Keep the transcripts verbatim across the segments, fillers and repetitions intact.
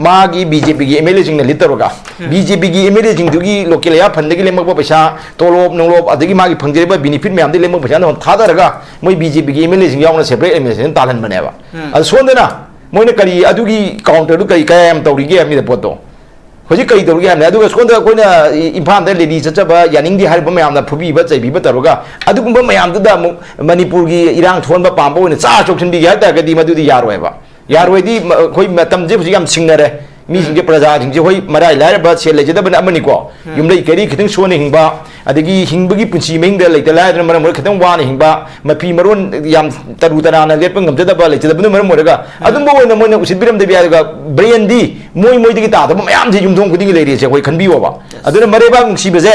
ꯄꯥꯒꯤ B J ꯄꯤꯒꯤ M L ꯑꯦꯁꯤꯡꯅ lead ꯇꯧꯔꯒ, B J ꯄꯤꯒꯤ ꯑꯦꯝ ꯑꯦꯜ ꯑꯦꯁꯤꯡꯗꯨꯒꯤ ꯂꯣꯀꯦꯜ ꯑꯦꯌꯥ ꯐꯟꯗꯒꯤ ꯂꯦꯝꯃꯛꯄ ꯄꯩꯁꯥ, ꯇꯣꯂꯣꯞ ꯅꯨꯡꯂꯣꯞ, ꯑꯗꯒꯤ ꯃꯥꯒꯤ ꯐꯪꯖꯔꯤꯕ ꯕꯤꯅꯤꯐꯤꯠ ꯃꯌꯥꯝꯗꯒꯤ ꯂꯦꯝꯃꯛꯄ ꯄꯩꯁꯥꯗꯣ ꯊꯥꯗꯔꯒ, ꯃꯣꯏ ꯕꯤ ꯖꯦ ꯄꯤꯒꯤ ꯑꯦꯝ ꯑꯦꯜ ꯑꯦꯁꯤꯡ ꯌꯥꯎꯅ ꯁꯦꯄꯔꯦꯠ ꯑꯦꯗꯃꯤꯅꯤꯁꯇ꯭ꯔꯦꯁꯟ ꯇꯥꯜꯍꯟꯕꯅꯦꯕ꯫ ꯑꯗꯣ ꯁꯣꯝꯗꯅ ꯃꯣꯏꯅ ꯀꯔꯤ, ꯑꯗꯨꯒꯤ ꯀꯥꯎꯟꯇꯔꯗꯨ ꯀꯔꯤ, ꯀꯌꯥ ꯌꯥꯝ ꯇꯧꯔꯤꯒꯦ ꯍꯥꯏꯕꯅꯤꯗ ꯄꯣꯠꯇꯣ꯫ ꯍꯧꯖꯤꯛ ꯀꯔꯤ ꯇꯧꯔꯤꯒꯦ ꯍꯥꯏꯕꯅꯤ, ꯑꯗꯨꯒ ꯁꯣꯝꯗ ꯑꯩꯈꯣꯏꯅ ꯏꯝꯐꯥꯜꯗ ꯔꯦꯂꯤ ꯆꯠꯆꯕ ꯌꯥꯅꯤꯡꯗꯦ ꯍꯥꯏꯔꯤꯕ ꯃꯌꯥꯝꯅ ꯐꯨꯕꯤꯕ ꯆꯩꯕꯤꯕ ꯇꯧꯔꯒ, ꯑꯗꯨꯒꯨꯝꯕ ꯃꯌꯥꯝꯗꯨꯗ ꯑꯃꯨꯛ ꯃꯅꯤꯄꯨꯔꯒꯤ ꯏꯔꯥꯡ ꯊꯣꯛꯍꯟꯕ ꯄꯥꯝꯕ ꯑꯣꯏꯅ ꯆꯥꯔ ꯆꯣꯛꯁꯤꯟꯕꯤꯒꯦ ꯍꯥꯏ ꯇꯥꯔꯒꯗꯤ, ꯃꯗꯨꯗꯤ ꯌꯥꯔꯣꯏꯕ꯫ ꯌꯥꯔꯣꯏꯗꯤ, ꯃ-, ꯑꯩꯈꯣꯏ ꯃꯇꯝꯁꯦ ꯍꯧꯖꯤꯛ ꯌꯥꯝ ꯁꯤꯡꯅꯔꯦ꯫ ꯃꯤꯁꯤꯡꯁꯦ, ꯄ꯭ꯔꯖꯥꯁꯤꯡꯁꯦ, ꯍꯣꯏ, ꯃꯔꯥꯏ ꯂꯥꯏꯔꯕ, ꯁꯦꯜ ꯂꯩꯖꯗꯕꯅ ꯑꯃꯅꯤꯀꯣ, ꯌꯨꯝꯂꯩ ꯀꯩꯔꯩ ꯈꯤꯇꯪ ꯁꯣꯟꯅ ꯍꯤꯡꯕ, ꯑꯗꯒꯤ ꯍꯤꯡꯕꯒꯤ ꯄꯨꯟꯁꯤ ꯃꯍꯤꯡꯗ ꯂꯩꯇ ꯂꯥꯏꯔꯗꯅ ꯃꯔꯝ ꯑꯣꯏꯔꯒ ꯈꯤꯇꯪ ꯋꯥꯅ ꯍꯤꯡꯕ, ꯃꯐꯤ ꯃꯔꯣꯟ ꯌꯥꯝ ꯇꯔꯨ ꯇꯅꯥꯟꯅ ꯂꯦꯞꯄ ꯉꯝꯖꯗꯕ, ꯂꯩꯖꯗꯕꯅ ꯃꯔꯝ ꯑꯣꯏꯔꯒ, ꯑꯗꯨꯝꯕ ꯑꯣꯏꯅ ꯃꯣꯏꯅ ꯎꯁꯤꯠꯄꯤꯔꯝꯗꯕ ꯌꯥꯏ꯫ ꯑꯗꯨꯒ ꯕ꯭ꯔꯦꯟꯗꯤ ꯃꯣꯏ ꯃꯣꯏꯗꯒꯤ ꯇꯥꯗꯕ ꯃꯌꯥꯝꯁꯦ ꯌꯨꯝꯊꯣꯡ ꯈꯨꯗꯤꯡꯒꯤ ꯂꯩꯔꯤꯁꯦ ꯑꯩꯈꯣꯏ ꯈꯟꯕꯤꯌꯣꯕ꯫ ꯑꯗꯨꯅ ꯃꯔꯩꯕꯥꯛ ꯅꯨꯡꯁꯤꯕꯁꯦ,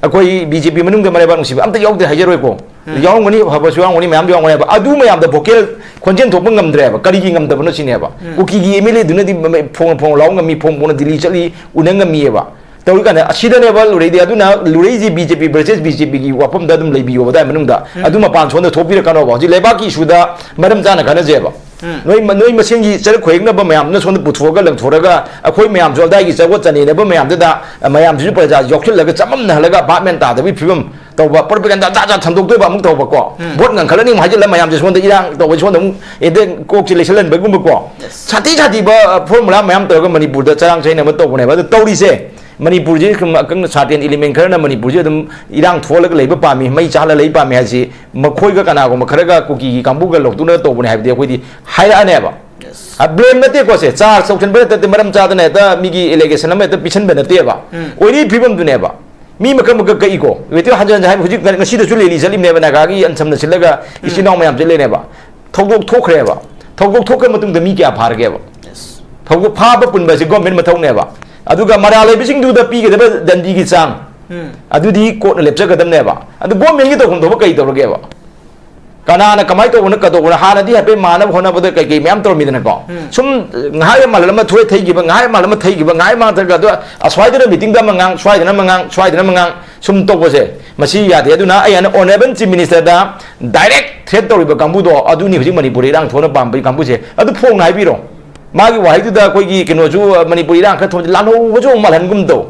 ꯑꯩꯈꯣꯏ ꯕꯤ ꯖꯦ ꯄꯤ ꯃꯅꯨꯡꯗ ꯃꯔꯩꯕꯥꯛ ꯅꯨꯡꯁꯤꯕ ꯑꯝꯇ ꯌꯥꯎꯗꯦ ꯍꯥꯏꯖꯔꯣꯏꯀꯣ꯫ ꯌꯥꯎꯔꯝꯒꯅꯤ, ꯑꯐꯕꯁꯨ ꯌꯥꯎꯔꯝꯒꯅꯤ, ꯃꯌꯥꯝꯁꯨ ꯌꯥꯎꯔꯝꯒꯅꯤ ꯍꯥꯏꯕ꯫ ꯑꯗꯨ ꯃꯌꯥꯝꯗ ꯚꯣꯀꯦꯜ ꯈꯣꯟꯖꯦꯜ ꯊꯣꯛꯄ ꯉꯝꯗ꯭ꯔꯦꯕ꯫ ꯀꯔꯤꯒꯤ ꯉꯝꯗꯕꯅꯣ ꯁꯤꯅꯦꯕ꯫ ꯀꯨꯀꯤꯒꯤ ꯑꯦꯝ ꯑꯦꯜ ꯑꯦꯗꯨꯅꯗꯤ ꯃ-, ꯃ-, ꯐꯣꯡ ꯐꯣꯡ ꯂꯥꯎ ꯉꯝꯃꯤ, ꯐꯣꯡ ꯐꯣꯡꯅ ꯗꯤꯜꯂꯤ ꯆꯠꯂꯤ, ꯎꯅ ꯉꯝꯃꯤꯑꯕ꯫ ꯇꯧꯔꯤꯀꯥꯟꯗ ꯑꯁꯤꯗꯅꯦꯕ ꯂꯨꯔꯩꯗꯤ꯫ ꯑꯗꯨꯅ ꯂꯨꯔꯩꯁꯤ ꯕꯤ ꯖꯦ ꯄꯤ ꯚꯔꯁꯦꯁ ꯕꯤ ꯖꯦ ꯄꯤꯒꯤ ꯋꯥꯐꯝꯗ ꯑꯗꯨꯝ ꯂꯩꯕꯤꯌꯣꯕ ꯑꯗꯨꯋꯥꯏ ꯃꯅꯨꯡꯗ꯫ ꯑꯗꯨ ꯃꯄꯥꯟ ꯁꯣꯝꯗ ꯊꯣꯛꯄꯤꯔꯛꯀꯅꯣꯕ꯫ ꯍꯧꯖꯤꯛ ꯂꯩꯕꯥꯛꯀꯤ ꯏꯁꯨꯗ ꯃꯔꯝ ꯆꯥꯅ ꯈꯟꯅꯖꯦꯕ꯫ ꯅꯣꯏ ꯃ-, ꯅꯣꯏ ꯃꯁꯦꯟꯒꯤ ꯆꯔꯛ ꯈꯣꯏꯔꯛꯅꯕ ꯃꯌꯥꯝꯗꯨꯅ ꯁꯣꯝꯗ ꯄꯨꯊꯣꯛꯑꯒ ꯂꯪꯊꯣꯔꯒ, ꯑꯩꯈꯣꯏ ꯃꯌꯥꯝꯁꯨ ꯑꯗꯥꯏꯒꯤ ꯆꯥꯒꯣꯠ ꯆꯅꯦꯅꯕ ꯃꯌꯥꯝꯗꯨꯗ, ꯑ, ꯃꯌꯥꯝꯁꯤꯁꯨ ꯄ꯭ꯔꯖꯥ ꯌꯥꯎꯁꯤꯜꯂꯒ ꯆꯃꯝꯅꯍꯜꯂꯒ ꯚꯥꯞ ꯃꯦꯟ ꯇꯥꯗꯕꯒꯤ ꯐꯤꯕꯝ ꯇꯧꯕ, ꯄ꯭ꯔꯣꯄꯦꯒꯟꯗꯥ ꯖꯥꯠ ꯖꯥꯠ ꯁꯟꯗꯣꯛꯇꯣꯏꯕ ꯑꯃꯨꯛ ꯇꯧꯕꯀꯣ꯫ ꯚꯣꯠ ꯉꯟꯈꯠꯂꯅꯤ ꯑꯃꯨꯛ ꯍꯥꯏꯖꯤꯜꯂ ꯃꯌꯥꯝꯁꯦ ꯁꯣꯝꯗ ꯏꯔꯥꯡ ꯇꯧꯕ, ꯁꯣꯝꯗ ꯑꯃꯨꯛ ꯑꯦꯗ ꯀꯣꯛꯁꯦ ꯂꯩꯁꯜꯍꯟꯕꯒꯨꯝꯕꯀꯣ꯫ ꯁꯥꯊꯤ ꯁꯥꯊꯤꯕ, ꯑ, ꯐꯣꯔꯃꯨꯂꯥ ꯃꯌꯥꯝ ꯇꯧꯔꯒ ꯃꯅꯤꯄꯨꯔꯗ ꯆꯔꯥꯡ ꯆꯍꯤꯅꯕ ꯇꯧꯕꯅꯦꯕ꯫ ꯑꯗꯨ ꯇꯧꯔꯤꯁꯦ, ꯃꯅꯤꯄꯨꯔꯁꯤ ꯁꯨꯝ ꯑꯀꯪ ꯁꯥꯇꯦꯟ ꯏꯂꯤꯃꯦꯟ ꯈꯔꯅ ꯃꯅꯤꯄꯨꯔꯁꯤ ꯑꯗꯨꯝ ꯏꯔꯥꯡ ꯊꯣꯛꯍꯜꯂꯒ ꯂꯩꯕ ꯄꯥꯝꯃꯤ, ꯃꯩ ꯆꯥꯍꯜꯂ ꯂꯩ ꯄꯥꯝꯃꯤ ꯍꯥꯏꯁꯤ, ꯃꯈꯣꯏꯒ ꯀꯅꯥꯒꯨꯝꯕ ꯈꯔꯒ ꯀꯨꯀꯤꯒꯤ ꯀꯥꯡꯕꯨꯒ ꯂꯧꯇꯨꯅ ꯇꯧꯕꯅꯦ ꯍꯥꯏꯕꯗꯤ ꯑꯩꯈꯣꯏꯗꯤ ꯍꯥꯏꯔꯛꯑꯅꯦꯕ꯫ ꯕ꯭ꯂꯦꯝ ꯅꯠꯇꯦꯀꯣ ꯁꯦ, ꯆꯥꯔꯖ ꯇꯧꯁꯟꯕ ꯅꯠꯇꯦ, ꯃꯔꯝ ꯆꯥꯗꯅ ꯍꯦꯛꯇ ꯃꯤꯒꯤ ꯑꯦꯂꯤꯒꯦꯁꯟ ꯑꯃ ꯍꯦꯛꯇ ꯄꯤꯁꯟꯕ ꯅꯠꯇꯦꯕ꯫ ꯑꯣꯏꯔꯤꯕ ꯐꯤꯕꯝꯗꯨꯅꯦꯕ꯫ ꯃꯤ ꯃꯀꯛ ꯃꯀꯛ ꯀꯛꯏꯀꯣ꯫ ꯋꯦꯇꯤꯡ ꯍꯟꯖꯟ ꯍꯟꯖꯟ ꯍꯥꯏꯕ ꯍꯧꯖꯤꯛ ꯉꯁꯤꯗꯁꯨ ꯔꯦꯂꯤ ꯆꯠꯂꯤꯕꯅꯦꯕ ꯅꯥꯒꯥꯒꯤ ꯑꯟꯁꯝꯅ ꯁꯤꯜꯂꯒ ꯏꯆꯤꯟ ꯏꯅꯥꯎ ꯃꯌꯥꯝ ꯆꯠꯂꯦꯅꯦꯕ꯫ ꯊꯧꯗꯣꯛ ꯊꯣꯛꯈ꯭ꯔꯦꯕ꯫ ꯊꯧꯗꯣꯛ ꯊꯣꯛꯈ꯭ꯔ ꯃꯇꯨꯡꯗ ꯃꯤ ꯀꯌꯥ ꯐꯥꯔꯒꯦꯕ? ꯊꯧꯗꯣꯛ ꯐꯥꯕ ꯄꯨꯟꯕ ꯑꯁꯤ ꯒꯣꯔꯃꯦꯟ ꯃꯊꯧꯅꯦꯕ꯫ ꯑꯗꯨꯒ ꯃꯔꯥꯜ ꯂꯩꯕꯁꯤꯡꯗꯨꯗ ꯄꯤꯒꯗꯕ ꯗꯟꯗꯤꯒꯤ ꯆꯥꯡ, ꯑꯗꯨꯗꯤ ꯀꯣꯔꯠꯅ ꯂꯦꯞꯆꯒꯗꯕꯅꯦꯕ꯫ ꯑꯗꯨ ꯒꯣꯔꯃꯦꯟꯒꯤ ꯇꯧꯐꯝ ꯊꯣꯛꯄ ꯀꯔꯤ ꯇꯧꯔꯒꯦꯕ? ꯀꯅꯥꯅ ꯀꯃꯥꯏꯅ ꯇꯧꯕꯅꯣ, ꯀꯩꯗꯧꯕꯅꯣ? ꯍꯥꯟꯅꯗꯤ ꯍꯥꯏꯐꯦꯠ ꯃꯥꯟꯅꯕ ꯍꯣꯠꯅꯕꯗ ꯀꯩ ꯀꯩ ꯃꯌꯥꯝ ꯇꯧꯔꯝꯃꯤꯗꯅꯀꯣ꯫ ꯁꯨꯝ ꯉꯥꯏꯍꯥꯛ ꯃꯥꯜꯍꯜ ꯑꯃ ꯊꯣꯛꯑꯦ ꯊꯩꯈꯤꯕ, ꯉꯥꯏꯍꯥꯛ ꯃꯥꯜꯍꯜ ꯑꯃ ꯊꯩꯈꯤꯕ, ꯉꯥꯏꯍꯥꯛ ꯃꯥꯡꯊꯔꯒ ꯑꯗꯣ ꯑꯁ꯭ꯋꯥꯏꯗꯅ ꯃꯤꯇꯤꯡꯗ ꯑꯃ ꯉꯥꯡ, ꯁ꯭ꯋꯥꯏꯗꯅ ꯑꯃ ꯉꯥꯡ, ꯁ꯭ꯋꯥꯏꯗꯅ ꯑꯃ ꯉꯥꯡ, ꯁꯨꯝ ꯇꯧꯕꯁꯦ, ꯃꯁꯤ ꯌꯥꯗꯦ꯫ ꯑꯗꯨꯅ ꯑꯩ ꯍꯥꯏꯅ ꯑꯣꯅꯔꯦꯕꯜ ꯆꯤꯐ ꯃꯤꯅꯤꯁꯇꯔꯗ ꯗꯥꯏꯔꯦꯛ ꯊ꯭ꯔꯦꯠ ꯇꯧꯔꯤꯕ ꯀꯥꯡꯕꯨꯗꯣ, ꯑꯗꯨꯅꯤ ꯍꯧꯖꯤꯛ ꯃꯅꯤꯄꯨꯔꯗ ꯏꯔꯥꯡ ꯊꯣꯛꯅ ꯄꯥꯝꯕꯒꯤ ꯀꯥꯡꯕꯨꯁꯦ꯫ ꯑꯗꯨ ꯐꯣꯡꯅ ꯍꯥꯏꯕꯤꯔꯣ꯫ ꯃꯥꯒꯤ ꯋꯥꯍꯩꯗꯨꯗ ꯑꯩꯈꯣꯏꯒꯤ ꯀꯩꯅꯣꯁꯨ, ꯃꯅꯤꯄꯨꯔ ꯏꯔꯥꯡ ꯈꯔ ꯊꯣꯛꯑꯗꯤ ꯂꯥꯜꯍꯧꯕꯁꯨ ꯑꯃꯨꯛ ꯃꯥꯜꯍꯟꯒꯨꯝ ꯇꯧ꯫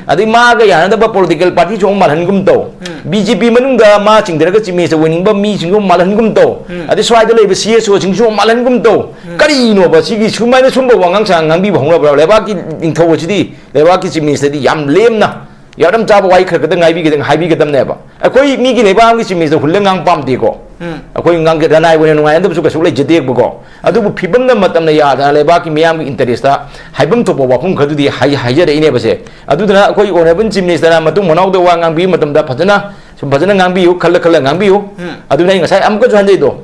ꯑꯗꯩ ꯃꯥꯒ ꯌꯥꯅꯗꯕ ꯄꯣꯂꯤꯇꯤꯀꯦꯜ ꯄꯥꯔꯇꯤꯁꯨ ꯑꯃꯨꯛ ꯃꯥꯜꯍꯟꯒꯨꯝ ꯇꯧ꯫ ꯕꯤ ꯖꯦ ꯄꯤ ꯃꯅꯨꯡꯗ ꯃꯥ ꯆꯤꯡꯊꯔꯒ ꯆꯤꯐ ꯃꯤꯅꯤꯁꯇꯔ ꯑꯣꯏꯅꯤꯡꯕ ꯃꯤꯁꯤꯡꯁꯨ ꯑꯃꯨꯛ ꯃꯥꯜꯍꯟꯒꯨꯝ ꯇꯧ꯫ ꯑꯗꯩ ꯁ꯭ꯋꯥꯏꯗ ꯂꯩꯕ ꯁꯤ ꯑꯦꯁ ꯑꯣꯁꯤꯡꯁꯨ ꯑꯃꯨꯛ ꯃꯥꯜꯍꯟꯒꯨꯝ ꯇꯧ꯫ ꯀꯔꯤꯅꯣꯕ ꯁꯤꯒꯤ ꯁꯨꯃꯥꯏꯅ ꯁꯨꯝꯕ ꯋꯥꯉꯥꯡ ꯁꯉꯥꯡ ꯉꯥꯡꯕꯤꯕ ꯍꯧꯅꯕ꯭ꯔꯥ? ꯂꯩꯕꯥꯛꯀꯤ ꯅꯤꯡꯊꯧ ꯑꯁꯤꯗꯤ, ꯂꯩꯕꯥꯛꯀꯤ ꯆꯤꯐ ꯃꯤꯅꯤꯁꯇꯔꯗꯤ ꯌꯥꯝ ꯂꯦꯝꯅ ꯌꯥꯔꯝ ꯆꯥꯕ ꯋꯥꯍꯩ ꯈꯔ ꯈꯛꯇ ꯉꯥꯏꯕꯤꯒꯗ-, ꯍꯥꯏꯕꯤꯒꯗꯕꯅꯦꯕ꯫ ꯑꯩꯈꯣꯏ ꯃꯤꯒꯤ ꯂꯩꯕꯥꯛ ꯑꯃꯒꯤ ꯆꯤꯐ ꯃꯤꯅꯤꯁꯇꯔ ꯍꯨꯜꯂ ꯉꯥꯡ ꯄꯥꯝꯗꯦꯀꯣ꯫ ꯑꯩꯈꯣꯏ ꯉꯥꯡꯒꯦ ꯔꯅꯥꯏ ꯑꯣꯏꯅ ꯅꯨꯡꯉꯥꯏꯅꯗꯕꯁꯨ ꯀꯩꯁꯨ ꯂꯩꯖꯗꯦꯕꯀꯣ꯫ ꯑꯗꯨꯕꯨ ꯐꯤꯕꯝꯅ ꯃꯇꯝꯅ ꯌꯥꯗꯅ ꯂꯩꯕꯥꯛꯀꯤ ꯃꯤꯌꯥꯝꯒꯤ ꯏꯟꯇꯔꯦꯁꯇ ꯍꯥꯏꯐꯝ ꯊꯣꯛꯄ ꯋꯥꯐꯝ ꯈꯔꯗꯨꯗꯤ ꯍꯥꯏ-, ꯍꯥꯏꯖꯔꯛꯏꯅꯦꯕꯁꯦ꯫ ꯑꯗꯨꯗꯨꯅ ꯑꯩꯈꯣꯏ ꯑꯣꯅꯔꯦꯕꯜ ꯆꯤꯐ ꯃꯤꯅꯤꯁꯇꯔꯅ ꯃꯇꯨꯡ ꯃꯅꯥꯎꯗ ꯋꯥ ꯉꯥꯡꯕꯤꯕ ꯃꯇꯝꯗ ꯐꯖꯅ, ꯁꯨꯝ ꯐꯖꯅ ꯉꯥꯡꯕꯤꯌꯨ, ꯈꯜꯂ ꯈꯜꯂ ꯉꯥꯡꯕꯤꯌꯨ꯫ ꯑꯗꯨꯅ ꯑꯩ ꯉꯁꯥꯏ ꯑꯃꯨꯛꯀꯁꯨ ꯍꯟꯖꯩꯗꯣ,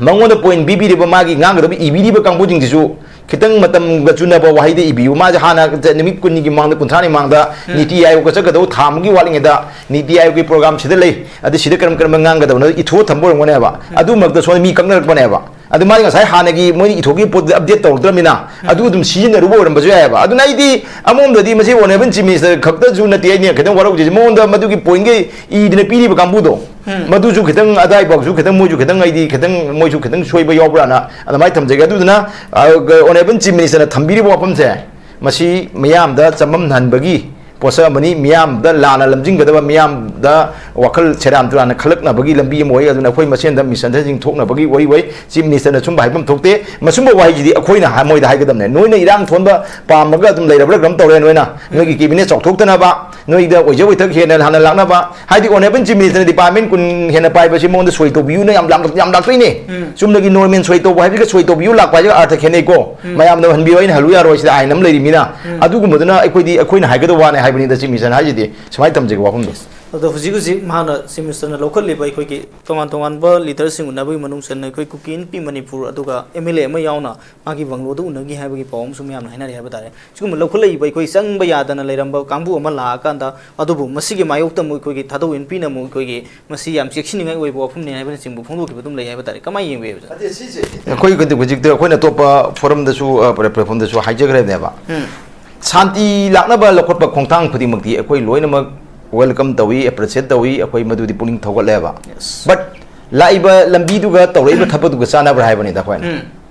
ꯃꯉꯣꯟꯗ ꯄꯣꯏꯟ ꯄꯤꯕꯤꯔꯤꯕ, ꯃꯥꯒꯤ ꯉꯥꯡꯒꯗꯕ ꯏꯕꯤꯔꯤꯕ ꯀꯥꯡꯕꯨꯁꯤꯡꯁꯤꯁꯨ ꯈꯤꯇꯪ ꯃꯇꯝꯒ ꯆꯨꯅꯕ ꯋꯥꯍꯩꯗ ꯏꯕꯤꯌꯨ꯫ ꯃꯥꯁꯦ ꯍꯥꯟꯅ ꯅꯨꯃꯤꯠ ꯀꯨꯟꯅꯤꯒꯤ ꯃꯃꯥꯡꯗ, ꯀꯨꯟꯊ꯭ꯔꯥꯅꯤ ꯃꯃꯥꯡꯗ ꯅꯤꯇꯤ ꯑꯥꯌꯣꯒ ꯆꯠꯀꯗꯧꯕ ꯊꯥ ꯑꯃꯒꯤ ꯋꯥꯠꯂꯤꯉꯩꯗ ꯅꯤꯇꯤ ꯑꯥꯌꯣꯒꯒꯤ ꯄ꯭ꯔꯣꯒ꯭ꯔꯥꯝ ꯁꯤꯗ ꯂꯩ, ꯑꯗꯨ ꯁꯤꯗ ꯀꯔꯝ ꯀꯔꯝꯕ ꯉꯥꯡꯒꯗꯕꯅꯣ ꯏꯊꯣꯛꯑ ꯊꯝꯕ ꯑꯣꯏꯔꯝꯒꯅꯦꯕ꯫ ꯑꯗꯨ ꯃꯔꯛꯇ ꯁꯣꯝꯗ ꯃꯤ ꯀꯛꯅꯔꯛꯄꯅꯦꯕ꯫ ꯑꯗꯨ ꯃꯥꯗꯤ ꯉꯁꯥꯏ ꯍꯥꯟꯅꯒꯤ ꯃꯣꯏꯅ ꯏꯊꯣꯛꯈꯤꯕ ꯄꯣꯠꯇꯨꯗꯤ ꯑꯞꯗꯦꯠ ꯇꯧꯔꯛꯇ꯭ꯔꯕꯅꯤꯅ, ꯑꯗꯨ ꯑꯗꯨꯝ ꯁꯤꯖꯤꯟꯅꯔꯨꯕ ꯑꯣꯏꯔꯝꯕꯁꯨ ꯌꯥꯏꯑꯕ꯫ ꯑꯗꯨꯅ ꯑꯩꯗꯤ ꯑꯃꯔꯣꯝꯗꯗꯤ ꯃꯁꯤ ꯑꯣꯅꯔꯦꯕꯜ ꯆꯤꯐ ꯃꯤꯅꯤꯁꯇꯔ ꯈꯛꯇꯁꯨ ꯅꯠꯇꯦ ꯑꯩꯅ ꯈꯤꯇꯪ ꯋꯥꯔꯧꯖꯩꯁꯦ, ꯃꯉꯣꯟꯗ ꯃꯗꯨꯒꯤ ꯄꯣꯏꯟꯒꯤ ꯏꯗꯅ ꯄꯤꯔꯤꯕ ꯀꯥꯡꯕꯨꯗꯣ, ꯃꯗꯨꯁꯨ ꯈꯤꯇꯪ ꯑꯗꯥꯏꯐꯥꯎꯁꯨ ꯈꯤꯇꯪ ꯃꯣꯏꯁꯨ ꯈꯤꯇꯪ ꯑꯩꯗꯤ ꯈꯤꯇꯪ ꯃꯣꯏꯁꯨ ꯈꯤꯇꯪ ꯁꯣꯏꯕ ꯌꯥꯎꯕ꯭ꯔꯥꯅ ꯑꯗꯨꯃꯥꯏꯅ ꯊꯝꯖꯒꯦ꯫ ꯑꯗꯨꯗꯨꯅ, ꯑ, ꯑꯣꯅꯔꯦꯕꯜ ꯆꯤꯐ ꯃꯤꯅꯤꯁꯇꯔꯅ ꯊꯝꯕꯤꯔꯤꯕ ꯋꯥꯐꯝꯁꯦ, ꯃꯁꯤ ꯃꯤꯌꯥꯝꯗ ꯆꯃꯝꯅꯍꯟꯕꯒꯤ ꯄꯣꯠꯁꯛ ꯑꯃꯅꯤ, ꯃꯤꯌꯥꯝꯗ ꯂꯥꯟꯅ ꯂꯝꯖꯤꯡꯒꯗꯕ, ꯃꯤꯌꯥꯝꯗ ꯋꯥꯈꯜ ꯁꯦꯔꯥꯟ ꯇꯨꯔꯥꯟꯅ ꯈꯜꯂꯛꯅꯕꯒꯤ ꯂꯝꯕꯤ ꯑꯃ ꯑꯣꯏ꯫ ꯑꯗꯨꯅ ꯑꯩꯈꯣꯏ ꯃꯁꯦꯟꯗ ꯃꯤꯁꯑꯟꯗꯔꯁꯇꯦꯟꯗꯤꯡ ꯊꯣꯛꯅꯕꯒꯤ ꯑꯣꯏ ꯑꯣꯏ꯫ ꯆꯤꯐ ꯃꯤꯅꯤꯁꯇꯔꯅ ꯁꯨꯝꯕ ꯍꯥꯏꯐꯝ ꯊꯣꯛꯇꯦ꯫ ꯃꯁꯨꯝꯕ ꯋꯥꯍꯩꯁꯤꯗꯤ ꯑꯩꯈꯣꯏꯅ ꯍꯥ-, ꯃꯣꯏꯗ ꯍꯥꯏꯒꯗꯕꯅꯦ꯫ ꯅꯣꯏꯅ ꯏꯔꯥꯡ ꯊꯣꯟꯕ ꯄꯥꯝꯃꯒ ꯑꯗꯨꯝ ꯂꯩꯔꯕ꯭ꯔꯥ ꯀꯔꯝ ꯇꯧꯔꯦ? ꯅꯣꯏꯅ ꯅꯣꯏꯒꯤ ꯀꯦꯕꯤꯅꯦꯠ ꯆꯥꯎꯊꯣꯛꯇꯅꯕ, ꯅꯣꯏꯗ ꯑꯣꯏꯖ ꯑꯣꯏꯊꯛ ꯍꯦꯟꯅ ꯍꯥꯟꯅ ꯂꯥꯛꯅꯕ, ꯍꯥꯏꯗꯤ ꯑꯣꯅꯔꯦꯕꯜ ꯆꯤꯐ ꯃꯤꯅꯤꯁꯇꯔꯅ ꯗꯤꯄꯥꯔꯠꯃꯦꯟ ꯀꯨꯟ ꯍꯦꯟꯅ ꯄꯥꯏꯕꯁꯤ ꯃꯉꯣꯟꯗ ꯁꯣꯏ ꯇꯧꯕꯤꯌꯨꯅ ꯌꯥꯝ ꯂꯥꯛ-, ꯌꯥꯝ ꯂꯥꯛꯇꯣꯏꯅꯦ꯫ ꯆꯨꯝꯅꯒꯤ ꯅꯣꯔꯃꯦꯜ ꯁꯣꯏ ꯇꯧꯕ ꯍꯥꯏꯕꯒ ꯁꯣꯏ ꯇꯧꯕꯤꯌꯨ ꯂꯥꯛꯄ ꯍꯥꯏꯁꯤꯒ ꯑꯥꯔꯊ ꯈꯦꯠꯅꯩꯀꯣ꯫ ꯃꯌꯥꯝꯅ ꯍꯟꯕꯤꯌꯨ, ꯑꯩꯅ ꯍꯜꯂꯨ ꯌꯥꯔꯣꯏ, ꯁꯤꯗ ꯑꯥꯏꯟ ꯑꯃ ꯂꯩꯔꯤꯃꯤꯅ꯫ ꯑꯗꯨꯒꯨꯝꯕꯗꯨꯅ ꯑꯩꯈꯣꯏꯗꯤ, ꯑꯩꯈꯣꯏꯅ ꯍꯥꯏꯒꯗꯕ ꯋꯥꯅꯦ ꯍꯥꯏꯕꯅꯤꯗ, ꯆꯤꯐ ꯃꯤꯅꯤꯁꯇꯔꯅ ꯍꯥꯏꯁꯤꯗꯤ꯫ ꯁꯨꯃꯥꯏꯅ ꯊꯝꯖꯒꯦ ꯋꯥꯐꯝꯗꯣ꯫ ꯑꯗꯣ ꯍꯧꯖꯤꯛ ꯍꯧꯖꯤꯛ ꯃꯍꯥꯛꯅ ꯆꯤꯐ ꯃꯤꯅꯤꯁꯇꯔꯅ ꯂꯧꯈꯠꯂꯤꯕ ꯑꯩꯈꯣꯏꯒꯤ ꯇꯣꯉꯥꯟ ꯇꯣꯉꯥꯟꯕ ꯂꯤꯗꯔꯁꯤꯡ ꯎꯅꯕꯒꯤ ꯃꯅꯨꯡ ꯆꯟꯅ ꯑꯩꯈꯣꯏ ꯀꯨꯀꯤ ꯏꯟꯄꯤ ꯃꯅꯤꯄꯨꯔ ꯑꯗꯨꯒ ꯑꯦꯝ ꯑꯦꯜ ꯑꯦ ꯑꯃ ꯌꯥꯎꯅ ꯃꯥꯒꯤ ꯕꯪꯒ꯭ꯂꯣꯗ ꯎꯅꯈꯤ ꯍꯥꯏꯕꯒꯤ ꯄꯥꯎ ꯑꯃꯁꯨ ꯃꯌꯥꯝꯅ ꯍꯥꯏꯅꯔꯤ ꯍꯥꯏꯕ ꯇꯥꯔꯦ꯫ ꯁꯤꯒꯨꯝꯕ ꯂꯧꯈꯠꯂꯛꯏꯕ ꯑꯩꯈꯣꯏ ꯆꯪꯕ ꯌꯥꯗꯅ ꯂꯩꯔꯝꯕ ꯀꯥꯡꯕꯨ ꯑꯃ ꯂꯥꯛꯑꯀꯥꯟꯗ, ꯑꯗꯨꯕꯨ ꯃꯁꯤꯒꯤ ꯃꯥꯌꯣꯛꯇ ꯑꯃꯨꯛ ꯑꯩꯈꯣꯏꯒꯤ ꯊꯥꯗꯧ ꯏꯟꯄꯤꯅ ꯑꯃꯨꯛ ꯑꯩꯈꯣꯏꯒꯤ ꯃꯁꯤ ꯌꯥꯝ ꯆꯦꯛꯁꯤꯟꯅꯤꯡꯉꯥꯏ ꯑꯣꯏꯕ ꯋꯥꯐꯝꯅꯤ ꯍꯥꯏꯕꯅꯆꯤꯡꯕ ꯐꯣꯡꯗꯣꯛꯈꯤꯕ ꯑꯗꯨꯝ ꯂꯩ ꯍꯥꯏꯕ ꯇꯥꯔꯦ꯫ ꯀꯃꯥꯏꯅ ꯌꯦꯡꯕ ꯌꯥꯏ, ꯑꯣꯖꯥ? ꯅꯠꯇꯦ, ꯁꯤꯁꯦ ꯑꯩꯈꯣꯏ ꯍꯧꯖꯤꯛ, ꯍꯧꯖꯤꯛꯇꯤ ꯑꯩꯈꯣꯏꯅ ꯑꯇꯣꯞꯄ ꯐꯣꯔꯝꯗꯁꯨ, ꯑ, ꯄ꯭ꯂꯦ-, ꯄ꯭ꯂꯦꯠꯐꯣꯝꯗꯁꯨ ꯍꯥꯏꯖꯈ꯭ꯔꯦꯕꯅꯦꯕ꯫ ꯎꯝ꯫ ꯁꯥꯟꯇꯤ ꯂꯥꯛꯅꯕ ꯂꯧꯈꯠꯄ ꯈꯣꯡꯊꯥꯡ ꯈꯨꯗꯤꯡꯃꯛꯇꯤ ꯑꯩꯈꯣꯏ ꯂꯣꯏꯅꯃꯛ ꯋꯦꯜꯀꯝ ꯇꯧꯏ, ꯑꯦꯄ꯭ꯔꯤꯁꯤꯌꯦꯠ ꯇꯧꯏ, ꯑꯩꯈꯣꯏ ꯃꯗꯨꯗꯤ ꯄꯨꯛꯅꯤꯡ ꯊꯧꯒꯠꯂꯦꯕ꯫ Yes. But ꯂꯥꯛꯏꯕ ꯂꯝꯕꯤꯗꯨꯒ ꯇꯧꯔꯛꯏꯕ ꯊꯕꯛꯇꯨꯒ ꯆꯥꯟꯅꯕ꯭ꯔꯥ ꯍꯥꯏꯕꯅꯤꯗ ꯑꯩꯈꯣꯏꯅ꯫ ꯎꯝ꯫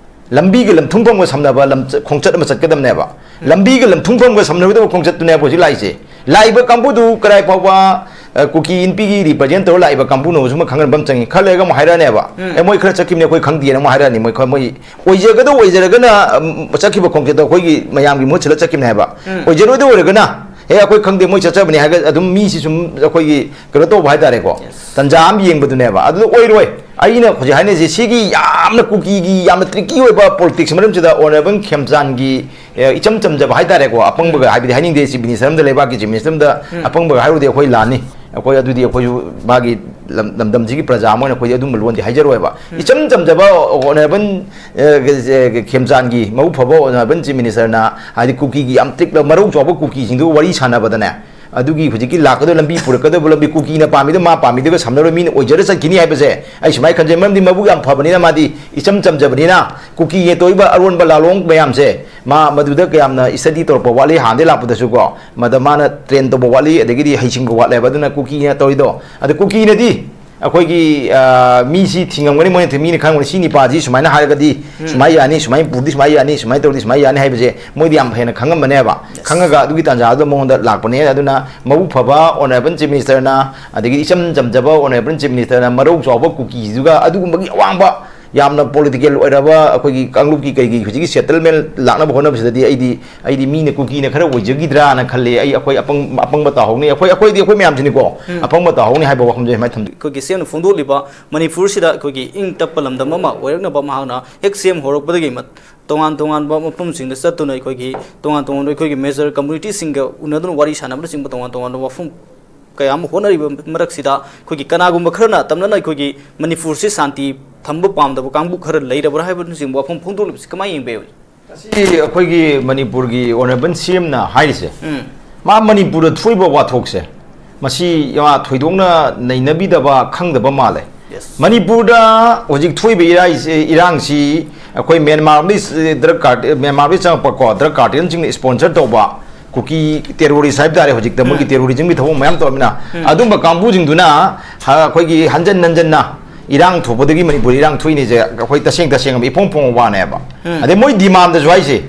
ꯂꯝꯕꯤꯒ ꯂꯝꯊꯨꯡꯐꯝꯒ ꯁꯝꯅꯕ ꯂꯝꯆ-, ꯈꯣꯡꯆꯠ ꯑꯃ ꯆꯠꯀꯗꯕꯅꯦꯕ꯫ ꯎꯝ꯫ ꯂꯝꯕꯤꯒ ꯂꯝꯊꯨꯡꯐꯝꯒ ꯁꯝꯅꯔꯣꯏꯗꯕ ꯈꯣꯡꯆꯠꯇꯨꯅꯦꯕ ꯍꯧꯖꯤꯛ ꯂꯥꯛꯏꯁꯦ꯫ ꯂꯥꯛꯏꯕ ꯀꯥꯡꯕꯨꯗꯨ ꯀꯗꯥꯏ ꯐꯥꯎꯕ, ꯑ, ꯀꯨꯀꯤ ꯏꯟꯄꯤꯒꯤ represent ꯇꯧꯔ ꯂꯥꯛꯏꯕ ꯀꯥꯡꯕꯨꯅꯣꯁꯨ ꯑꯃ ꯈꯪꯍꯟꯕ ꯑꯃ ꯆꯪꯉꯤ꯫ ꯈꯔ ꯂꯩꯔꯒ ꯑꯃꯨꯛ ꯍꯥꯏꯔꯛꯑꯅꯦꯕ, ꯎꯝ꯫ "ꯑꯦ, ꯃꯣꯏ ꯈꯔ ꯆꯠꯈꯤꯕꯅꯦ, ꯑꯩꯈꯣꯏ ꯈꯪꯗꯦꯅ" ꯑꯃꯨꯛ ꯍꯥꯏꯔꯛꯑꯅꯤ꯫ ꯃꯣꯏ ꯈ-, ꯃꯣꯏ ꯑꯣꯏꯖꯒꯗꯧ ꯑꯣꯏꯖꯔꯒꯅ, ꯎꯝ, ꯆꯠꯈꯤꯕ ꯈꯣꯡꯆꯠꯇꯣ ꯑꯩꯈꯣꯏꯒꯤ ꯃꯌꯥꯝꯒꯤ ꯃꯍꯨꯠ ꯁꯤꯜꯂ ꯆꯠꯈꯤꯕꯅꯦ ꯍꯥꯏꯕ꯫ ꯎꯝ꯫ ꯑꯣꯏꯖꯔꯣꯏꯗꯧ ꯑꯣꯏꯔꯒꯅ, "ꯑꯦ, ꯑꯩꯈꯣꯏ ꯈꯪꯗꯦ, ꯃꯣꯏ ꯆꯠꯆꯕꯅꯤ" ꯍꯥꯏꯔꯒ ꯑꯗꯨꯝ ꯃꯤꯁꯤ ꯁꯨꯝ ꯑꯩꯈꯣꯏꯒꯤ ꯀꯩꯅꯣ ꯇꯧꯕ ꯍꯥꯏꯇꯥꯔꯦꯀꯣ, ꯌꯦꯁ꯫ ꯇꯟꯖꯥ ꯑꯃ ꯌꯦꯡꯕꯗꯨꯅꯦꯕ꯫ ꯑꯗꯨꯗ ꯑꯣꯏꯔꯣꯏ꯫ ꯑꯩꯅ ꯍꯧꯖꯤꯛ ꯍꯥꯏꯅꯔꯤꯁꯦ ꯁꯤꯒꯤ ꯌꯥꯝꯅ ꯀꯨꯀꯤꯒꯤ ꯌꯥꯝꯅ tricky ꯑꯣꯏꯕ politics ꯃꯔꯝꯁꯤꯗ Honourable ꯈꯦꯝꯆꯥꯟꯒꯤ, ꯑꯦ, ꯏꯆꯝ ꯆꯝꯖꯕ ꯍꯥꯏꯇꯥꯔꯦꯀꯣ, ꯑꯄꯪꯕꯒ ꯍꯥꯏꯕꯗꯤ ꯍꯥꯏꯅꯤꯡꯗꯦ, Chief Minister ꯑꯃꯗ, ꯂꯩꯕꯥꯛꯀꯤ Chief Minister ꯑꯃꯗ ꯎꯝ꯫ ꯑꯄꯪꯕꯒ ꯍꯥꯏꯔꯨꯔꯗꯤ ꯑꯩꯈꯣꯏ ꯂꯥꯟꯅꯤ꯫ ꯑꯩꯈꯣꯏ ꯑꯗꯨꯗꯤ ꯑꯩꯈꯣꯏꯁꯨ ꯃꯥꯒꯤ ꯂꯝ-, ꯂꯝꯗꯝꯁꯤꯒꯤ ꯄ꯭ꯔꯖꯥ ꯑꯃ ꯑꯣꯏꯅ ꯑꯩꯈꯣꯏꯗꯤ ꯑꯗꯨꯝꯕ ꯂꯣꯟꯗꯤ ꯍꯥꯏꯖꯔꯣꯏꯕ꯫ ꯎꯝ꯫ ꯏꯆꯝ ꯆꯝꯖꯕ Honourable, ꯑꯦ, ꯈꯦꯝꯆꯥꯟꯒꯤ ꯃꯕꯨꯛ ꯐꯕ Honourable Chief Minister ꯅ ꯍꯥꯏꯗꯤ ꯀꯨꯀꯤꯒꯤ ꯌꯥꯝ ꯇ꯭ꯔꯤꯛ ꯃꯔꯧ ꯆꯥꯎꯕ ꯀꯨꯀꯤꯁꯤꯡꯗꯨ ꯋꯥꯔꯤ ꯁꯥꯟꯅꯕꯗꯅꯦ, ꯑꯗꯨꯒꯤ ꯍꯧꯖꯤꯛꯀꯤ ꯂꯥꯛꯀꯗꯧꯕ ꯂꯝꯕꯤ, ꯄꯨꯔꯛꯀꯗꯧꯕ ꯂꯝꯕꯤ, ꯀꯨꯀꯤꯅ ꯄꯥꯝꯃꯤꯗꯣ ꯃꯥ ꯄꯥꯝꯃꯤꯗꯨꯒ ꯁꯝꯅꯔꯣꯏ, ꯃꯤꯅ ꯑꯣꯏꯖꯔ ꯆꯠꯈꯤꯅꯤ ꯍꯥꯏꯕꯁꯦ ꯑꯩ ꯁꯨꯃꯥꯏꯅ ꯈꯟꯖꯩ꯫ ꯃꯔꯝꯗꯤ ꯃꯕꯨꯛ ꯌꯥꯝ ꯐꯕꯅꯤꯅ, ꯃꯥꯗꯤ ꯏꯆꯝ ꯆꯝꯖꯕꯅꯤꯅ, ꯀꯨꯀꯤꯅ ꯇꯧꯔꯤꯕ ꯑꯔꯣꯟꯕ ꯂꯥꯂꯣꯡ ꯃꯌꯥꯝꯁꯦ ꯃꯥ ꯃꯗꯨꯗ ꯀꯌꯥꯝꯅ study ꯇꯧꯔꯛꯄ ꯋꯥꯠꯂꯤ, ꯍꯥꯟꯅꯗꯩ ꯂꯥꯛꯄꯗꯁꯨꯀꯣ ꯃꯗ ꯃꯥꯅ train ꯇꯧꯕ ꯋꯥꯠꯂꯤ, ꯑꯗꯒꯤꯗꯤ ꯍꯩꯁꯤꯡꯕ ꯋꯥꯠꯂꯦꯕ꯫ ꯑꯗꯨꯅ ꯀꯨꯀꯤꯅ ꯇꯧꯔꯤꯗꯣ, ꯑꯗ ꯀꯨꯀꯤꯅꯗꯤ ꯑꯩꯈꯣꯏꯒꯤ, ꯑ, ꯃꯤꯁꯤ ꯊꯤꯡꯉꯝꯒꯅꯤ, ꯃꯣꯏꯅ ꯊꯤ-, ꯃꯤꯅ ꯈꯪꯉꯝꯒꯅꯤ, ꯁꯤ ꯅꯤꯄꯥꯁꯤ ꯁꯨꯃꯥꯏꯅ ꯍꯥꯏꯔꯒꯗꯤ ꯎꯝ꯫ ꯁꯨꯃꯥꯏꯅ ꯌꯥꯅꯤ, ꯁꯨꯃꯥꯏꯅ ꯄꯨꯔꯗꯤ ꯁꯨꯃꯥꯏꯅ ꯌꯥꯅꯤ, ꯁꯨꯃꯥꯏꯅ ꯇꯧꯔꯗꯤ ꯁꯨꯃꯥꯏꯅ ꯌꯥꯅꯤ ꯍꯥꯏꯕꯁꯦ ꯃꯣꯏꯗꯤ ꯌꯥꯝ ꯍꯦꯟꯅ ꯈꯪꯉꯝꯃꯅꯦꯕ꯫ ꯌꯦꯁ꯫ ꯈꯪꯉꯒ ꯑꯗꯨꯒꯤ ꯇꯥꯟꯖꯥꯗꯨꯗ ꯃꯉꯣꯟꯗ ꯂꯥꯛꯄꯅꯦ꯫ ꯑꯗꯨꯅ ꯃꯕꯨꯛ ꯐꯕ Honourable Chief Minister ꯅ, ꯑꯗꯒꯤ ꯏꯆꯝ ꯆꯝꯖꯕ Honourable Chief Minister ꯅ ꯃꯔꯧ ꯆꯥꯎꯕ ꯀꯨꯀꯤꯗꯨꯒ ꯑꯗꯨꯒꯨꯝꯕꯒꯤ ꯑꯋꯥꯡꯕ ꯌꯥꯝꯅ political ꯑꯣꯏꯔꯕ ꯑꯩꯈꯣꯏꯒꯤ ꯀꯥꯡꯂꯨꯞꯀꯤ ꯀꯩꯒꯤ ꯍꯧꯖꯤꯛꯀꯤ settlement ꯂꯥꯛꯅꯕ ꯍꯣꯠꯅꯕꯁꯤꯗꯗꯤ ꯑꯩꯗꯤ, ꯑꯩꯗꯤ ꯃꯤꯅ ꯀꯨꯀꯤꯅ ꯈꯔ ꯑꯣꯏꯖꯈꯤꯗ꯭ꯔꯥꯅ ꯈꯜꯂꯤ꯫ ꯑꯩ, ꯑꯩꯈꯣꯏ ꯑꯄꯪ-, ꯑꯄꯪꯕ ꯇꯥꯍꯧꯅꯤ, ꯑꯩꯈꯣꯏ, ꯑꯩꯈꯣꯏꯗꯤ ꯑꯩꯈꯣꯏ ꯃꯌꯥꯝꯁꯤꯅꯤꯀꯣ, ꯎꯝ꯫ ꯑꯄꯪꯕ ꯇꯥꯍꯧꯅꯤ ꯍꯥꯏꯕ ꯋꯥꯐꯝꯁꯦ ꯁꯨꯃꯥꯏꯅ ꯊꯝꯖꯒꯦ꯫ ꯑꯩꯈꯣꯏꯒꯤ ꯁꯤ ꯑꯦꯝꯅ ꯐꯣꯡꯗꯣꯛꯂꯤꯕ ꯃꯅꯤꯄꯨꯔꯁꯤꯗ ꯑꯩꯈꯣꯏꯒꯤ ꯏꯪ ꯇꯞꯄ ꯂꯝꯗꯝ ꯑꯃ ꯑꯣꯏꯔꯛꯅꯕ ꯃꯍꯥꯛꯅ ꯍꯦꯛ ꯁꯤ ꯑꯦꯝ ꯍꯧꯔꯛꯄꯗꯒꯤ ꯃꯠ-, ꯇꯣꯉꯥꯟ ꯇꯣꯉꯥꯟꯕ ꯃꯐꯝꯁꯤꯡꯗ ꯆꯠꯇꯨꯅ ꯑꯩꯈꯣꯏꯒꯤ ꯇꯣꯉꯥꯟ ꯇꯣꯉꯥꯟꯕ ꯑꯩꯈꯣꯏꯒꯤ major community ꯁꯤꯡꯒ ꯎꯅꯗꯨꯅ ꯋꯥꯔꯤ ꯁꯥꯟꯅꯕꯅꯆꯤꯡꯕ ꯇꯣꯉꯥꯟ ꯇꯣꯉꯥꯟꯕ ꯋꯥꯐꯝ ꯀꯌꯥ ꯑꯃ ꯍꯣꯠꯅꯔꯤꯕ ꯃꯔꯛꯁꯤꯗ, ꯑꯩꯈꯣꯏꯒꯤ ꯀꯅꯥꯒꯨꯝꯕ ꯈꯔꯅ ꯇꯝꯅꯅ ꯑꯩꯈꯣꯏꯒꯤ ꯃꯅꯤꯄꯨꯔꯁꯤ ꯁꯥꯟꯇꯤ ꯊꯝꯕ ꯄꯥꯝꯗꯕ ꯀꯥꯡꯕꯨ ꯈꯔ ꯂꯩꯔꯕ꯭ꯔꯥ ꯍꯥꯏꯕꯅꯆꯤꯡꯕ ꯋꯥꯐꯝ ꯐꯣꯡꯗꯣꯛꯂꯤꯕꯁꯤ ꯀꯃꯥꯏꯅ ꯌꯦꯡꯕ ꯌꯥꯏ? ꯃꯁꯤ ꯑꯩꯈꯣꯏꯒꯤ ꯃꯅꯤꯄꯨꯔꯒꯤ Honourable ꯁꯤ ꯑꯦꯝꯅ ꯍꯥꯏꯔꯤꯁꯦ, ꯎꯝ꯫ ꯃꯥ ꯃꯅꯤꯄꯨꯔꯗ ꯊꯣꯛꯏꯕ ꯋꯥꯊꯣꯛꯁꯦ, ꯃꯁꯤ ꯃꯥ ꯊꯣꯏꯗꯣꯛꯅ ꯅꯩꯅꯕꯤꯗꯕ, ꯈꯪꯗꯕ ꯃꯥꯜꯂꯦ꯫ ꯌꯦꯁ꯫ ꯃꯅꯤꯄꯨꯔꯗ ꯍꯧꯖꯤꯛ ꯊꯣꯛꯏꯕ ꯏꯔꯥꯏꯁꯦ, ꯏꯔꯥꯡꯁꯤ ꯑꯩꯈꯣꯏ ꯃ꯭ꯌꯥꯟꯃꯥꯔꯗꯒꯤ drug cart-, ꯃ꯭ꯌꯥꯟꯃꯥꯔꯗꯒꯤ ꯆꯪꯉꯛꯄꯀꯣ drug cartel ꯁꯤꯡꯅ sponsor ꯇꯧꯕ ꯀꯨꯀꯤ terrorist ꯍꯥꯏꯕ ꯇꯥꯔꯦ, ꯍꯧꯖꯤꯛꯇ ꯃꯣꯏꯒꯤ ꯎꯝ꯫ Terrorism ꯒꯤ ꯊꯕꯛ ꯃꯌꯥꯝ ꯇꯧꯔꯃꯤꯅ, ꯎꯝ꯫ ꯑꯗꯨꯝꯕ ꯀꯥꯡꯕꯨꯁꯤꯡꯗꯨꯅ ꯍ-, ꯑꯩꯈꯣꯏꯒꯤ ꯍꯟꯖꯟ ꯍꯟꯖꯟꯅ ꯏꯔꯥꯡ ꯊꯣꯛꯄꯗꯒꯤ ꯃꯅꯤꯄꯨꯔ ꯏꯔꯥꯡ ꯊꯣꯛꯏꯅꯦꯁꯦ ꯑꯩꯈꯣꯏ ꯇꯁꯦꯡ ꯇꯁꯦꯡꯅ ꯏꯐꯣꯡ ꯐꯣꯡꯕ ꯋꯥꯅꯦꯕ꯫ ꯎꯝ꯫ ꯑꯗꯩ ꯃꯣꯏ demandꯗꯁꯨ ꯍꯥꯏꯁꯦ,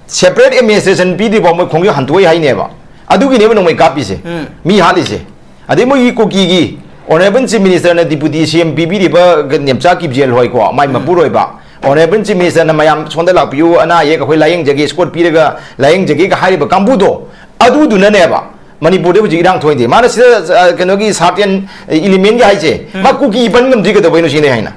separate administration ꯄꯤꯗ꯭ꯔꯤꯐꯥꯎ ꯃꯣꯏ ꯈꯣꯡꯖꯪ ꯍꯟꯗꯣꯛꯑꯣꯏ ꯍꯥꯏꯅꯦꯕ꯫ ꯑꯗꯨꯒꯤꯅꯦꯕ ꯅꯣꯡꯃꯩ ꯀꯥꯞꯄꯤꯁꯦ, ꯎꯝ꯫ ꯃꯤ ꯍꯥꯠꯂꯤꯁꯦ꯫ ꯑꯗꯩ ꯃꯣꯏꯒꯤ ꯀꯨꯀꯤꯒꯤ Honourable Chief Ministerꯅ Deputy CM ꯄꯤꯕꯤꯔꯤꯕ Nemcha ꯀꯤꯞꯖꯦꯜ ꯍꯣꯏꯀꯣ, ꯃꯥꯏ ꯎꯝ꯫ ꯃꯄꯨꯔꯣꯏꯕ Honourable Chief Ministerꯅ ꯃꯌꯥꯝ ꯁꯣꯝꯗ ꯂꯥꯛꯄꯤꯌꯨ, ꯑꯅꯥ ꯑꯌꯦꯛ ꯑꯩꯈꯣꯏ ꯂꯥꯌꯦꯡꯖꯒꯦ, escort ꯄꯤꯔꯒ ꯂꯥꯌꯦꯡꯖꯒꯦꯒ ꯍꯥꯏꯔꯤꯕ ꯀꯥꯡꯕꯨꯗꯣ, ꯑꯗꯨꯗꯨꯅꯅꯦꯕ ꯃꯅꯤꯄꯨꯔꯗ ꯍꯧꯖꯤꯛ ꯏꯔꯥꯡ ꯊꯣꯛꯏꯗꯤ꯫ ꯃꯥꯅ ꯁꯤꯗ, ꯑ, ꯀꯩꯅꯣꯒꯤ certain elementꯒꯤ ꯍꯥꯏꯁꯦ, ꯎꯝ꯫ ꯃꯥ ꯀꯨꯀꯤ ꯄꯟ ꯉꯝꯗ꯭ꯔꯤ ꯀꯩꯗꯧꯕꯩꯅꯣ ꯁꯤꯅꯦ ꯍꯥꯏꯅ꯫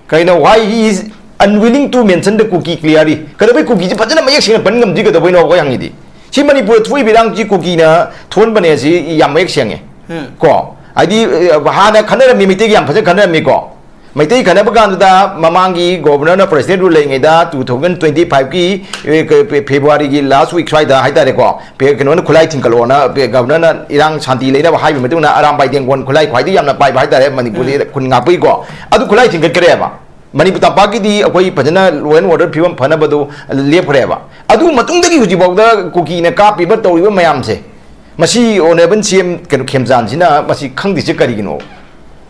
ꯀꯩꯅꯣ, why he is unwilling to mention the Kuki clearly? ꯀꯩꯗꯧꯕꯩ ꯀꯨꯀꯤꯁꯤ ꯐꯖꯅ ꯃꯌꯦꯛ ꯁꯦꯡꯅ ꯄꯟ ꯉꯝꯗ꯭ꯔꯤ ꯀꯩꯗꯧꯕꯩꯅꯣ ꯑꯩꯈꯣꯏ ꯍꯪꯉꯤꯗꯤ? ꯁꯤ ꯃꯅꯤꯄꯨꯔꯗ ꯊꯣꯛꯏꯕ ꯏꯔꯥꯡꯁꯤ ꯀꯨꯀꯤꯅ ꯊꯣꯛꯍꯟꯕꯅꯦ, ꯁꯤ ꯌꯥꯝ ꯃꯌꯦꯛ ꯁꯦꯡꯉꯦ꯫ ꯎꯝ꯫ ꯀꯣ, ꯍꯥꯏꯗꯤ, ꯑ, ꯍꯥꯟꯅ ꯈꯟꯅꯔꯝꯃꯤ, ꯃꯩꯇꯩꯒꯤ ꯌꯥꯝ ꯐꯖꯅ ꯈꯟꯅꯔꯝꯃꯤꯀꯣ꯫ ꯃꯩꯇꯩ ꯈꯟꯅꯕ ꯀꯥꯟꯗꯨꯗ ꯃꯃꯥꯡꯒꯤ Governorꯅ President rule ꯂꯩꯔꯤꯉꯩꯗ two thousand twenty fiveꯀꯤ, ꯑꯦ, ꯀ-, ꯐꯦ-, Februaryꯒꯤ last week ꯁ꯭ꯋꯥꯏꯗ ꯍꯥꯏꯇꯥꯔꯦꯀꯣ, ꯐꯦ-, ꯀꯩꯅꯣꯅ ꯈꯨꯠꯂꯥꯏ ꯊꯤꯡꯀꯠꯂꯣꯅ ꯐꯦ-, Governorꯅ ꯏꯔꯥꯡ ꯁꯥꯟꯇꯤ ꯂꯩꯅꯕ ꯍꯥꯏꯕ ꯃꯇꯨꯡꯗ ꯑꯔꯥꯝꯕꯥꯏ ꯇꯦꯡꯒꯣꯟ ꯈꯨꯠꯂꯥꯏ ꯈ꯭ꯋꯥꯏꯗꯒꯤ ꯌꯥꯝꯅ ꯄꯥꯏꯕ ꯍꯥꯏꯇꯥꯔꯦ ꯃꯅꯤꯄꯨꯔꯗꯤ ꯎꯝ꯫ ꯈꯨꯟ ꯉꯥꯛꯄꯒꯤꯀꯣ꯫ ꯑꯗꯨ ꯈꯨꯠꯂꯥꯏ ꯊꯤꯡꯒꯠꯈ꯭ꯔꯦꯕ꯫ ꯃꯅꯤꯄꯨꯔ ꯇꯝꯄꯥꯛꯀꯤꯗꯤ ꯑꯩꯈꯣꯏ ꯐꯖꯅ law and order ꯐꯤꯕꯝ ꯐꯅꯕꯗꯨ ꯂꯦꯞꯈ꯭ꯔꯦꯕ꯫ ꯑꯗꯨ ꯃꯇꯨꯡꯗꯒꯤ ꯍꯧꯖꯤꯛꯐꯥꯎꯗ ꯀꯨꯀꯤꯅ ꯀꯥꯞꯄꯤꯕ ꯇꯧꯔꯤꯕ ꯃꯌꯥꯝꯁꯦ, ꯃꯁꯤ Honourable CM ꯀꯩꯅꯣ ꯈꯦꯝꯆꯥꯟꯁꯤꯅ ꯃꯁꯤ ꯈꯪꯗ꯭ꯔꯤꯁꯦ ꯀꯔꯤꯒꯤꯅꯣ?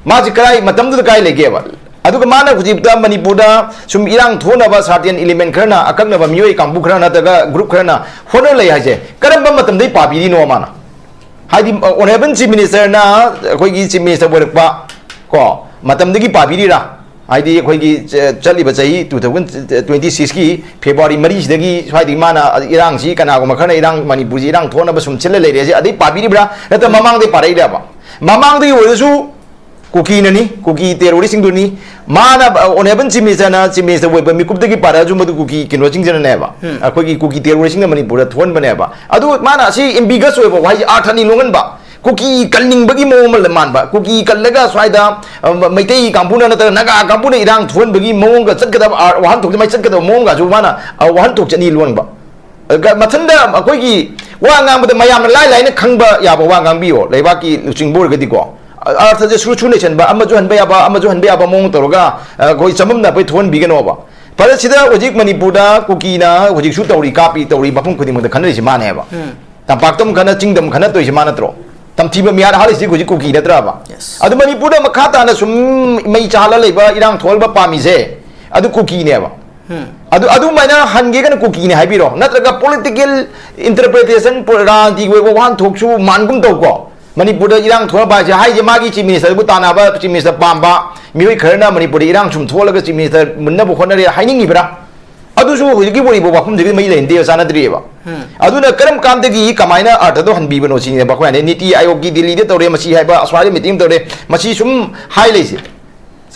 ꯃꯥꯁꯤ ꯀꯗꯥꯏ ꯃꯇꯝꯗꯨꯗ ꯀꯥꯏ ꯂꯩꯒꯦꯕ? ꯑꯗꯨꯒ ꯃꯥꯅ ꯍꯧꯖꯤꯛꯇ ꯃꯅꯤꯄꯨꯔꯗ ꯁꯨꯝ ꯏꯔꯥꯡ ꯊꯣꯛꯅꯕ certain element ꯈꯔꯅ, ꯑꯀꯛꯅꯕ ꯃꯤꯑꯣꯏ ꯀꯥꯡꯕꯨ ꯈꯔ ꯅꯠꯇ꯭ꯔꯒ group ꯈꯔꯅ ꯍꯣꯠꯅ ꯂꯩ ꯍꯥꯏꯁꯦ ꯀꯔꯝꯕ ꯃꯇꯝꯗꯒꯤ ꯄꯥꯕꯤꯔꯤꯅꯣ ꯃꯥꯅ? ꯍꯥꯏꯗꯤ, ꯑ, Honourable Chief Ministerꯅ ꯑꯩꯈꯣꯏꯒꯤ Chief Minister ꯑꯣꯏꯔꯛꯄ ꯀꯣ ꯃꯇꯝꯗꯒꯤ ꯄꯥꯕꯤꯔꯤꯔꯥ? ꯍꯥꯏꯗꯤ, ꯑꯩꯈꯣꯏꯒꯤ ꯆ-, ꯆꯠꯂꯤꯕ ꯆꯍꯤ two thousand twenty sixꯀꯤ February ꯃꯔꯤꯁꯤꯗꯒꯤ ꯁ꯭ꯋꯥꯏꯗꯒꯤ ꯃꯥꯅ ꯏꯔꯥꯡꯁꯤ ꯀꯅꯥꯒꯨꯝꯕ ꯈꯔꯅ ꯏꯔꯥꯡ, ꯃꯅꯤꯄꯨꯔꯁꯤ ꯏꯔꯥꯡ ꯊꯣꯛꯅꯕ ꯁꯨꯝ ꯁꯤꯜꯂ ꯂꯩꯔꯦꯁꯦ ꯑꯗꯩ ꯄꯥꯕꯤꯔꯤꯕ꯭ꯔꯥ? ꯅꯠꯇ꯭ꯔ ꯃꯃꯥꯡꯗꯒꯤ ꯄꯥꯔꯛꯏꯔꯕ? ꯃꯃꯥꯡꯗꯒꯤ ꯑꯣꯏꯔꯁꯨ ꯀꯨꯀꯤꯅꯅꯤ, ꯀꯨꯀꯤ terroristꯁꯤꯡꯗꯨꯅꯤ꯫ ꯃꯥꯅ, ꯑ, Honourable Chief Ministerꯅ Chief Minister ꯑꯣꯏꯕ ꯃꯤꯀꯨꯞꯇꯒꯤ ꯄꯥꯔꯛꯑꯁꯨ ꯃꯗꯨ ꯀꯨꯀꯤ ꯀꯩꯅꯣꯁꯤꯡꯁꯤꯅꯅꯦꯕ, ꯎꯝ꯫ ꯑꯩꯈꯣꯏꯒꯤ ꯀꯨꯀꯤ terroristꯁꯤꯡꯅ ꯃꯅꯤꯄꯨꯔꯗ ꯊꯣꯛꯍꯟꯕꯅꯦꯕ꯫ ꯑꯗꯨ ꯃꯥꯅ ꯑꯁꯤ ambiguous ꯑꯣꯏꯕ ꯋꯥꯍꯩꯁꯦ ꯑꯔꯊ ꯑꯅꯤ ꯂꯣꯟꯍꯟꯕ, ꯀꯨꯀꯤ ꯀꯟꯅꯤꯡꯕꯒꯤ ꯃꯑꯣꯡ ꯑꯃ ꯃꯥꯟꯕ, ꯀꯨꯀꯤ ꯀꯜꯂꯒ ꯁ꯭ꯋꯥꯏꯗ, ꯑ, ꯃꯩꯇꯩ ꯀꯥꯡꯕꯨꯅ ꯅꯠꯇ꯭ꯔꯒ ꯅꯥꯒꯥ ꯀꯥꯡꯕꯨꯅ ꯏꯔꯥꯡ ꯊꯣꯛꯍꯟꯕꯒꯤ ꯃꯑꯣꯡꯒ ꯆꯠꯀꯗꯕ ꯑꯥꯔ-, ꯋꯥꯍꯟꯊꯣꯛ ꯑꯗꯨꯃꯥꯏꯅ ꯆꯠꯀꯗꯕ ꯃꯑꯣꯡꯒꯁꯨ ꯃꯥꯅ, ꯑ, ꯋꯥꯍꯟꯊꯣꯛꯁꯦ ꯑꯅꯤ ꯂꯣꯟꯕ꯫ ꯑꯗꯨꯒ ꯃꯊꯟꯗ ꯑꯩꯈꯣꯏꯒꯤ ꯋꯥ ꯉꯥꯡꯕꯗ ꯃꯌꯥꯝꯅ ꯂꯥꯏ ꯂꯥꯏꯅ ꯈꯪꯕ ꯌꯥꯕ ꯋꯥ ꯉꯥꯡꯕꯤꯌꯣ, ꯂꯩꯕꯥꯛꯀꯤ ꯂꯨꯆꯤꯡꯕ ꯑꯣꯏꯔꯒꯗꯤꯀꯣ꯫ ꯑ-, ꯑꯔꯊꯁꯦ ꯁꯨꯔ ꯁꯨꯔ ꯂꯩꯁꯟꯕ, ꯑꯃꯁꯨ ꯍꯟꯕ ꯌꯥꯕ, ꯑꯃꯁꯨ ꯍꯟꯕ ꯌꯥꯕ ꯃꯑꯣꯡ ꯇꯧꯔꯒ, ꯑ, ꯑꯩꯈꯣꯏ ꯆꯃꯝꯅꯕ ꯊꯣꯛꯍꯟꯕꯤꯒꯅꯣꯕ꯫ ꯐꯔꯦ, ꯁꯤꯗ ꯍꯧꯖꯤꯛ ꯃꯅꯤꯄꯨꯔꯗ ꯀꯨꯀꯤꯅ ꯍꯧꯖꯤꯛꯁꯨ ꯇꯧꯔꯤ, ꯀꯥꯞꯄꯤ, ꯇꯧꯔꯤ, ꯃꯐꯝ ꯈꯨꯗꯤꯡꯃꯛꯇ ꯈꯟꯅꯔꯤꯁꯤ ꯃꯥꯅꯦꯕ꯫ ꯎꯝ꯫ ꯇꯝꯄꯥꯛꯇ ꯑꯃꯨꯛ ꯈꯟꯅ, ꯆꯤꯡꯗ ꯑꯃꯨꯛ ꯈꯟꯅ ꯇꯧꯔꯤꯁꯤ ꯃꯥ ꯅꯠꯇ꯭ꯔꯣ? ꯌꯥꯝ ꯊꯤꯕ ꯃꯤꯍꯥꯠ ꯍꯥꯠꯂꯤꯁꯤ ꯍꯧꯖꯤꯛ ꯀꯨꯀꯤ ꯅꯠꯇ꯭ꯔꯕ? Yes. ꯑꯗꯨ ꯃꯅꯤꯄꯨꯔꯗ ꯃꯈꯥ ꯇꯥꯅ ꯁꯨꯝ ꯃꯩ ꯆꯥꯍꯜꯂ ꯂꯩꯕ, ꯏꯔꯥꯡ ꯊꯣꯛꯍꯟꯕ ꯄꯥꯝꯃꯤꯁꯦ ꯑꯗꯨ ꯀꯨꯀꯤꯅꯦꯕ꯫ ꯎꯝ. ꯑꯗꯨ ꯑꯗꯨꯃꯥꯏꯅ ꯍꯟꯒꯦꯒꯅ ꯀꯨꯀꯤꯅꯦ ꯍꯥꯏꯕꯤꯔꯣ, ꯅꯠꯇ꯭ꯔꯒ political interpretation, ꯔꯥꯖꯅꯤꯇꯤꯒꯤ ꯑꯣꯏꯕ ꯋꯥꯍꯟꯊꯣꯛꯁꯨ ꯃꯥꯟꯒꯨꯝ ꯇꯧꯀꯣ꯫ ꯃꯅꯤꯄꯨꯔꯗ ꯏꯔꯥꯡ ꯊꯣꯛꯍꯟꯕ ꯍꯥꯏꯁꯦ, ꯍꯥꯏꯁꯦ ꯃꯥꯒꯤ chief ministerꯕꯨ ꯇꯥꯟꯅꯕ, chief minister ꯄꯥꯝꯕ ꯃꯤꯑꯣꯏ ꯈꯔꯅ ꯃꯅꯤꯄꯨꯔꯗ ꯏꯔꯥꯡ ꯁꯨꯝ ꯊꯣꯛꯍꯜꯂꯒ chief minister ꯃꯨꯟꯅꯕ ꯍꯣꯠꯅꯔꯦ ꯍꯥꯏꯅꯤꯡꯉꯤꯕ꯭ꯔꯥ? ꯑꯗꯨꯁꯨ ꯍꯧꯖꯤꯛꯀꯤ ꯑꯣꯏꯔꯤꯕ ꯋꯥꯐꯝꯁꯤꯒ ꯃꯩ ꯂꯩꯅꯗꯦꯕ, ꯆꯥꯟꯅꯗ꯭ꯔꯤꯑꯕ꯫ ꯎꯝ. ꯑꯗꯨꯅ ꯀꯔꯝ ꯀꯥꯟꯗꯒꯤ ꯀꯃꯥꯏꯅ ꯑꯥꯔꯊꯗꯣ ꯍꯟꯕꯤꯕꯅꯣ ꯁꯤꯅꯦꯕ ꯑꯩꯈꯣꯏ ꯍꯥꯏꯅ, ꯅꯤꯇꯤ ꯑꯥꯌꯣꯒꯀꯤ ꯗꯤꯜꯂꯤꯗ ꯇꯧꯔꯦ ꯃꯁꯤ ꯍꯥꯏꯕ, ꯑꯁ꯭ꯋꯥꯏꯗ meeting ꯇꯧꯔꯦ, ꯃꯁꯤ ꯁꯨꯝ ꯍꯥꯏ ꯂꯩꯁꯦ꯫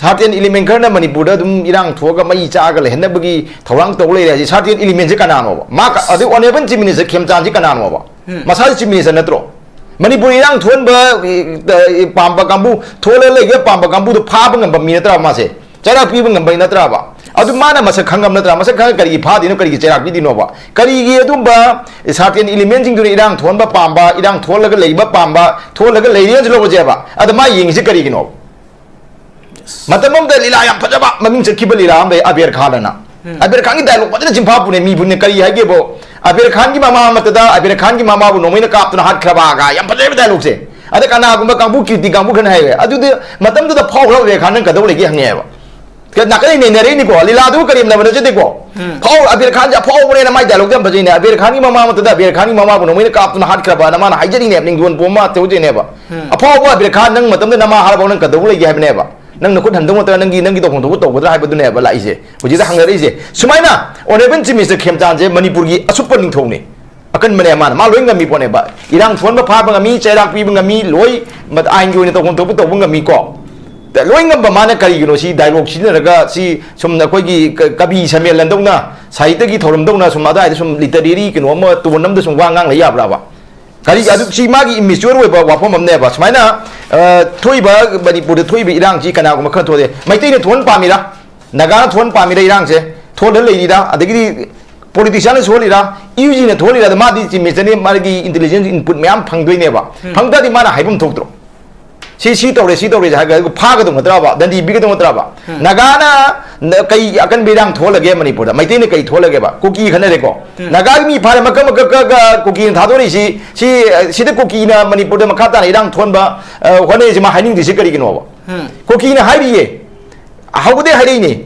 Certain element ꯈꯔꯅ ꯃꯅꯤꯄꯨꯔꯗ ꯑꯗꯨꯝ ꯏꯔꯥꯡ ꯊꯣꯛꯑꯒ ꯃꯩ ꯆꯥꯛꯑꯒ ꯂꯩꯍꯟꯅꯕꯒꯤ ꯊꯧꯔꯥꯡ ꯇꯧ ꯂꯩꯔꯦ ꯍꯥꯏꯁꯦ꯫ Certain elementꯁꯦ ꯀꯅꯥꯅꯣꯕ? ꯃꯥ ꯀ-, ꯑꯗꯩ honourable chief minister ꯈꯦꯝꯆꯥꯟꯁꯦ ꯀꯅꯥꯅꯣꯕ? ꯎꯝ. ꯃꯁꯥꯁꯦ chief minister ꯅꯠꯇ꯭ꯔꯣ? ꯃꯅꯤꯄꯨꯔ ꯏꯔꯥꯡ ꯊꯣꯛꯍꯟꯕ, ꯑꯦ, ꯄꯥꯝꯕ ꯀꯥꯡꯕꯨ, ꯊꯣꯛꯍꯜꯂ ꯂꯩꯒꯦ ꯄꯥꯝꯕ ꯀꯥꯡꯕꯨꯗꯣ ꯐꯥꯕ ꯉꯝꯕ ꯃꯤ ꯅꯠꯇ꯭ꯔꯥ ꯃꯥꯁꯦ? ꯆꯩꯔꯥꯛ ꯄꯤꯕ ꯉꯝꯕ ꯅꯠꯇ꯭ꯔꯥꯕ? ꯑꯗꯨ ꯃꯥꯅ ꯃꯁꯛ ꯈꯪꯉꯝ ꯅꯠꯇ꯭ꯔꯥ? ꯃꯁꯛ ꯈꯪꯉ ꯀꯔꯤꯒꯤ ꯐꯥꯗꯣꯏꯅꯣ, ꯀꯔꯤꯒꯤ ꯆꯩꯔꯥꯛ ꯄꯤꯗꯣꯏꯅꯣꯕ? ꯀꯔꯤꯒꯤ ꯑꯗꯨꯝꯕ certain elementꯁꯤꯡꯗꯨꯅ ꯏꯔꯥꯡ ꯊꯣꯛꯍꯟꯕ ꯄꯥꯝꯕ, ꯏꯔꯥꯡ ꯊꯣꯛꯍꯜꯂꯒ ꯂꯩꯕ ꯄꯥꯝꯕ, ꯊꯣꯛꯍꯜꯂꯒ ꯂꯩꯔꯦꯅꯁꯨ ꯂꯧꯔꯁꯦꯕ? ꯑꯗ ꯃꯥ ꯌꯦꯡꯉꯤꯁꯦ ꯀꯔꯤꯒꯤꯅꯣ? ꯃꯇꯝ ꯑꯃꯗ ꯂꯤꯂꯥ ꯌꯥꯝ ꯐꯖꯕ ꯃꯃꯤꯡ ꯆꯠꯈꯤꯕ ꯂꯤꯂꯥ ꯑꯃ ꯂꯩ, ꯑꯕꯦꯔ ꯈꯥꯟ ꯑꯅ꯫ ꯎꯝ. ꯑꯕꯦꯔ ꯈꯥꯟꯒꯤ dialogue ꯐꯖꯅ ꯆꯤꯟꯐꯥ ꯄꯨꯅꯦ, ꯃꯤ ꯄꯨꯟꯅ ꯀꯔꯤ ꯍꯥꯏꯒꯦꯕꯣ? ꯑꯕꯦꯔ ꯈꯥꯟꯒꯤ ꯃꯃꯥ ꯃꯛꯇꯗ ꯑꯕꯦꯔ ꯈꯥꯟꯒꯤ ꯃꯃꯥꯕꯨ ꯅꯣꯡꯃꯩꯅ ꯀꯥꯞꯇꯨꯅ ꯍꯥꯠꯈ꯭ꯔꯕꯒ ꯌꯥꯝ ꯐꯖꯩꯕ dialogueꯁꯦ꯫ ꯑꯗ ꯀꯅꯥꯒꯨꯝꯕ ꯀꯥꯡꯕꯨ ꯀꯤꯔꯇꯤ ꯀꯥꯡꯕꯨ ꯈꯔꯅ ꯍꯥꯏꯔꯦ, "ꯑꯗꯨꯗꯤ ꯃꯇꯝꯗꯨꯗ ꯐꯥꯎꯈ꯭ꯔꯕ ꯑꯕꯦꯔ ꯈꯥꯟ ꯅꯪ ꯀꯩꯗꯧ ꯂꯩꯒꯦ?" ꯍꯪꯉꯦꯕ꯫ ꯀ-, ꯅꯥꯀꯟꯗꯩ ꯅꯩꯅꯔꯛꯏꯅꯤꯀꯣ, ꯂꯤꯂꯥꯗꯨꯕꯨ ꯀꯔꯦꯝꯅꯕ ꯅꯠꯆꯗꯦꯀꯣ꯫ ꯎꯝ. ꯐꯥꯎ-, ꯑꯕꯦꯔ ꯈꯥꯟꯁꯦ ꯑꯐꯥꯎꯕꯅꯦꯅ ꯃꯥꯏ dialogueꯁꯦ ꯌꯥꯝ ꯐꯖꯩꯅꯦ꯫ ꯑꯕꯦꯔ ꯈꯥꯟꯒꯤ ꯃꯃꯥ ꯃꯛꯇꯗ ꯑꯕꯦꯔ ꯈꯥꯟꯒꯤ ꯃꯃꯥꯕꯨ ꯅꯣꯡꯃꯩꯅ ꯀꯥꯞꯇꯨꯅ ꯍꯥꯠꯈ꯭ꯔꯕꯅ ꯃꯥꯅ ꯍꯥꯏꯖꯔꯤꯅꯦꯕ, ꯅꯤꯡꯗꯣꯟ ꯄꯣꯝꯕ ꯇꯧꯗꯣꯏꯅꯦꯕ꯫ ꯎꯝ. ꯑꯐꯥꯎꯕ ꯑꯕꯦꯔ ꯈꯥꯟ ꯅꯪ ꯃꯇꯝꯗ ꯅꯃꯥ ꯍꯥꯠꯂꯐꯥꯎ ꯅꯪ ꯀꯩꯗꯧ ꯂꯩꯒꯦ ꯍꯥꯏꯕꯅꯦꯕ꯫ ꯅꯪ ꯅꯈꯨꯠ ꯍꯟꯗꯧ ꯅꯠꯇ꯭ꯔꯒ ꯅꯪꯒꯤ, ꯅꯪꯒꯤ ꯇꯧꯐꯝ ꯊꯣꯛꯄ ꯇꯧꯒꯗ꯭ꯔꯥ ꯍꯥꯏꯕꯗꯨꯅꯦꯕ ꯂꯥꯛꯏꯁꯦ꯫ ꯍꯧꯖꯤꯛꯇ ꯍꯪꯅꯔꯛꯏꯁꯦ꯫ ꯁꯨꯃꯥꯏꯅ honourable chief minister ꯈꯦꯝꯆꯥꯟꯁꯦ ꯃꯅꯤꯄꯨꯔꯒꯤ ꯑꯁꯨꯞꯄ ꯅꯤꯡꯊꯧꯅꯤ꯫ ꯑꯀꯟꯕꯅꯦ ꯃꯥꯅ꯫ ꯃꯥ ꯂꯣꯏ ꯉꯝꯃꯤ ꯄꯣꯠꯅꯦꯕ꯫ ꯏꯔꯥꯡ ꯊꯣꯛꯍꯟꯕ ꯐꯥꯕ ꯉꯝꯃꯤ, ꯆꯩꯔꯥꯛ ꯄꯤꯕ ꯉꯝꯃꯤ, ꯂꯣꯏ ꯃ-, ꯑꯥꯏꯟꯒꯤ ꯑꯣꯏꯅ ꯇꯧꯐꯝ ꯊꯣꯛꯄ ꯇꯧꯕ ꯉꯝꯃꯤꯀꯣ꯫ ꯂꯣꯏ ꯉꯝꯕ ꯃꯥꯅ ꯀꯔꯤꯒꯤꯅꯣ ꯁꯤ dialogue ꯁꯤꯖꯤꯟꯅꯔꯒ ꯁꯤ ꯁꯨꯝ ꯑꯩꯈꯣꯏꯒꯤ ꯀ-, ꯀꯕꯤ ꯁꯝꯃꯦꯂꯟꯗꯧꯅ, ꯁꯥꯍꯤꯇꯒꯤ ꯊꯧꯔꯝꯗꯧꯅ ꯁꯨꯝ ꯑꯗꯥꯏꯗ ꯁꯨꯝ literary ꯀꯩꯅꯣ ꯑꯃ ꯇꯣꯟ ꯑꯃꯗ ꯁꯨꯝ ꯋꯥ ꯉꯥꯡ ꯂꯩ ꯌꯥꯕ꯭ꯔꯥꯕ? ꯀꯔꯤ, ꯑꯗꯨ ꯁꯤ ꯃꯥꯒꯤ immature ꯑꯣꯏꯕ ꯋꯥꯐꯝ ꯑꯃꯅꯦꯕ꯫ ꯁꯨꯃꯥꯏꯅ, ꯑ, ꯊꯣꯛꯏꯕ, ꯃꯅꯤꯄꯨꯔꯗ ꯊꯣꯛꯏꯕ ꯏꯔꯥꯡꯁꯤ ꯀꯅꯥꯒꯨꯝꯕ ꯈꯔ ꯊꯣꯛꯑꯦ꯫ ꯃꯩꯇꯩꯅ ꯊꯣꯛꯍꯟ ꯄꯥꯝꯃꯤꯔꯥ? ꯅꯥꯒꯥꯅ ꯊꯣꯛꯍꯟ ꯄꯥꯝꯃꯤꯔꯥ ꯏꯔꯥꯡꯁꯦ? ꯊꯣꯛꯍꯜꯂ ꯂꯩꯔꯤꯔꯥ? ꯑꯗꯒꯤꯗꯤ politicianꯅ ꯊꯣꯛꯍꯜꯂꯤꯔꯥ? UGꯅ ꯊꯣꯛꯍꯜꯂꯤꯔꯥ? ꯑꯗ ꯃꯥꯗꯤ chief ministerꯅꯤ, ꯃꯥꯒꯤ intelligence input ꯃꯌꯥꯝ ꯐꯪꯗꯣꯏꯅꯦꯕ꯫ ꯐꯪ ꯇꯥꯔꯗꯤ ꯃꯥꯅ ꯍꯥꯏꯐꯝ ꯊꯣꯛꯇ꯭ꯔꯣ? ꯁꯤ ꯁꯤ ꯇꯧꯔꯦ, ꯁꯤ ꯇꯧꯔꯦ ꯍꯥꯏꯔꯒ ꯐꯥꯒꯗꯧ ꯅꯠꯇ꯭ꯔꯕ, ꯗꯟꯗꯤ ꯄꯤꯒꯗꯧ ꯅꯠꯇ꯭ꯔꯕ? ꯅꯥꯒꯥꯅ ꯀꯩ ꯑꯀꯟꯕ ꯏꯔꯥꯡ ꯊꯣꯛꯍꯜꯂꯒꯦ ꯃꯅꯤꯄꯨꯔꯗ? ꯃꯩꯇꯩꯅ ꯀꯩ ꯊꯣꯛꯍꯜꯂꯒꯦꯕ? ꯀꯨꯀꯤ ꯈꯟꯅꯔꯦꯀꯣ, ꯅꯥꯒꯥꯒꯤ ꯃꯤ ꯐꯥꯔꯦ, ꯃꯀꯛ ꯃꯀꯛ ꯀꯛꯑꯒ ꯀꯨꯀꯤꯅ ꯊꯥꯗꯣꯔꯛꯏꯁꯤ, ꯁꯤ, ꯁꯤꯗ ꯀꯨꯀꯤꯅ ꯃꯅꯤꯄꯨꯔꯗ ꯃꯈꯥ ꯇꯥꯅ ꯏꯔꯥꯡ ꯊꯣꯛꯍꯟꯕ, ꯑ, ꯍꯣꯠꯅꯩꯁꯤ ꯃꯥ ꯍꯥꯏꯅꯤꯡꯗ꯭ꯔꯤꯁꯤ ꯀꯔꯤꯒꯤꯅꯣꯕ? ꯀꯨꯀꯤꯅ ꯍꯥꯏꯔꯤꯌꯦ, ꯍꯧꯕꯗꯩ ꯍꯥꯏꯔꯛꯏꯅꯦ,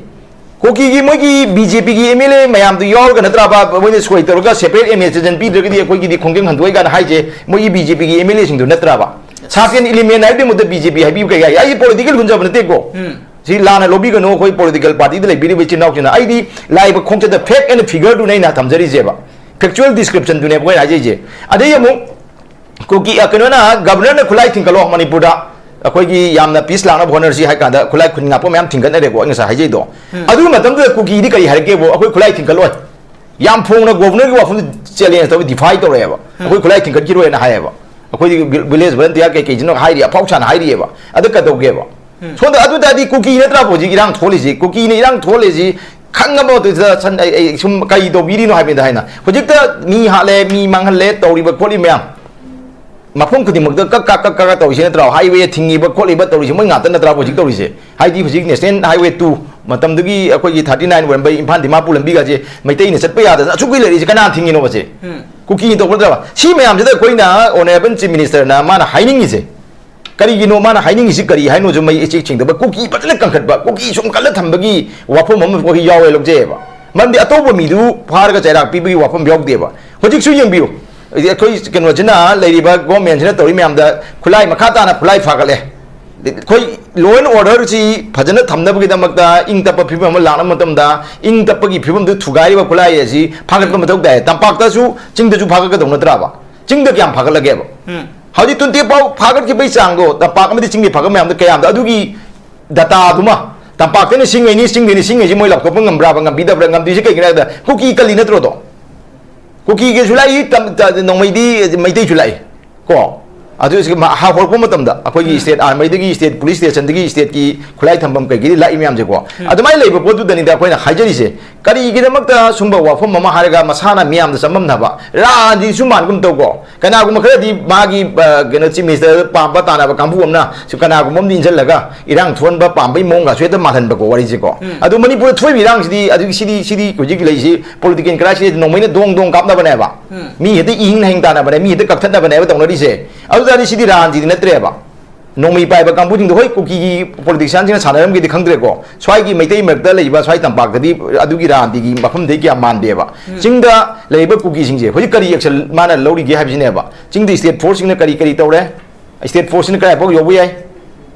ꯀꯨꯀꯤꯒꯤ ꯃꯣꯏꯒꯤ ꯕꯤ ꯖꯦ ꯄꯤꯒꯤ ꯑꯦꯝ ꯑꯦꯜ ꯑꯦ ꯃꯌꯥꯝꯗꯨ ꯌꯥꯎꯔꯒ ꯅꯠꯇ꯭ꯔꯕ ꯃꯣꯏꯅ ꯁꯣꯏ ꯇꯧꯔꯒ separate administration ꯄꯤꯗ꯭ꯔꯒꯗꯤ ꯑꯩꯈꯣꯏꯒꯤꯗꯤ ꯈꯣꯡꯖꯪ ꯍꯟꯗꯣꯛꯑꯣꯏ ꯀꯥꯏꯅ ꯍꯥꯏꯁꯦ? ꯃꯣꯏꯒꯤ ꯕꯤ ꯖꯦ ꯄꯤꯒꯤ ꯑꯦꯝ ꯑꯦꯜ ꯑꯦꯁꯤꯡꯗꯨ ꯅꯠꯇ꯭ꯔꯕ? Sub-central element ꯍꯥꯏꯕꯗꯤ ꯃꯗꯨ ꯕꯤ ꯖꯦ ꯄꯤ ꯍꯥꯏꯕꯤꯕ ꯀꯩ ꯍꯥꯏ? ꯑꯩ political ꯍꯨꯟꯖꯕ ꯅꯠꯇꯦꯀꯣ꯫ ꯁꯤ ꯂꯥꯟꯅ ꯂꯧꯕꯤꯒꯅꯨ, ꯑꯩꯈꯣꯏ political party ꯗ ꯂꯩꯕꯤꯔꯤꯕ ꯏꯆꯤꯟ ꯏꯅꯥꯎꯁꯤꯡꯅ꯫ ꯑꯩꯗꯤ ꯂꯥꯛꯏꯕ ꯈꯣꯡꯆꯠꯇ fact and figure ꯗꯨꯅꯦ ꯑꯩꯅ ꯊꯝꯖꯔꯤꯁꯦꯕ, factual description ꯗꯨꯅꯦ ꯑꯩꯈꯣꯏꯅ ꯍꯥꯏꯖꯩꯁꯦ꯫ ꯑꯗꯩ ꯑꯃꯨꯛ ꯀꯨꯀꯤ, ꯑ, ꯀꯩꯅꯣꯅ, ꯒꯕꯔꯅꯔꯅ ꯈꯨꯠꯂꯥꯏ ꯊꯤꯡꯒꯠꯂꯣ ꯃꯅꯤꯄꯨꯔꯗ, ꯑꯩꯈꯣꯏꯒꯤ ꯌꯥꯝꯅ peace ꯂꯥꯛꯅꯕ ꯍꯣꯠꯅꯔꯁꯤ ꯍꯥꯏ ꯀꯥꯟꯗ ꯈꯨꯠꯂꯥꯏ ꯈꯨꯟ ꯉꯥꯛꯄ ꯃꯌꯥꯝ ꯊꯤꯡꯒꯠꯅꯔꯦꯀꯣ, ꯑꯩ ꯉꯁꯥꯏ ꯍꯥꯏꯖꯩꯗꯣ꯫ ꯑꯗꯨ ꯃꯇꯝꯗꯨꯗ ꯀꯨꯀꯤꯗꯤ ꯀꯔꯤ ꯍꯥꯏꯔꯛꯀꯦꯕꯨ? "ꯑꯩꯈꯣꯏ ꯈꯨꯠꯂꯥꯏ ꯊꯤꯡꯒꯠꯂꯣꯏ"꯫ ꯌꯥꯝ ꯐꯣꯡꯅ ꯒꯣꯕꯔꯅꯔꯒꯤ ꯋꯥꯐꯝꯗꯨ challenge ꯇꯧꯏ, defy ꯇꯧꯔꯛꯑꯦꯕ꯫ "ꯑꯩꯈꯣꯏ ꯈꯨꯠꯂꯥꯏ ꯊꯤꯡꯒꯠꯈꯤꯔꯣꯏꯅ" ꯍꯥꯏꯌꯦꯕ꯫ ꯑꯩꯈꯣꯏꯗꯤ village volunteer ꯀꯩꯀꯩꯁꯤꯅ ꯍꯥꯏꯔꯤ, ꯑꯐꯥꯎ ꯁꯥꯅ ꯍꯥꯏꯔꯤꯑꯕ꯫ ꯑꯗ ꯀꯩꯗꯧꯒꯦꯕ? ꯁꯣꯝꯗ ꯑꯗꯨ ꯇꯥꯔꯗꯤ ꯀꯨꯀꯤ ꯅꯠꯇ꯭ꯔꯕ ꯍꯧꯖꯤꯛ ꯏꯔꯥꯡ ꯊꯣꯛꯍꯜꯂꯤꯁꯤ? ꯀꯨꯀꯤꯅ ꯏꯔꯥꯡ ꯊꯣꯛꯍꯜꯂꯤꯁꯤ ꯈꯪꯉꯕ ꯃꯇꯨꯡꯗ ꯁꯟ-, ꯑꯩ, ꯑꯩ ꯁꯨꯝ ꯀꯔꯤ ꯇꯧꯕꯤꯔꯤꯅꯣ ꯍꯥꯏꯕꯅꯤꯗ ꯍꯥꯏꯅ꯫ ꯍꯧꯖꯤꯛꯇ ꯃꯤ ꯍꯥꯠꯂꯦ, ꯃꯤ ꯃꯥꯡꯍꯜꯂꯦ, ꯇꯧꯔꯤꯕ ꯈꯣꯠꯂꯤꯕ ꯃꯌꯥꯝ, ꯃꯐꯝ ꯈꯨꯗꯤꯡꯃꯛꯇ ꯀꯛ ꯀꯛ ꯀꯛ ꯀꯛ ꯇꯧꯔꯤꯁꯤ ꯅꯠꯇ꯭ꯔꯣ? Highway ꯊꯤꯡꯉꯤꯕ ꯈꯣꯠꯂꯤꯕ ꯇꯧꯔꯤꯁꯤ ꯃꯣꯏ ꯉꯥꯛꯇ ꯅꯠꯇ꯭ꯔꯕ ꯍꯧꯖꯤꯛ ꯇꯧꯔꯤꯁꯦ? ꯍꯥꯏꯗꯤ ꯍꯧꯖꯤꯛ National Highway two ꯃꯇꯝꯗꯨꯒꯤ ꯑꯩꯈꯣꯏꯒꯤ thirty nine ꯑꯣꯏꯔꯝꯕꯩ ꯏꯝꯐꯥꯜ ꯗꯤꯃꯥꯄꯨꯔ ꯂꯝꯕꯤꯒꯁꯦ ꯃꯩꯇꯩꯅ ꯆꯠꯄ ꯌꯥꯗꯗꯅ ꯑꯁꯨꯛ ꯀꯨꯏ ꯂꯩꯔꯛꯏꯁꯦ ꯀꯅꯥꯅ ꯊꯤꯡꯉꯤꯅꯣꯕꯁꯦ? ꯀꯨꯀꯤꯅ ꯇꯧꯕ ꯅꯠꯇ꯭ꯔꯕ? ꯁꯤ ꯃꯌꯥꯝꯁꯤꯗ ꯑꯩꯈꯣꯏꯅ Honourable Chief Minister ꯅ ꯃꯥꯅ ꯍꯥꯏꯅꯤꯡꯉꯤꯁꯦ ꯀꯔꯤꯒꯤꯅꯣ? ꯃꯥꯅ ꯍꯥꯏꯅꯤꯡꯉꯤꯁꯤ ꯀꯔꯤ ꯍꯥꯏꯅꯣꯁꯨ ꯃꯩ ꯏꯆꯦꯛ ꯆꯤꯡꯗꯕ, ꯀꯨꯀꯤ ꯐꯖꯅ ꯀꯟꯈꯠꯄ, ꯀꯨꯀꯤ ꯁꯨꯝ ꯀꯜꯂ ꯊꯝꯕꯒꯤ ꯋꯥꯐꯝ ꯑꯃ ꯑꯩꯈꯣꯏ ꯌꯥꯎꯋꯦ ꯂꯧꯖꯩꯑꯕ꯫ ꯃꯔꯝꯗꯤ ꯑꯇꯧꯕ ꯃꯤꯗꯨ ꯐꯥꯔꯒ ꯆꯩꯔꯥꯛ ꯄꯤꯕꯒꯤ ꯋꯥꯐꯝ ꯌꯥꯎꯗꯦꯕ꯫ ꯍꯧꯖꯤꯛꯁꯨ ꯌꯦꯡꯕꯤꯌꯨ, ꯑꯩꯈꯣꯏ ꯀꯩꯅꯣꯁꯤꯅ, ꯂꯩꯔꯤꯕ government ꯁꯤꯅ ꯇꯧꯔꯤ ꯃꯌꯥꯝꯗ ꯈꯨꯠꯂꯥꯏ ꯃꯈꯥ ꯇꯥꯅ ꯈꯨꯠꯂꯥꯏ ꯐꯥꯒꯠꯂꯦ꯫ ꯑꯩꯈꯣꯏ law and order ꯁꯤ ꯐꯖꯅ ꯊꯝꯅꯕꯒꯤꯗꯃꯛꯇ, ꯏꯪ ꯇꯞꯄ ꯐꯤꯕꯝ ꯑꯃ ꯂꯥꯛꯅꯕ ꯃꯇꯝꯗ, ꯏꯪ ꯇꯞꯄꯒꯤ ꯐꯤꯕꯝꯗꯨ ꯊꯨꯒꯥꯏꯔꯤꯕ ꯈꯨꯠꯂꯥꯏ ꯑꯁꯤ ꯐꯥꯒꯠꯄ ꯃꯊꯧ ꯇꯥꯏ꯫ ꯇꯝꯄꯥꯛꯇꯁꯨ, ꯆꯤꯡꯗꯁꯨ ꯐꯥꯒꯠꯀꯗꯧ ꯅꯠꯇ꯭ꯔꯕ? ꯆꯤꯡꯗ ꯀꯌꯥꯝ ꯐꯥꯒꯠꯂꯒꯦꯕ? ꯍꯧꯖꯤꯛ ꯇ꯭ꯋꯦꯟꯇꯤ ꯐꯥꯎ ꯐꯥꯒꯠꯈꯤꯕꯒꯤ ꯆꯥꯡꯗꯣ ꯇꯝꯄꯥꯛ ꯑꯃꯗꯤ ꯆꯤꯡꯗ ꯐꯥꯒꯠ ꯃꯌꯥꯝꯗꯣ ꯀꯌꯥꯝꯗꯣ? ꯑꯗꯨꯒꯤ data ꯗꯨꯃ, ꯇꯝꯄꯥꯛꯇꯅ ꯁꯤꯡꯉꯩꯅꯤ, ꯆꯤꯡꯗꯅ ꯁꯤꯡꯉꯩꯁꯤ ꯃꯣꯏ ꯂꯥꯎꯊꯣꯛꯄ ꯉꯝꯕ꯭ꯔꯥꯕ? ꯉꯝꯕꯤꯗꯕ꯭ꯔꯥ? ꯉꯝꯗ꯭ꯔꯤꯁꯤ ꯀꯩꯒꯤꯅꯣ ꯍꯥꯏꯕꯗ ꯀꯨꯀꯤ ꯀꯜꯂꯤ ꯅꯠꯇ꯭ꯔꯣ ꯑꯗꯣ? ꯀꯨꯀꯤꯒꯤꯁꯨ ꯂꯥꯛꯏ, ꯇꯝ-, ꯇ-, ꯅꯣꯡꯃꯩꯗꯤ ꯃꯩꯇꯩꯁꯨ ꯂꯥꯛꯏ ꯀꯣ꯫ ꯑꯗꯨ ꯍꯧꯖꯤꯛ ꯃꯥ-, ꯍꯥ-, ꯍꯧꯔꯛꯄ ꯃꯇꯝꯗ ꯑꯩꯈꯣꯏꯒꯤ ꯎꯝ꯫ State armyꯗꯒꯤ, state police stationꯗꯒꯤ, stateꯀꯤ ꯈꯨꯠꯂꯥꯏ ꯊꯝꯐꯝ ꯀꯩꯀꯩꯗꯤ ꯂꯥꯛꯏ ꯃꯌꯥꯝꯁꯦꯀꯣ꯫ ꯎꯝ꯫ ꯑꯗꯨꯃꯥꯏꯅ ꯂꯩꯕ ꯄꯣꯠꯇꯨꯗꯅꯤꯗ ꯑꯩꯈꯣꯏꯅ ꯍꯥꯏꯖꯔꯤꯁꯦ꯫ ꯀꯔꯤꯒꯤꯗꯃꯛꯇ ꯁꯨꯝꯕ ꯋꯥꯐꯝ ꯑꯃ ꯍꯥꯏꯔꯒ ꯃꯁꯥꯅ ꯃꯤꯌꯥꯝꯗ ꯆꯃꯝꯅꯕ? ꯔꯥꯟꯗꯤ ꯁꯨꯝ ꯃꯥꯟꯒꯨꯝ ꯇꯧꯀꯣ꯫ ꯀꯅꯥꯒꯨꯝꯕ ꯈꯔꯗꯤ ꯃꯥꯒꯤ, ꯑ, ꯀꯩꯅꯣ, Chief Ministerꯗ ꯄꯥꯝꯕ ꯇꯥꯟꯅꯕ ꯀꯥꯡꯕꯨ ꯑꯃꯅ ꯁꯨ ꯀꯅꯥꯒꯨꯝꯕ ꯑꯃꯗ ꯏꯟꯁꯤꯜꯂꯒ ꯏꯔꯥꯡ ꯊꯣꯛꯍꯟꯕ ꯄꯥꯝꯕꯒꯤ ꯃꯑꯣꯡꯒꯁꯨ ꯍꯦꯛꯇ ꯃꯥꯜꯍꯟꯕꯀꯣ ꯋꯥꯔꯤꯁꯦꯀꯣ꯫ ꯎꯝ꯫ ꯑꯗꯨ ꯃꯅꯤꯄꯨꯔꯗ ꯊꯣꯛꯏꯕ ꯏꯔꯥꯡꯁꯤꯗꯤ, ꯑꯗꯨ ꯁꯤꯗꯤ, ꯁꯤꯗꯤ ꯍꯧꯖꯤꯛ ꯂꯩꯔꯤꯁꯤ political crisis ꯅꯣꯡꯃꯩꯅ ꯗꯣꯡ ꯗꯣꯡ ꯀꯥꯞꯅꯕꯅꯦꯕ꯫ ꯎꯝ꯫ ꯃꯤ ꯍꯦꯛꯇ ꯏ ꯍꯤꯡ ꯍꯤꯡ ꯇꯥꯟꯅꯕꯅꯦ, ꯃꯤ ꯍꯦꯛꯇ ꯀꯛꯊꯠꯅꯕꯅꯦꯕ ꯇꯧꯅꯔꯤꯁꯦ꯫ ꯑꯗꯨ ꯇꯥꯔꯗꯤ ꯁꯤꯗꯤ ꯔꯥꯟꯁꯤꯗꯤ ꯅꯠꯇ꯭ꯔꯦꯕ꯫ ꯅꯣꯡꯃꯩ ꯄꯥꯏꯕ ꯀꯥꯡꯕꯨꯁꯤꯡꯗꯣ, ꯍꯣꯏ, ꯀꯨꯀꯤꯒꯤ politicianꯁꯤꯡꯅ ꯁꯥꯟꯅꯔꯝꯒꯦꯗꯤ ꯈꯪꯗ꯭ꯔꯦꯀꯣ, ꯁ꯭ꯋꯥꯏꯒꯤ ꯃꯩꯇꯩ ꯃꯔꯛꯇ ꯂꯩꯕ ꯁ꯭ꯋꯥꯏ ꯇꯝꯄꯥꯛꯇꯗꯤ ꯑꯗꯨꯒꯤ ꯔꯥꯟꯗꯤꯒꯤ ꯃꯐꯝꯗꯩ ꯀꯌꯥ ꯃꯥꯟꯗꯦꯕ꯫ ꯎꯝ꯫ ꯆꯤꯡꯗ ꯂꯩꯔꯤꯕ ꯀꯨꯀꯤꯁꯤꯡꯁꯦ ꯍꯧꯖꯤꯛ ꯀꯔꯤ action ꯃꯥꯅ ꯂꯧꯔꯤꯒꯦ ꯍꯥꯏꯕꯁꯤꯅꯦꯕ꯫ ꯆꯤꯡꯗ state forceꯁꯤꯡꯅ ꯀꯔꯤ ꯀꯔꯤ ꯇꯧꯔꯦ? State forceꯁꯤꯅ ꯀꯗꯥꯏꯐꯥꯎ ꯌꯧꯕ ꯌꯥꯏ?